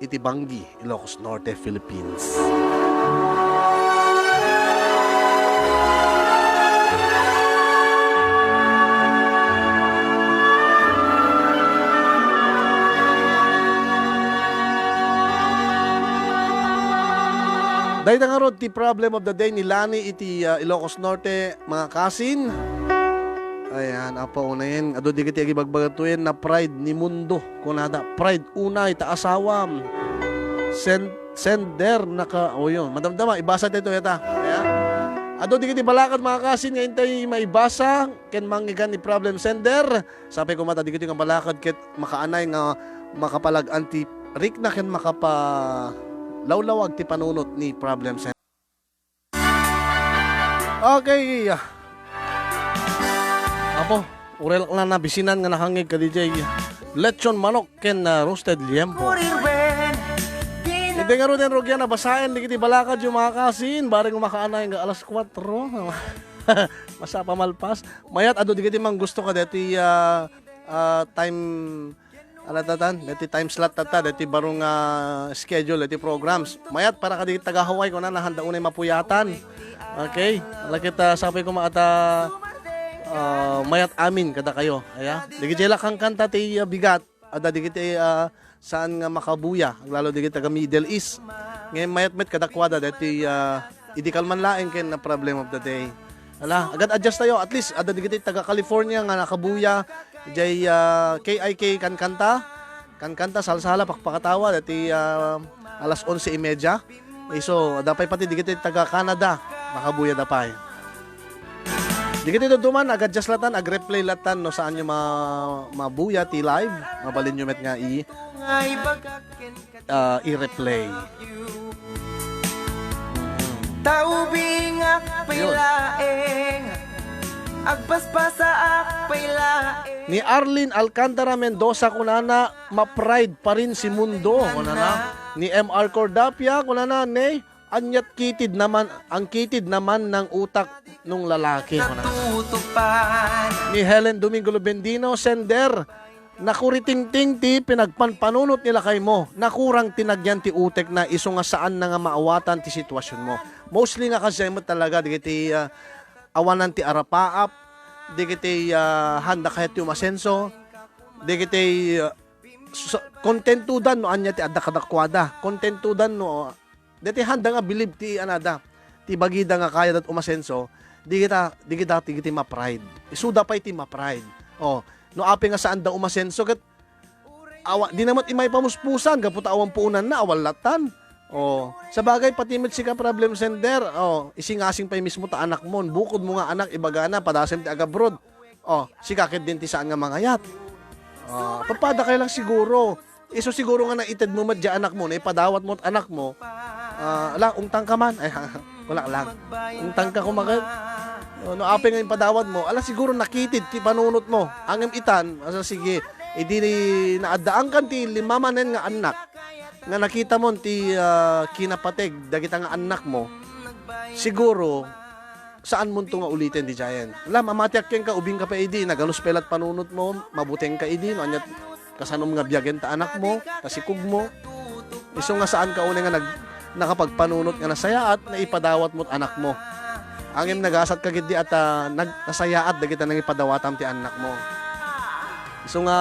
iti Bangui, Ilocos Norte, Philippines. Dayta ngarud ti problem of the day ni Lani iti, ah, Ilocos Norte, mga kasin. Ayan, apo, unayen. Adu digiti agibagbaga tuyen na pride ni Mundo. Kunada, pride unay ta asawam. Sen-, sender naka, o yun. Madamdama, ibasa tayo ito, yata. Ayan. Adu digiti balakad, mga kasin, nga intay maibasa, ken manggigan ni problem sender. Sapay koma ta digiti nga balakad ket makaanay nga makapalag-an ti rikna ken makapalawlawag ti panunot ni problem center. Okay. Apo, urel na nabisinan nga nakangngeg ka D J. Lechon manok ken, ah, roasted liempo. Iti ngaruden, rugian a basaen digiti balakad, yung mga kasin, bareng makaanay nga alas kuatro. Masa pamalpas. Mayat adu digiti manggusto ka deti, ah, ah, time, ano tatan? Deti time slot tata, deti baro nga schedule, deti programs. Mayat para kadagiti taga Hawaii, kuna na handa unay mapuyatan. Okay? Ala kita, sapay koma ta, ah, mayat amin kadakayo. Aya? Dagiti la kankanta ti, ah, bigat. Adda digiti, ah, saan nga makabuya, aglalo digiti taga Middle East. Ngem mayat met kadakuada daytoy, ah, idi kalman laeng ken na problem of the day. Ala, agad-adjust tayo. At least, adda digiti taga California nga nakabuya, jay, ah, K I K kankanta. Kankanta, salsala, pakpakatawa, daytoy, ah, alas onse y media. Isu, adda pay pati digiti taga Canada, makabuya da pay. Digiti duduman, ag-adjust latan, ag-replay latan, no saanyo ma-, mabuya ti live, mabalinyo met nga i-, ah, i-replay. Taubingak pay laeng, agbasbasaak pay laeng. Ni Arlene Alcantara Mendoza kunana, "Ma-pride pa rin si Mundo," kunana. Ni M R Cordapia kunana, "Ne, anyat kitid naman, ang kitid naman ng utak nung lalaki," kunana. Ni Helen Domingo Lubendino, sender, "Nakuritingting ti pinagpanpanunot ni lakaymo, nakurang ti nagyan ti utekna, isu nga saan na nga maawatan ti sitwasyonmo." Mostly nga kasi met talaga, dagiti, ah, awanan ti arapaap, dagiti, ah, handa kayat ti umasenso, dagiti, ah, sa-, kontentudan no ania ti adda kadakuada, kontentudan no, dagiti handa nga bilib ti anada, ti bagida nga kayada umasenso, dagita, dagita, dagiti ma-pride. Isuda pay ti ma-pride. Oh, no apay nga saanda umasenso, ket awa, di na met imay pamuspusan, gapu ta awan puonanna, awan latan. Oh, sabagay, pati met sika problem sender, oh, isingasing pay mismo ta anakmo, bukod mo nga anak, ibagana, padasem ti agabroad. Oh, sika ket din ti saan nga mangayat. Oh, papada kayo lang siguro. Isu siguro nga naited mo met di anakmo, naipadawat mo anakmo. Ah, ala, ungtang ka man. Ay, wala lang. Ungtang ka kumaket. No, no, apay nga impadawat mo, ala siguro nakitid ti panunot mo. Angem itan, asa sige, idi naaddaankan ti lima manen nga annak, nga nakita mon ti, ah, kinapateg dagita nga annakmo, siguro, saan monto nga uliten ti giant. Ala, mamatiak kenka, ubingka pay idi, nagalus pay lat panunotmo, mabutengka idi, no, aniat kasanom nga biagen ta anakmo, ta sikugmo. Isu nga saanka unay nga nag-, nakapagpanunot nga nasayaat, naipadawat mo't anakmo. Angem nagasat ka gidi at, ah, nag-, nasayaat dagita nangipadawatam ti annakmo. Isu nga,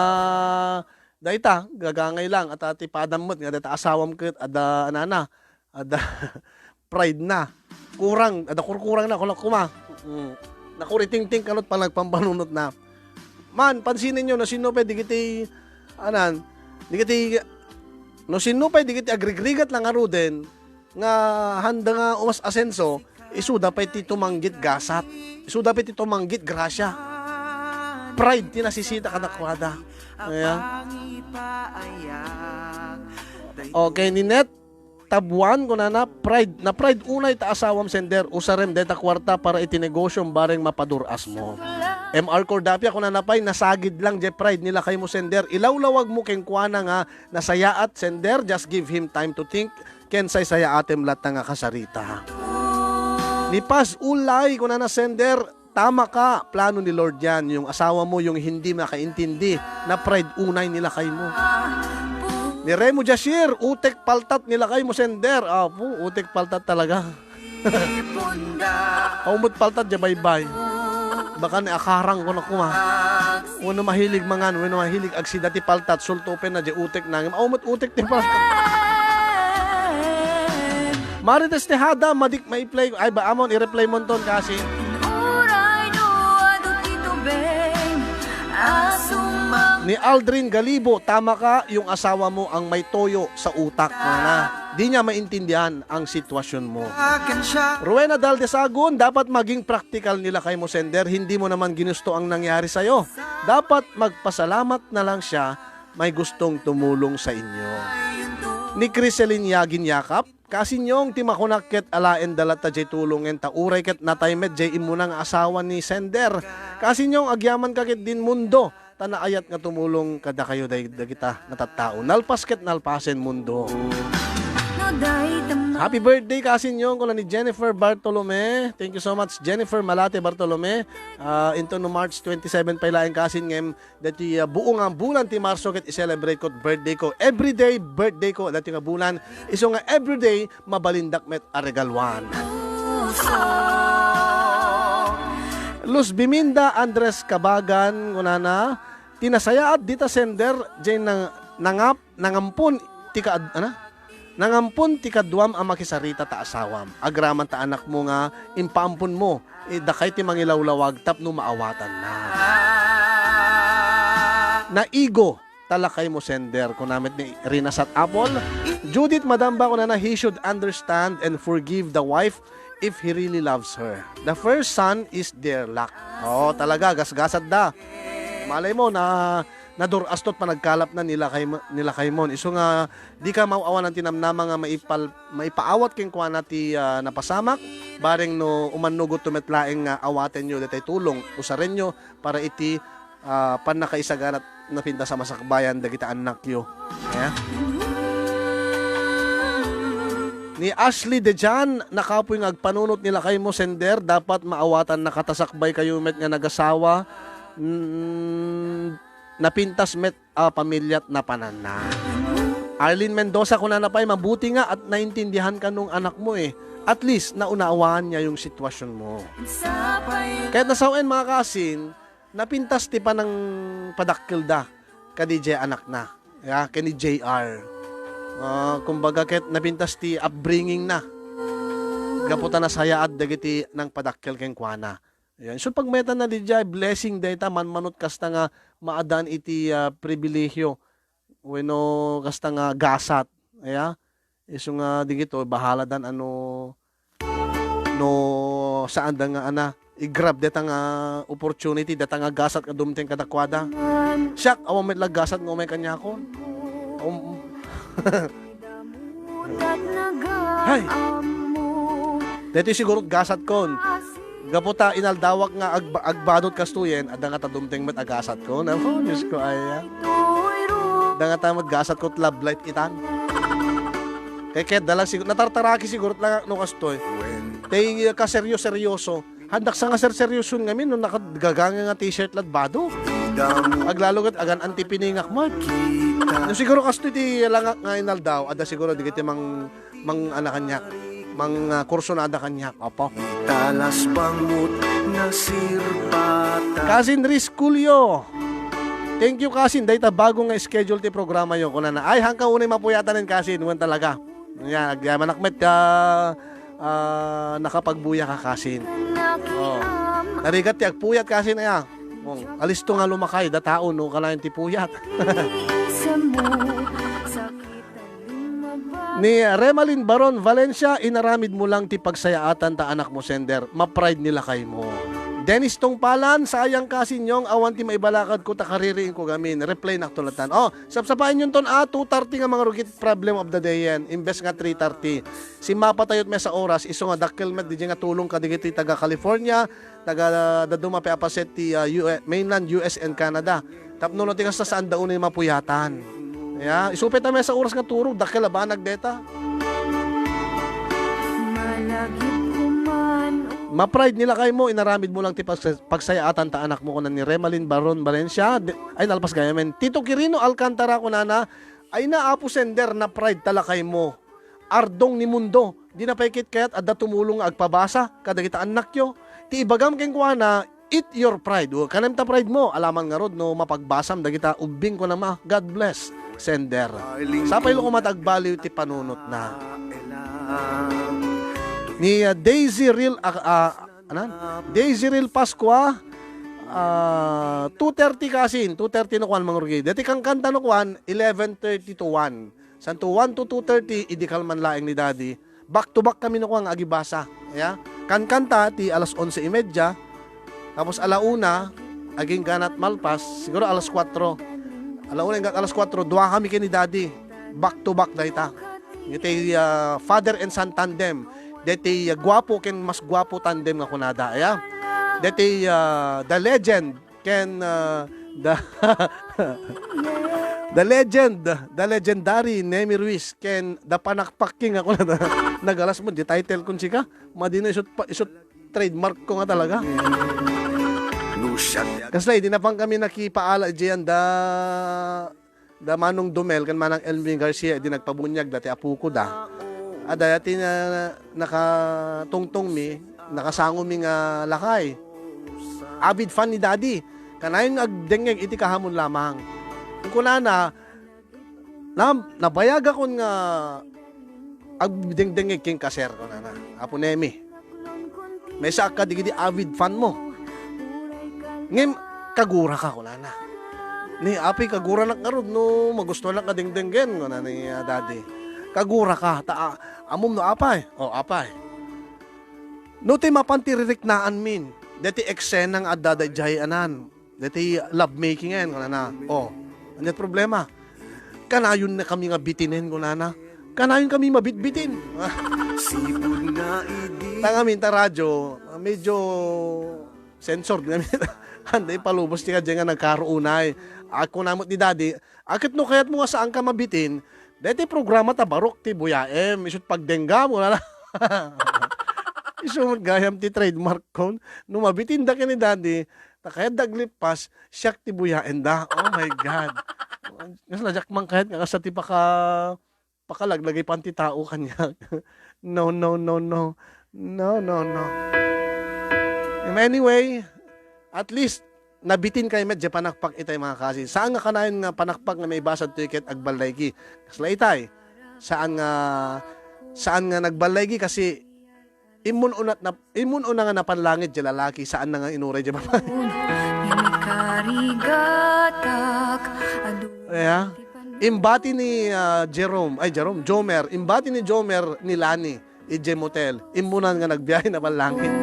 dayta, gagangay lang, at, ah, ti padam met nga dayta asawam ket adda, anana, adda, pride na. Kurang, ada kurkurang na, kuna koma. Mm. Nakuritingting kanut panagpambanunot na. Man, pansinen nyo, no sinno pay digiti, anan, digiti, no sinno pay digiti agrigrigat lang aruden, nga handa nga umas asenso, isuda pay ti tumanggit gasat. Isuda pay ti tumanggit grasya. Pride ti nasisita kadakuada. Aya. Okay, Ninette, Tabuan, kunana, pride, na-pride unay ta asawam sender, usarem deta kuarta para iti negosyom bareng mapadur-asmo. M R Cordapia, kunana pay, nasagid lang jay pride ni lakaymo sender, ilawlawagmo kenkuana nga nasayaat sender, just give him time to think, ken saysayaatem latta nga kasarita. Ni Paz Ulay, kunana sender, Tama ka, plano ni Lord yan. Yung asawa mo, yung hindi makaintindi, na pride unay ni lakay mo. Ni Remo Jashir, utek paltat ni lakay mo sender. Apo, utek paltat talaga. Aumot paltat, ja baybay. Baka ni akarang ko na kuma. Wenno mahilig mangan, wenno mahilig agsida ti paltat, sultupen na di utek na. Aw met utek ti paltat. Marites Tejada, madik maiplay, ay ba, amon, i-replay mo ton kasi. Uray no adu ti tubeng, asumang Ni Aldrin Galibo, tama ka, yung asawa mo ang may toyo sa utak, mana. Di niya maintindihan ang sitwasyon mo. Rowena Daldesagon, dapat maging praktikal ni lakay mo sender, hindi mo naman ginusto ang nangyari sa'yo. Dapat magpasalamat na lang siya, may gustong tumulong sa inyo. Ni Criselin Yagin Yakap, kasinyong ti makunak ket alaen da latta jay tulongen ta uray ket natay met jay immuna nga asawa ni sender. Kasinyong agyaman ka ket din mundo, ta naayat nga tumulong kadakayo day-, dagita nga tattao. Nalpas ket nalpasen mundo. Happy birthday, kasinyo, kuna ni Jennifer Bartolome. Thank you so much, Jennifer Malate Bartolome. Ah, into no March twenty-seven pay laeng kasin ngem dati, ah, buo nga bulan ti Marso ket i-celebrate ko birthday ko. Everyday birthday ko dati nga bulan. Isu nga everyday mabalindak met a regaluan. Luz Biminda Andres Kabagan, kunana, ti nasayaat dita sender, jay nang-, nangap-, nangampon ti kaad-, ana? Nangampon ti kaduam a makisarita ta asawam. Agraman ta anakmo nga impaamponmo, eh, dakay ti mangilawlawag tapno maawatanna. Naigo, ta lakay mo sender, kuna met ni Rinasat Apol. Judith Madamba, kunana, he should understand and forgive the wife if he really loves her. The first son is their luck. Oo, talaga, gasgasat da. Malay mo na nadur-astot panagkalap na nila kay, nila kay Mon. Isu nga, di ka maw-awanan ti namnama nga maipal-, maipaawat kenkuana ti, ah, napasamak. Bareng no umannugot to met laeng nga awatenyo detay tulong, usarenyo para iti, ah, pannakaisaganat napintas a masakbayan dagiti annakyo. Aya? Ni Ashley Dejan, nakapoy nga agpanunot ni lakay mo, sender, dapat maawatan nakatasakbay kayo met nga nagasawa. Mm, napintas met a pamilyat napananna. Arlene Mendoza, kunana pay, mabuti nga at naintindihan ka nung anak mo eh. At least, naunawaan niya yung sitwasyon mo. Kahit nasawen, mga kasin, napintas ti panangpadakkelda kadi jay anakna. Ya, ken ni J R. Ah, kumbaga, ket napintas ti upbringing na. Gapu ta nasayaat dagiti nangpadakkel kenkuana. Ayan. So, pagmetan na di jay, blessing dayta, manmanot kasta nga maadan iti, ah, pribilehiyo. Wenno kasta nga gasat. Aya? Isu nga digito, bahala dan ano, no saan da nga, ana, i-grab deta nga opportunity, deta nga gasat nga dumteng kadakuada. Siak, awan met la gasat nga umay kaniakon. Um, Hay! Detoy siguro gasat kon. Gapu ta inaldawak nga agba-, agbadot kastoyen, adda nga ta dumteng met a gasat kon. Apo, Diyos ko, aya. Adda nga ta met gasat ko, love life itan. Kay, kay, dala siguro, natartaraki siguro lang no kastoy. Tay, uh, kaseryo-seryoso. Handak sa nga serseryoson ngamin, no nakagaganga nga t-shirt lad bado. Aglalo ket agan antipiningak met. No siguro kastoy ti langak nga inaldaw, adda siguro digiti mang mang, ana, kaniak, mang, ah, kursunada kaniak, apo. Talas bangmut nga sirpatan. Kasin Ris Culio. Thank you, kasin. Dayta bago nga schedule ti programa yo, kunana. Ay, hangka unay mapuyatanen, kasin. Wen talaga. Yan, agyamanak met, ah, ah, nakapagbuya ka kasin. Oh. Narigat ti agpuyat kasin, aya. Oh, alisto nga lumakay, da tao, no, kanayon ti puyat. Ni Remalin Baron Valencia, inaramid mo lang ti pagsayaatan ta anak mo, sender. Ma-pride ni lakay mo. Dennis Tongpalan, sayang kasin, Nyong, awan ti maibalakad ko ta kaririing ko gamin. Reply nak to latan. Oh, sapsapaen yon ton, ah, two thirty nga mangrugit, problem of the day yan. Imbes nga three thirty. Simmapatayot met sa oras, isu nga dakkel met di nga tulong kadigiti taga California, taga dadduma pay a paset ti, ah, U S, mainland U S and Canada. Tapno no ti kasta, saan da unay mapuyatan. Ya, isupay ta met sa oras nga turog, dakkel a banag deta. Ma-pride ni lakay mo, inaramid mo lang ti pagsa-, pagsayaatan ta anak mo, kunan ni Remalin Baron Valencia. De-, ay, nalpas gayam. Tito Quirino Alcantara, kunana, ay na, Apo Sender, na-pride ta lakay mo. Ardong ni Mundo, dina pay ket kayat adda tumulong nga agpabasa kadagita annakyo. Ti ibagam kenkuana, eat your pride. O, kanem ta pride mo, alaman ngarud no mapagbasam dagita ubbing, kunana, God bless, sender. Sapay lo koma ta agbaliw ti panunotna. Ni, ah, Daisy Real, ah, ah, anan? Daisy Real Pascua, ah, two thirty kasin, two thirty no kuan, mangrugit. Deti kankanta no kuan, eleven thirty to one. Santo one to two thirty, idi kalman laeng ni Daddy. Back to back kami no kuan nga agibasa. Ya? Kankanta ti alas onse y media, tapos ala una, agingganat malpas, siguro alas kuatro. Ala una, inggana alas kuatro, dua kami ken ni Daddy. Back to back dayta. Iti, ah, father and son tandem. Deti, ah, guapo ken mas guapo tandem nga kunada. Ya? Deti, ah, the legend ken, ah, the, the legend, the legendary Nemi Ruiz ken the Panakpak King, ako na, nagalas mo, di title kun sika, madino isut pa, isut trademark ko nga talaga. Kasla, di na pang kami nakipaala diyan da da Manong Dumel ken Manang Elvin Garcia, idi nagpabunyag dati apoko da. Adda ti na, nakatungtong mi, nakasango mi nga lakay. Avid fan ni Daddy. Kanayon nga agdengngeg iti kahamon lamang. Kunana, "Nam, nabayagakon nga agdengdengngeg ken kaser," kunana. "Apo Nemi, maysa a kadagiti avid fan mo. Ngem, kaguraka," kunana. Ni, "Apo, kaguranak ngarud no magustuanak nga dengdenggen," kunana ni, ah, Daddy. "Kaguraka, ta, ah, ammom no apay?" "O, apay?" "No ti mapan ti ririknaanmin, deti eksena nga adda daydiay anan." Daytoy lovemaking-en, kunana. O, ania ti problema? Kanayon na kami nga bitinen, kunana. Kanayon kami mabitbitin. Sipud nga idi. Ta ngamin ta radyo, medyo censored ngamin. Anda ipalubos ti kadya nga nagkaruunay. Ako namot ni Daddy, "A, ket no kayatmo nga saanka mabitin, daytoy programa ta barok ti buyaem, isut pagdenggam," kunana. Isu met gayam ti trademark kon. No mabitinda ken ni Daddy, ta kayatda aglippas, siak ti buyaenda. Oh my God. Kasla diak man kayat nga kasta ti paka-, pakalaglagay pan ti tao kaniak. No, no, no, no. No, no, no. Anyway, at least, nabitin kay met diay panakpak itay, mga kasi. Saan nga kanayon nga panakpak nga maibasad toy ket agballaygi? Kasla itay. Saan nga, saan nga nagballaygi kasi Immun unat nap-, immun una nga napan langit diay lalaki, saan na nga inuray diay babai. Imbati ni, ah, Jerome, ay, Jerome, Jomer, imbati ni Jomer ni Lani, idiay motel, immunan nga nagbiahe napan langit.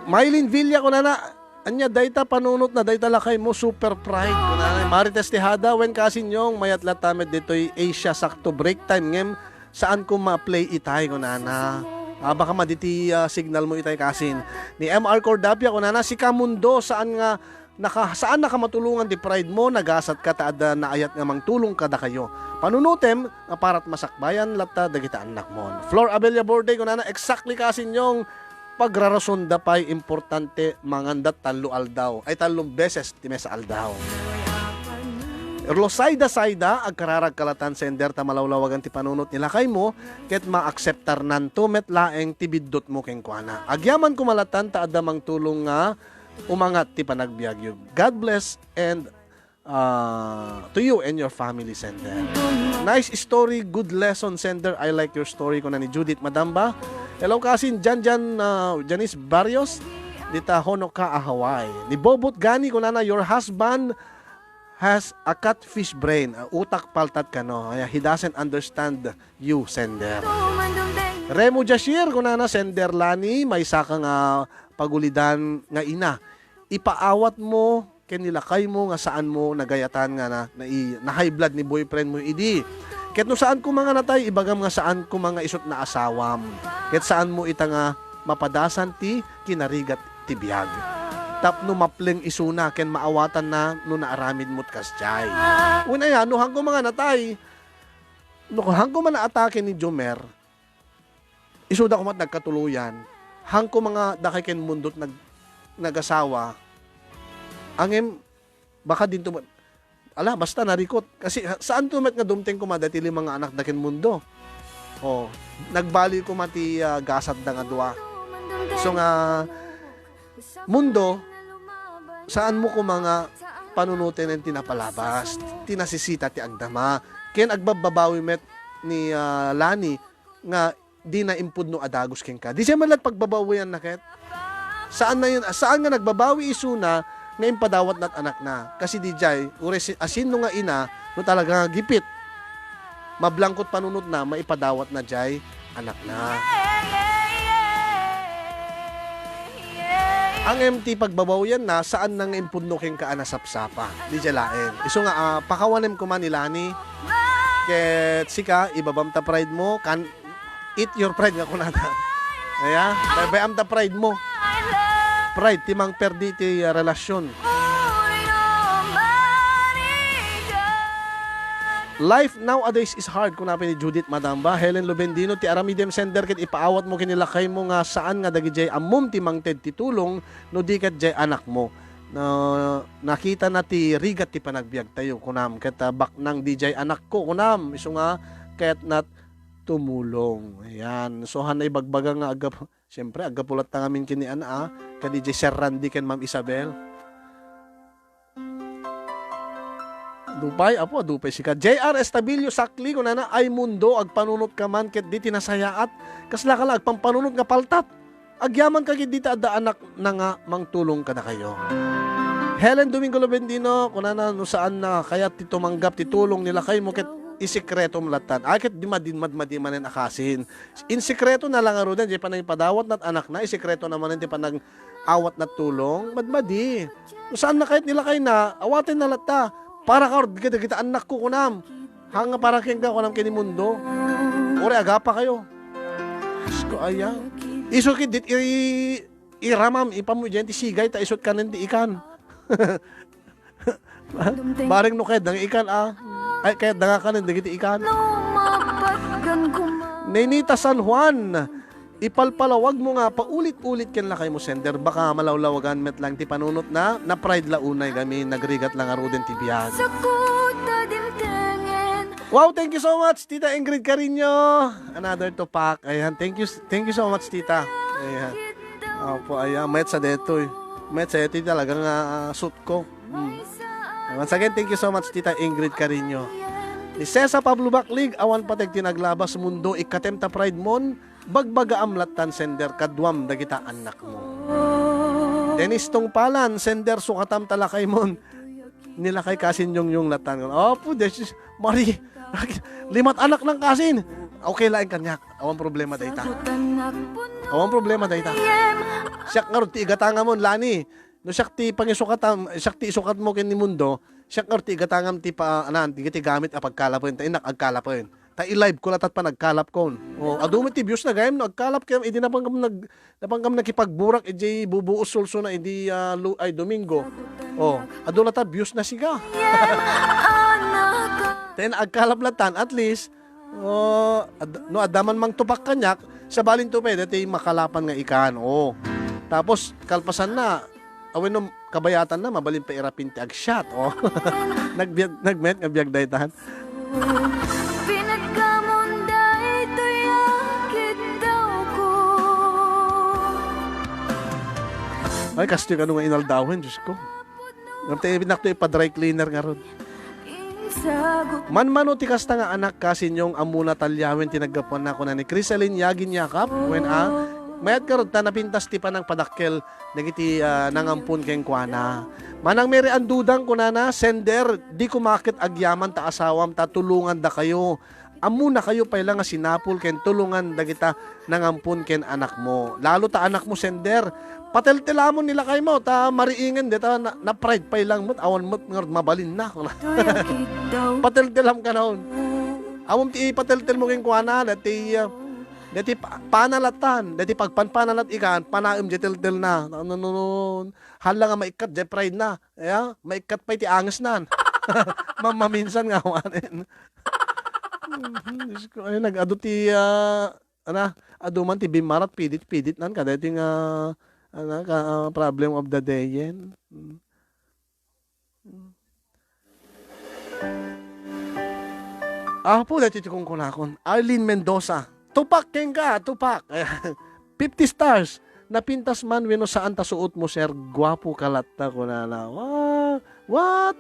Mylene Villa, kunana, Ania dayta panunotna, dayta lakaymo, super pride. Kunana ni Marites Tejada, wen kasin Nyong, mayat latta met ditoy Asia, sakto break time, ngem saanko ma-play itay, kunana. Ah, baka madi ti, ah, signalmo itay kasin. Ni M R Cordapia, kunana, sika Mundo, saan nga naka-, saan nakamatulongan ti pride mo, nagasatka ta adda naayat nga mangtulong kadakayo. Panunotem, nga parat masakbayan latta dagita annakmon. Flor Abella Borde, kunana, exactly kasin Nyong, pagrarasonda pay importante manganda tallo aldaw, ay, tallo beses ti mesa aldaw. Rosayda Sayda, agkararag kalatan sender ta malawlawagan ti panunot ni lakaymo, ket maakseptarnanto met laeng ti biddutmo kenkuana. Agyaman koma latan ta adda mangtulong nga Umangat ti panagbiagyo. God bless and, ah, to you and your family, sender. Nice story, good lesson, sender. I like your story, kuna ni Judith Madamba. Hello, kasin Jan Jan, ah, Janice Barrios, dita Honokaa, Hawaii. Ni Bobot Gani, kunana, your husband has a catfish brain. Ah, utak paltat kano. Ay, he doesn't understand you, sender. Remo Jashir, kunana, sender Lani, maysa ka nga pagulidan nga ina. Ipaawat mo ken ni lakay mo nga saan mo nagayatan nga na, na, na high blood ni boyfriend mo idi. Ket no saan ko nga natay, ibagam nga saan ko nga isut na asawam. Ket saan mo ita nga mapadasan ti kinarigat ti biag. Tapno mapleng isuna ken maawatanna no naaramid mo't kasdiay. Wen aya, no hanko nga natay, no hanko man naatake ni Jomer, isuda komat nagkatuloyan, hanko nga dakay ken Mundot nag-, nagasawa, ngem baka dinto met, ala, basta narikot. Kasi ha-, saanto met nga dumteng koma daytoy lima nga anak da ken Mundo. Oh, nagbali koma ti, ah, gasat da nga dua. So nga, Mundo, saan mo koma nga panunoten ti napalabas, ti nasisita ti agdama. Ken agbabbabawi met ni, ah, Lani nga dina impudno a dagus kenka. Di siya man lang pagbabawian na ket. Saan na yun, saan nga nagbabawi isuna nga impadawat na anakna. Kasi di jay, uray si-, asinno nga ina, no talaga nga gipit, mablangkot panunotna, maipadawat na jay anakna. Ang M T pagbabawian na, saan na nga impudno kenka a nasapsapa. Di jay laeng. Isu nga, ah, pakawanem koma ni Lani. Ket sika, ibabam ta pride mo, kan, eat your pride nga kunata. Aya, bay-, bay-am ta pride mo. Pride, ti mangperdi ti, ah, relasyon. Life nowadays is hard, kuna pay ni Judith Madamba. Helen Lubendino, ti aramidem, sender, ket ipaawat mo ken ni lakay mo nga saan nga dagijay ammom ti mangted ti tulong no di ket jay anak mo. Na, nakita na ti rigat ti panagbiag tayo, kunam, ket, ah, baknang di jay anakko, kunam, isu nga ket nat tumulong. Ayan. So, han na ibagbaga nga agap-, siyempre, aggapu latta ngamin ken ni Ana, ah, kadi jay Sir Randy ken Ma'am Isabel. Dupay, apo, dupay sika. J R Estabilio Sakli, kunana, "Ay Mundo, agpanunot ka man, ket di ti nasayaat. Kasla ka la agpampanunot nga paltat. Agyaman ka ket dita adda anak na nga mangtulong kadakayo." Helen Domingo Lobendino, kunana, "No saan na kayat ti tumanggap ti tulong ni lakay mo ket isikretom lattan." Ay, ket di madi-, madmadi manen a kasin. In sikreto na lang ngaruden, di panangipadawat nat anak na, isikreto na manen ti panang-, awat na tulong, madmadi. No saan na kayat ni lakay na, awaten na latta. Para ka, dagita annakko, kunam. Hanga para kenka, kunam, ken ni Mundo. Uray, agapa kayo. Diyos ko, aya. Isu ket dit i-, iramam, ipamu diyan ti sigay, ta isut kanen ti ikan. Bareng no kayat dang ikan, ah. Ay, kayat danga kanen dagiti ikan. Nenita San Juan, ipalpalawag mo nga paulit-ulit ken lakay mo, sender, baka malawlawagan met lang ti panunot na, na pride la unay kami, nagrigat lang aruden ti biag. Wow, thank you so much, Tita Ingrid Carino. Another tupak. Ayan, thank you, thank you so much, Tita. Ayan. Opo, ayan, met sa detoy. Met sa detoy talaga nga, ah, suit ko. Mm. Once again, thank you so much, Tita Ingrid Carino. Ni Cesa Pablo Baclig, awan pateg ti naglabas Mundo, ikkatem ta pride mon, bagbagaam lattan, sender, kaduam dagita annakmo. Dennis Tungpalan, sender, sukatam ta lakay mon. Ni lakay kasin Yongyong lattan. Apo, Jesus, Mari, limat anak nang kasin. Okay laeng kaniak. Awan problema dayta. Awan problema dayta. Siak ngarud ti igatangamon, Lani. No siak ti pangisukatam, siak ti isukat mo ken ni Mundo, siak ngarud ti igatangam ti pa-, anan, ti, ti gamit a pagkalapen, ta innak agkalapen. Ta i-live ko latat panagkalap kon. O, adu met ti views na gayam no agkalap ken idi napanggam nag-, napanggam nakipagburak idiay bubuos sulsuna idi, ah, lu-, ay, Domingo. O, adu latat views na siga. Ta innak agkalap latan, at least, o, ad-, no adda man mangtupak kaniak, sabalin to pwede ti makalapan nga ikan. O. Tapos, kalpasan na, awen no kabayatan na, mabalin pa irapin ti agshot. O. Nagbiag-, nagmet nga biag daytan. Pinagkamon daytoy a kiddawko. Ay, kastoy kano nga inaldawen, Diyos ko. Ngem ti ibinakto ipa-dry cleaner ngarud. Manmano ti kasta nga anak, kasinyong, ammona taliawen ti naggapuanna, kuna ni Crisalin Yagin Yakap, wen a, mayat ngarud ta napintas ti panangpadakkel dagiti, ah, nangampon kenkuana. Manang Mary Andudang, kunana, "Sender, di kumaket agyaman ta asawam ta tulongandakayo. Ammonakayo pay la nga sinapul ken tulongan dagita nangampon ken anakmo. Lalo ta anakmo, sender, pateltelamon ni lakaymo ta mariingen dita na, na-pride pay lang met, awan met ngarud mabalinna." Pateltelam kanayon. Ammom ti ipateltelmo kenkuana, dati, ah, dati pa-, panalatan, dati pagpanpanalat ikan, panaem di teltelna. No, no, no, no. Hala nga maikkat di pridena. Ya, maikkat pay ti angesnan. Mamaminsan nga awanen. Mhm, Diyos ko, ay, nag-adu ti, ah, ana, adu man ti bimmarat, pidit-pidit nan, kadaytoy nga, ana, ka, ah, problem of the day, yen. Mm. Mm. Apo, daytoy ti kunkunakon. Arlene Mendoza. Tupak kenka, tupak. Fifty stars. Napintas man wenno saan ta suotmo, sir. Guapo ka latta, kunana. Wa-, what?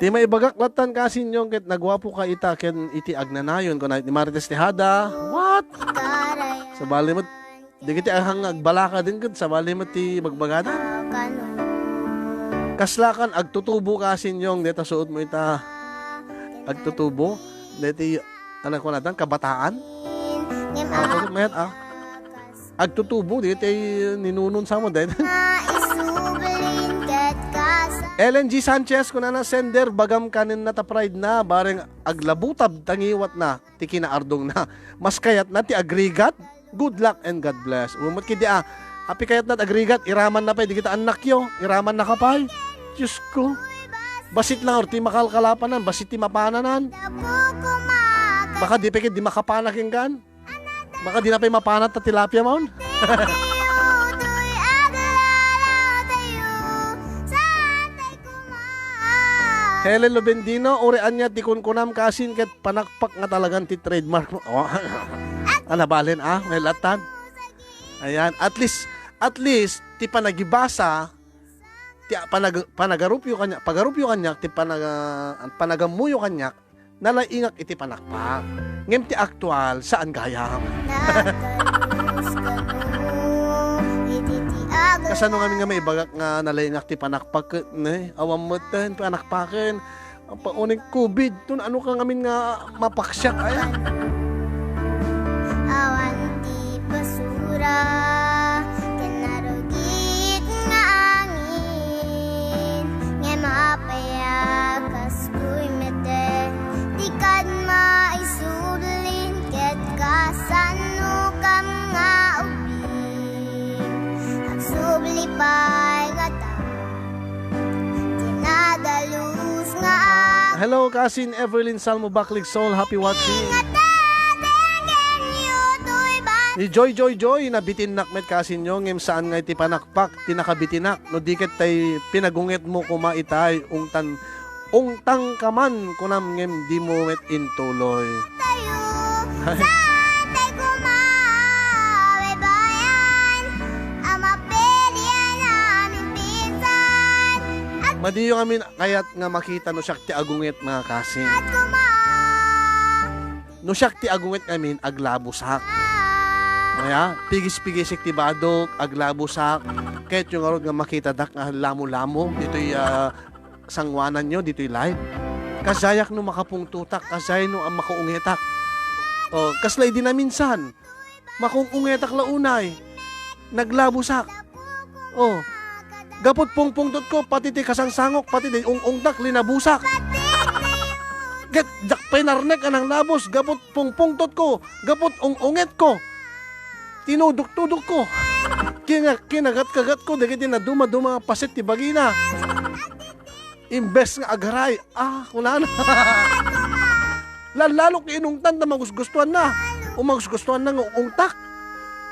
Ti maibagak lattan, kasinyong, ket naguapo ka ita ken iti agnanayon, kuna ni Marites Tejada. What? Sabali met, dagiti ahang nga agbalaka din ket sabali met ti bagbagada. Kaslakan agtutubo, kasinyong, deta suotmo ita. Agtutubo. Deti, ano ko natan, kabataan? Agtutubo, mayat, ah. Agtutubo, deti ninunon sa mo, deti. Ellen G Sanchez, kunana, sender, bagam kanen na ta pride na, bareng aglabutab tangiwat na ti kinaardong na. Mas kayat na ti agrigat. Good luck and God bless. Umot kidi, ah. Apay kayat na ti agrigat, iraman na pay, dagita annakyo, iraman na ka pay. Diyos ko. Bassit lang, or ti makalkalapanan, bassit ti mapananan. Baka di pay ket di makapana kenkan. Baka di na pay mapana ta tilapia maon. Helen Lobendino, uri ania ti kunkunam kasin ket panakpak nga talagan ti trademark mo. Oh. Ala, balen, ah, may latan. Ayan, at least, at least, ti panagibasa, ti panag-, panagarupyo kaniak, pagarupyo kaniak, ti panaga-, panagammuyo kaniak, nalaingak iti panakpak. Ngem ti aktual, saan gayam. Kasano ngamin nga maibagak nga nalaingak ti panakpak ket, ne, awan met ti panakpaken. Apauneg COVID, ton ano ka ngamin nga mapaksiak, ay? Awan ti basura, ken narugit nga angin, ngem apay a kastoy met, ti kad maisublin, ket kasano kam nga ubing, agsubli pay ngata. Hello, kasin Everlyn Salmo Baklig Soul, happy watching. Ni Joy, Joy, Joy, nabitinnak met kasinyo, ngem saan nga iti panakpak ti nakabitinak, no di ket tay pinagungetmo koma itay, ungtan, ungtang ka man, kunam, ngem dimo met intuloy. Saan tayo kumabaybayan, a mapilian namin pinsan. Madiyo ngamin kayat nga makita no siak ti agunget, mga kasin. At kuma- No siak ti agunget ngamin, aglabusak. Kaya, pigis-pigisek ti badok, aglabusak. Kayatyo ngarud nga makitadak nga lamo-lamo ditoy, ah, sanguananyo ditoy live. Kasayak no makapungtotak, kasay no a makaungetak. Oh, kasla idi naminsan, makung-ungetak la unay. Naglabusak. Oh. Gaput pungpungtotko, pati ti kasangsangok, pati ti ung-ungtak, linabusak. Ket diak pay narnek a nanglabus, gaput pungpungtotko, gaput ung-ungetko. Tinudok-tudokko. Kinga-, kinagat-kagatko dagiti naduma-duma nga paset ti bagina. Imbes nga agaray, ah, kunana. Lallalo ti inungtan ta magusgustuanna. O magusgustuanna nga ungtak.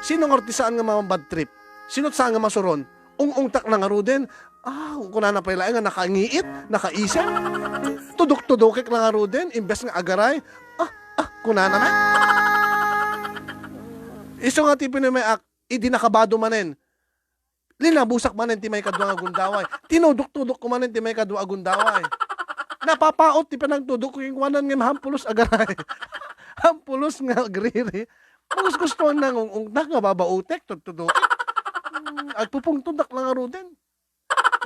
Sino nga ti saan nga ma-bad trip? Sino ti saan nga masuron? Ung-ungtak na ngaruden. Ah, kunana pay laeng nga nakangiit, nakaisip. Tudok-tudokek na ngaruden, imbes nga agaray. Ah, ah, kunana na. Isu nga ti pinamayat Idi nakabado manen, linabusak manen ti maikadua nga gundaway. Tinudok-tudokko manen ti maikadua a gundaway. Napapaot ti panagtudokko kenkuana ngem hampulos agaray. Hampulos nga agriri. Gusto-gusto na ngung-ungtak nga babaotek, tudtudokek. Hmm, agpupungtodak la ngaruden.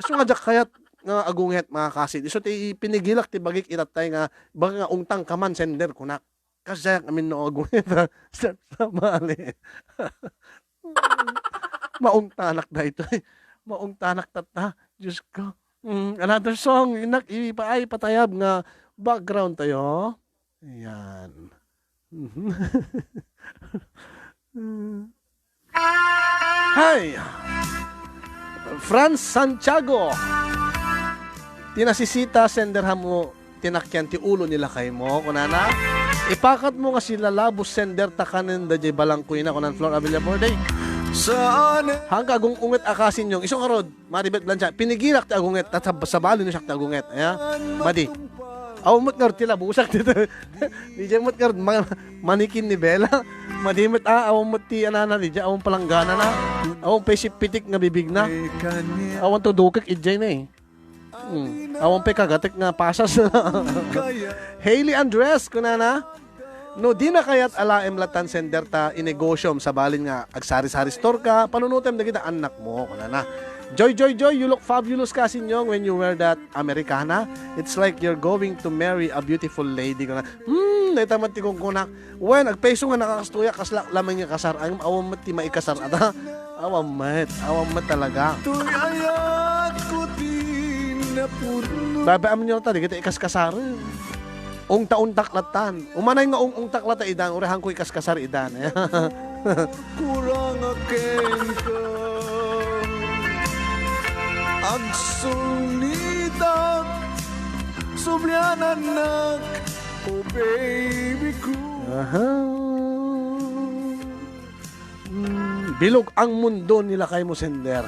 Isu nga diak kayat nga agunget, mga kasin. Isu ti pinigilak ti bagik itattay nga, baka nga ungtangka man, sender, kunak. Kasdiak amin no agunget, ha? Sa, sa bali. Maungtanak daytoy. Maungtanak tatta. Diyos ko. Mm, another song, inak, ipaay patayab nga background tayo. Ayan. Hi! Franz Santiago. Ti nasisita, sender, mo tinakian ti ulo ni lakay mo, kunana. Ipakat mo nga silalabos, sender, ta kanen da jay balangkoy na, kunan Flor Avila Borday. Saan? Hangka agung-unget a kasin yung isong arod. Maribet Blancha, pinigilak ti agunget, ta sab-, sabali no siak ti agunget. Aya? Madi. Awan met ngarud ti labusak dito. Di dyan met ngarud ma-, manikin ni Bella. Madi met, ah, awan met ti anana, di dyan, awan palanggana na. Awan pa isip pitik nga bibig na. Awan to dukek, ijay na eh. Hmm. Awan pa kagatek nga pasas. Hailey Andres, kunana. No, di na kayat alaem latan sender ta inegosyom, sabalin nga agsari-sari store ka, panunutem dagiti annak mo, kunana. Joy, Joy, Joy, you look fabulous, Kasinyong, when you wear that Americana. It's like you're going to marry a beautiful lady, kunana. Hmm, dayta met ti kunkunak. Wen, agpayso nga nakakastoyak, kasla lamen nga kasar. Ay, awan met ti maikasar, ata? Awan met, awan met talaga. Toy ayat ko ti napuno. Babaam nyo ta, di kita ikaskasar. Ungta-untak latan. Umanay nga ung-ungtak lata idan, urahan ko ikaskasar idan. Kurang a kenka. Agsulnitak, sublianannak, oh baby ko. Aha. Mm, bilog ang mundo ni lakay mo, sender.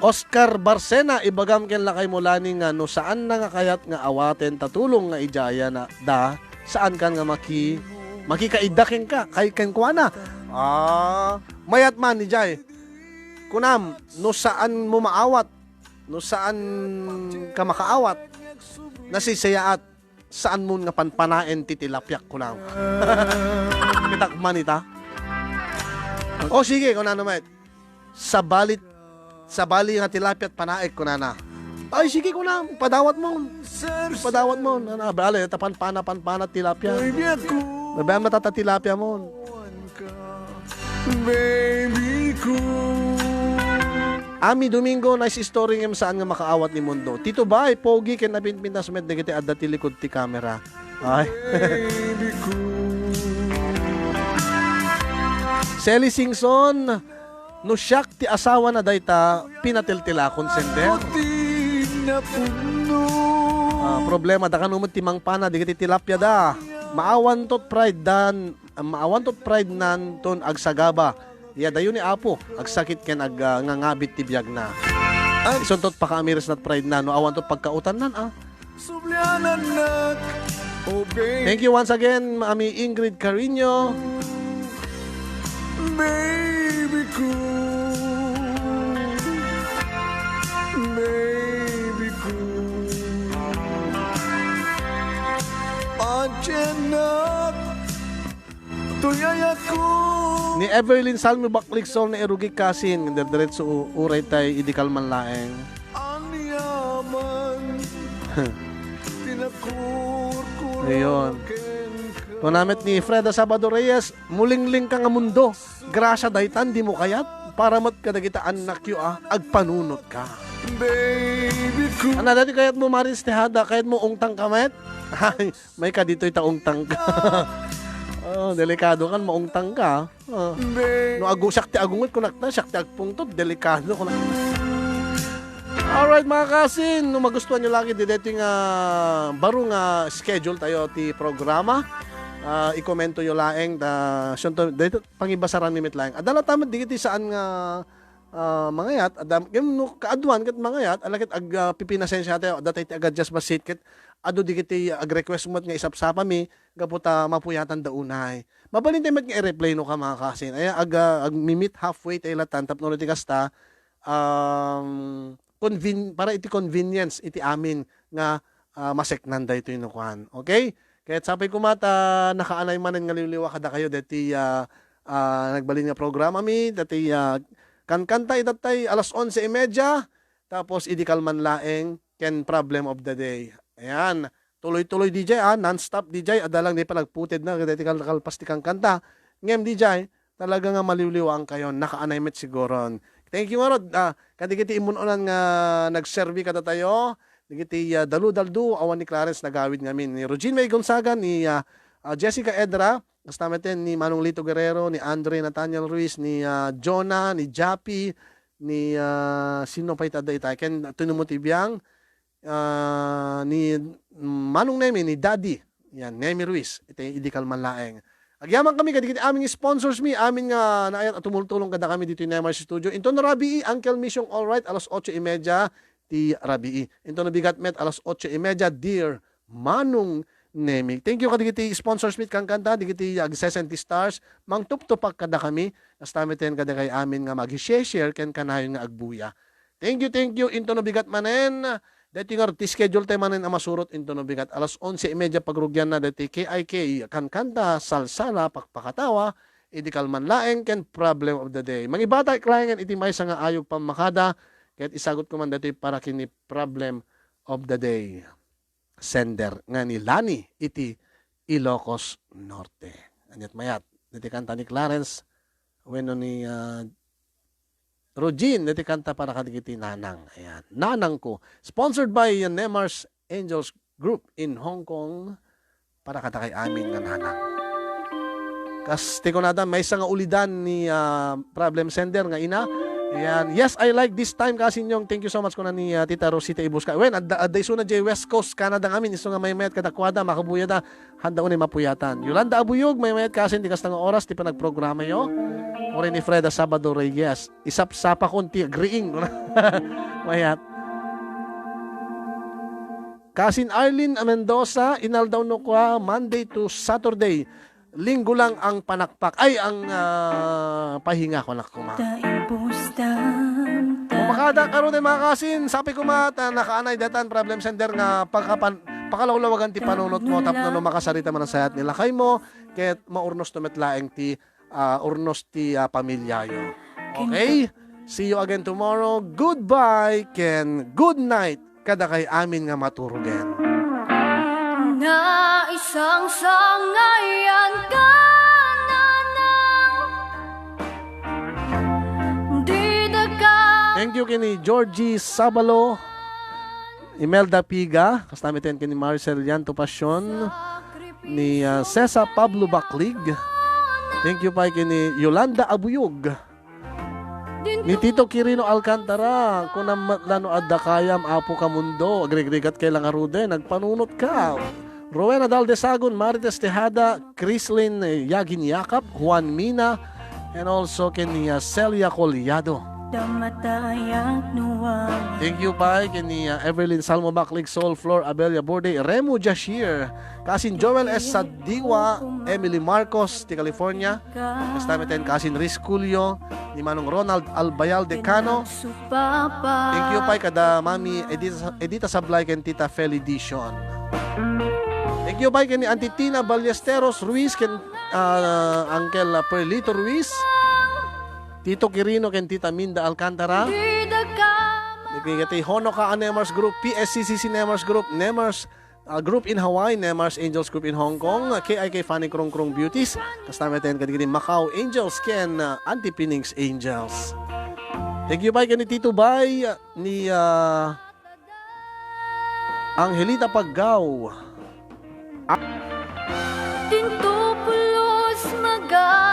Oscar Barcena, ibagam ken lakay mo, Lani, nga no saan na nga kayat nga awaten ta tulong nga ijaya na da, saan kan nga maki-, makikaida kenka, kay kenkuana. Ah, mayat man, ijay. Kunam, no saan mo maawat, no saan ka makaawat, nasisayaat, saan mo nga panpanaen ti tilapiak, kunam. Kitak man ita. O sige, kunana met. Sabali, sabali nga tilapiat panaek, kunana. Ay, sige, kunam, padawat mo. Padawat mo. Nana, bale, ta panpana, panpana tilapia. Babaam na tata tilapia mo. Baby ko. Ami Domingo, nice story ngem saan nga makaawat ni Mundo. Tito Bay, pogi ken napinpintas met dagiti adda ti likod ti kamera. Ay. Baby ko. Sally Singson, no siak ti asawa na dayta, pinatiltilakon sender. Ah, problema, da kano met ti mangpana, dagiti tilapia da. Maawanto pride dan, maawanto pride nan ton agsagaba. Ya dayo ni Apo, agsakit ken ag-, ah, ngangabit ti biagna. Isuntot pakaamiris nat pride na, no awanto pagkautan nan, ah. Sublianannak, oh baby. Thank you once again, Mami Ingrid Carino. Baby ko. Baby ko. Patiennak. Tuyayakon. Ni Everlyn Salmo Bakligsol na irugi kasin, nga diretso u-, uray tay idi kalman laeng. Aniaman. Tinakurkuro. Ayun. Kunana met ni Freda Sabado Reyes, mulingling ka nga mundo. Grasya daytan, di mo kayat. Para met kadagita annakyo a, agpanunot ka. Baby ko. Ana, dati kayat mo, Maris Tejada, kayat mo ungtang ka met? Ay, may ka ditoy ta ungtang ka. Oh, delikado kan maungtang ka. Oh. No agu-, siak ti agunget, kunak ta, siak ti agpungtot, delikado, kunak. Alright, mga kasin, no magustuhan nyo lagi, di deti nga baro nga schedule tayo ti programa. Ah, ikomento yo laeng, ta, siento, dito, pangibasaran mi met laeng. Adala tamat, di kiti saan nga ah, mangayat, adda, ngem no kaaduan ket mangayat, ala ket ag-, ah, pipinasensiatayo, adda tay ti agadjust bassit ket adu dagiti ag-request met nga isapsapami gapu ta mapuyatanda unay. Mabalin tay met nga i-replay no ka, mga kasin. Ay, ag-, ah, agmi-meet halfway tay latan tapno no ti kasta, um, conven-, para iti convenience iti amin nga, ah, maseknan daytoy no kuan. Okay? Ket sapay koma ta nakaanay manen nga liwliwa kadakayo deti, ah, ah, nagbalin nga programami, deti, ah, kankanta itattay alas onse y media, tapos idi kalman laeng ken problem of the day. Ayan. Tuloy-tuloy D J, ah, non-stop D J, adda lang di panagputed na, deti kal-, kalpas ti kankanta. Ngem D J, talaga nga maliwliwaankayon, nakaanay met siguron. Thank you ngarud, ah, kadagiti immun-unan nga nagserbi kadatayo, dagiti, ah, Daludaldo, awan ni Clarence nagawid ngamin, ni Regine May Gonzaga, ni, ah, ah, Jessica Edra, kasta met ni Manong Lito Guerrero, ni Andre Nathaniel Ruiz, ni, ah, Jonah, ni Jappy, ni, ah, sino pay ti adda ita? Ken Tunumo ti Biang, ah, ni Manong Nemi, ni Daddy. Yan, Nemi Ruiz. Iti, idi kalman laeng. Agyamankami kadagiti amin nga sponsors mi, amin nga naayat a tumultulong kadakami ditoy Nemar's Studio. Inton rabii, Uncle Misyong, all right, alas otso y media ti rabii. Inton nabigat met, alas otso y media, Dear Manong Nemi. Thank you kadagiti sponsors mi kankanta, dagiti agsesenti stars, mangtuptupak kadakami, kasta met ken kadakay amin nga mag-share-share ken kanayon nga agbuya. Thank you, thank you. Inton nabigat manen, daytoy nga ti schedule tayo manen a masurot inton nabigat. Alas onse y media pagrugianna daytoy K I K, kankanta, salsala, pakpakatawa, idi kalman laeng ken problem of the day. Mangibata laengen iti maysa nga ayog pammakada, ket isagut ko man daytoy para ken ni problem of the day sender nga ni Lani iti Ilocos Norte. Aniat mayat, daytoy kanta ni Clarence wenno ni, ah, Rogin, daytoy kanta para kadagiti nanang. Ayan, Nanangko. Sponsored by Nemar's Angels Group in Hong Kong. Para kadakay amin nga nanang. Kas ti kunada, maysa nga ulidan ni, ah, problem sender nga ina. Ayan. "Yes, I like this time, Kasinyong. Thank you so much," kuna ni, ah, Tita Rosita Ibusca. Wen, adda, adda isuna jay West Coast, Canada ngamin. Isu nga maymayat kadakuada, makabuyada. Handa unay mapuyatan. Yolanda Abuyog, maymayat kasin ti kasta nga oras ti panagprogramayo. Uray ni Freda Sabado Reyes. Isapsapakon ti agriing. Mayat. Kasin Arlene Mendoza, inaldaw no kua, Monday to Saturday. Linggo lang ang panakpak. Ay, ang, ah, pahinga ko, anak ko, ma. Pumakada karon, eh, mga kasin. Sabi ko, ma, ta nakaanay datan problem sender nga pagkapan-, pakalawlawagan ti panunot mo, tapno no makasarita man ang sayat ni lakay mo, ket maurnos to met laeng ti, ah, urnos ti, ah, pamilyayo. Okay? See you again tomorrow. Goodbye, ken good night. Kadakay amin nga maturogen. Naisangsangayan ka, nanang, dida ka. Thank you kini Georgie Sabalo, Imelda Piga, kasta met ken kini Marcel Yanto Pasion, ni, ah, Cesa Pablo Baklig. Thank you pay kini Yolanda Abuyog. Ni Tito Quirino Alcantara, kunam met la no adda kayam, Apo Kamundo, agrigrigat kay la ngaruden, nagpanunot ka. Rowena Daldesagon, Marites Tejada, Chrislyn, eh, Yagin Yakap, Juan Mina, and also ken ni, ah, Celia Collado. Thank you pay ken ni, ah, Everlyn Salmo Baklig, Soul Flor, Abelia Borde, Remo Jashir, kasin Joel S. Sadiwa, Emily Marcos, ti California, kasta met ken kasin Riz Culio, ni Manong Ronald Albayal Decano. Thank you pay kada Mami Edita, Edita Sablay ken Tita Feli Dicion. Thank you pay ken ni Auntie Tina Ballesteros Ruiz ken, ah, Uncle, ah, Perlito Ruiz, Tito Quirino ken Tita Minda Alcantara. Iti Honoka a Nemars Group, P S C C C Nemars Group, Nemars, ah, Group in Hawaii, Nemars Angels Group in Hong Kong, K I K Funny Krung Krung Beauties, kasta met ken kadagiti Macau Angels ken, ah, Auntie Pinings Angels. Thank you pay ken ni Tito Bay, ni, ah, Angelita Paggaw. Dinto pulos maga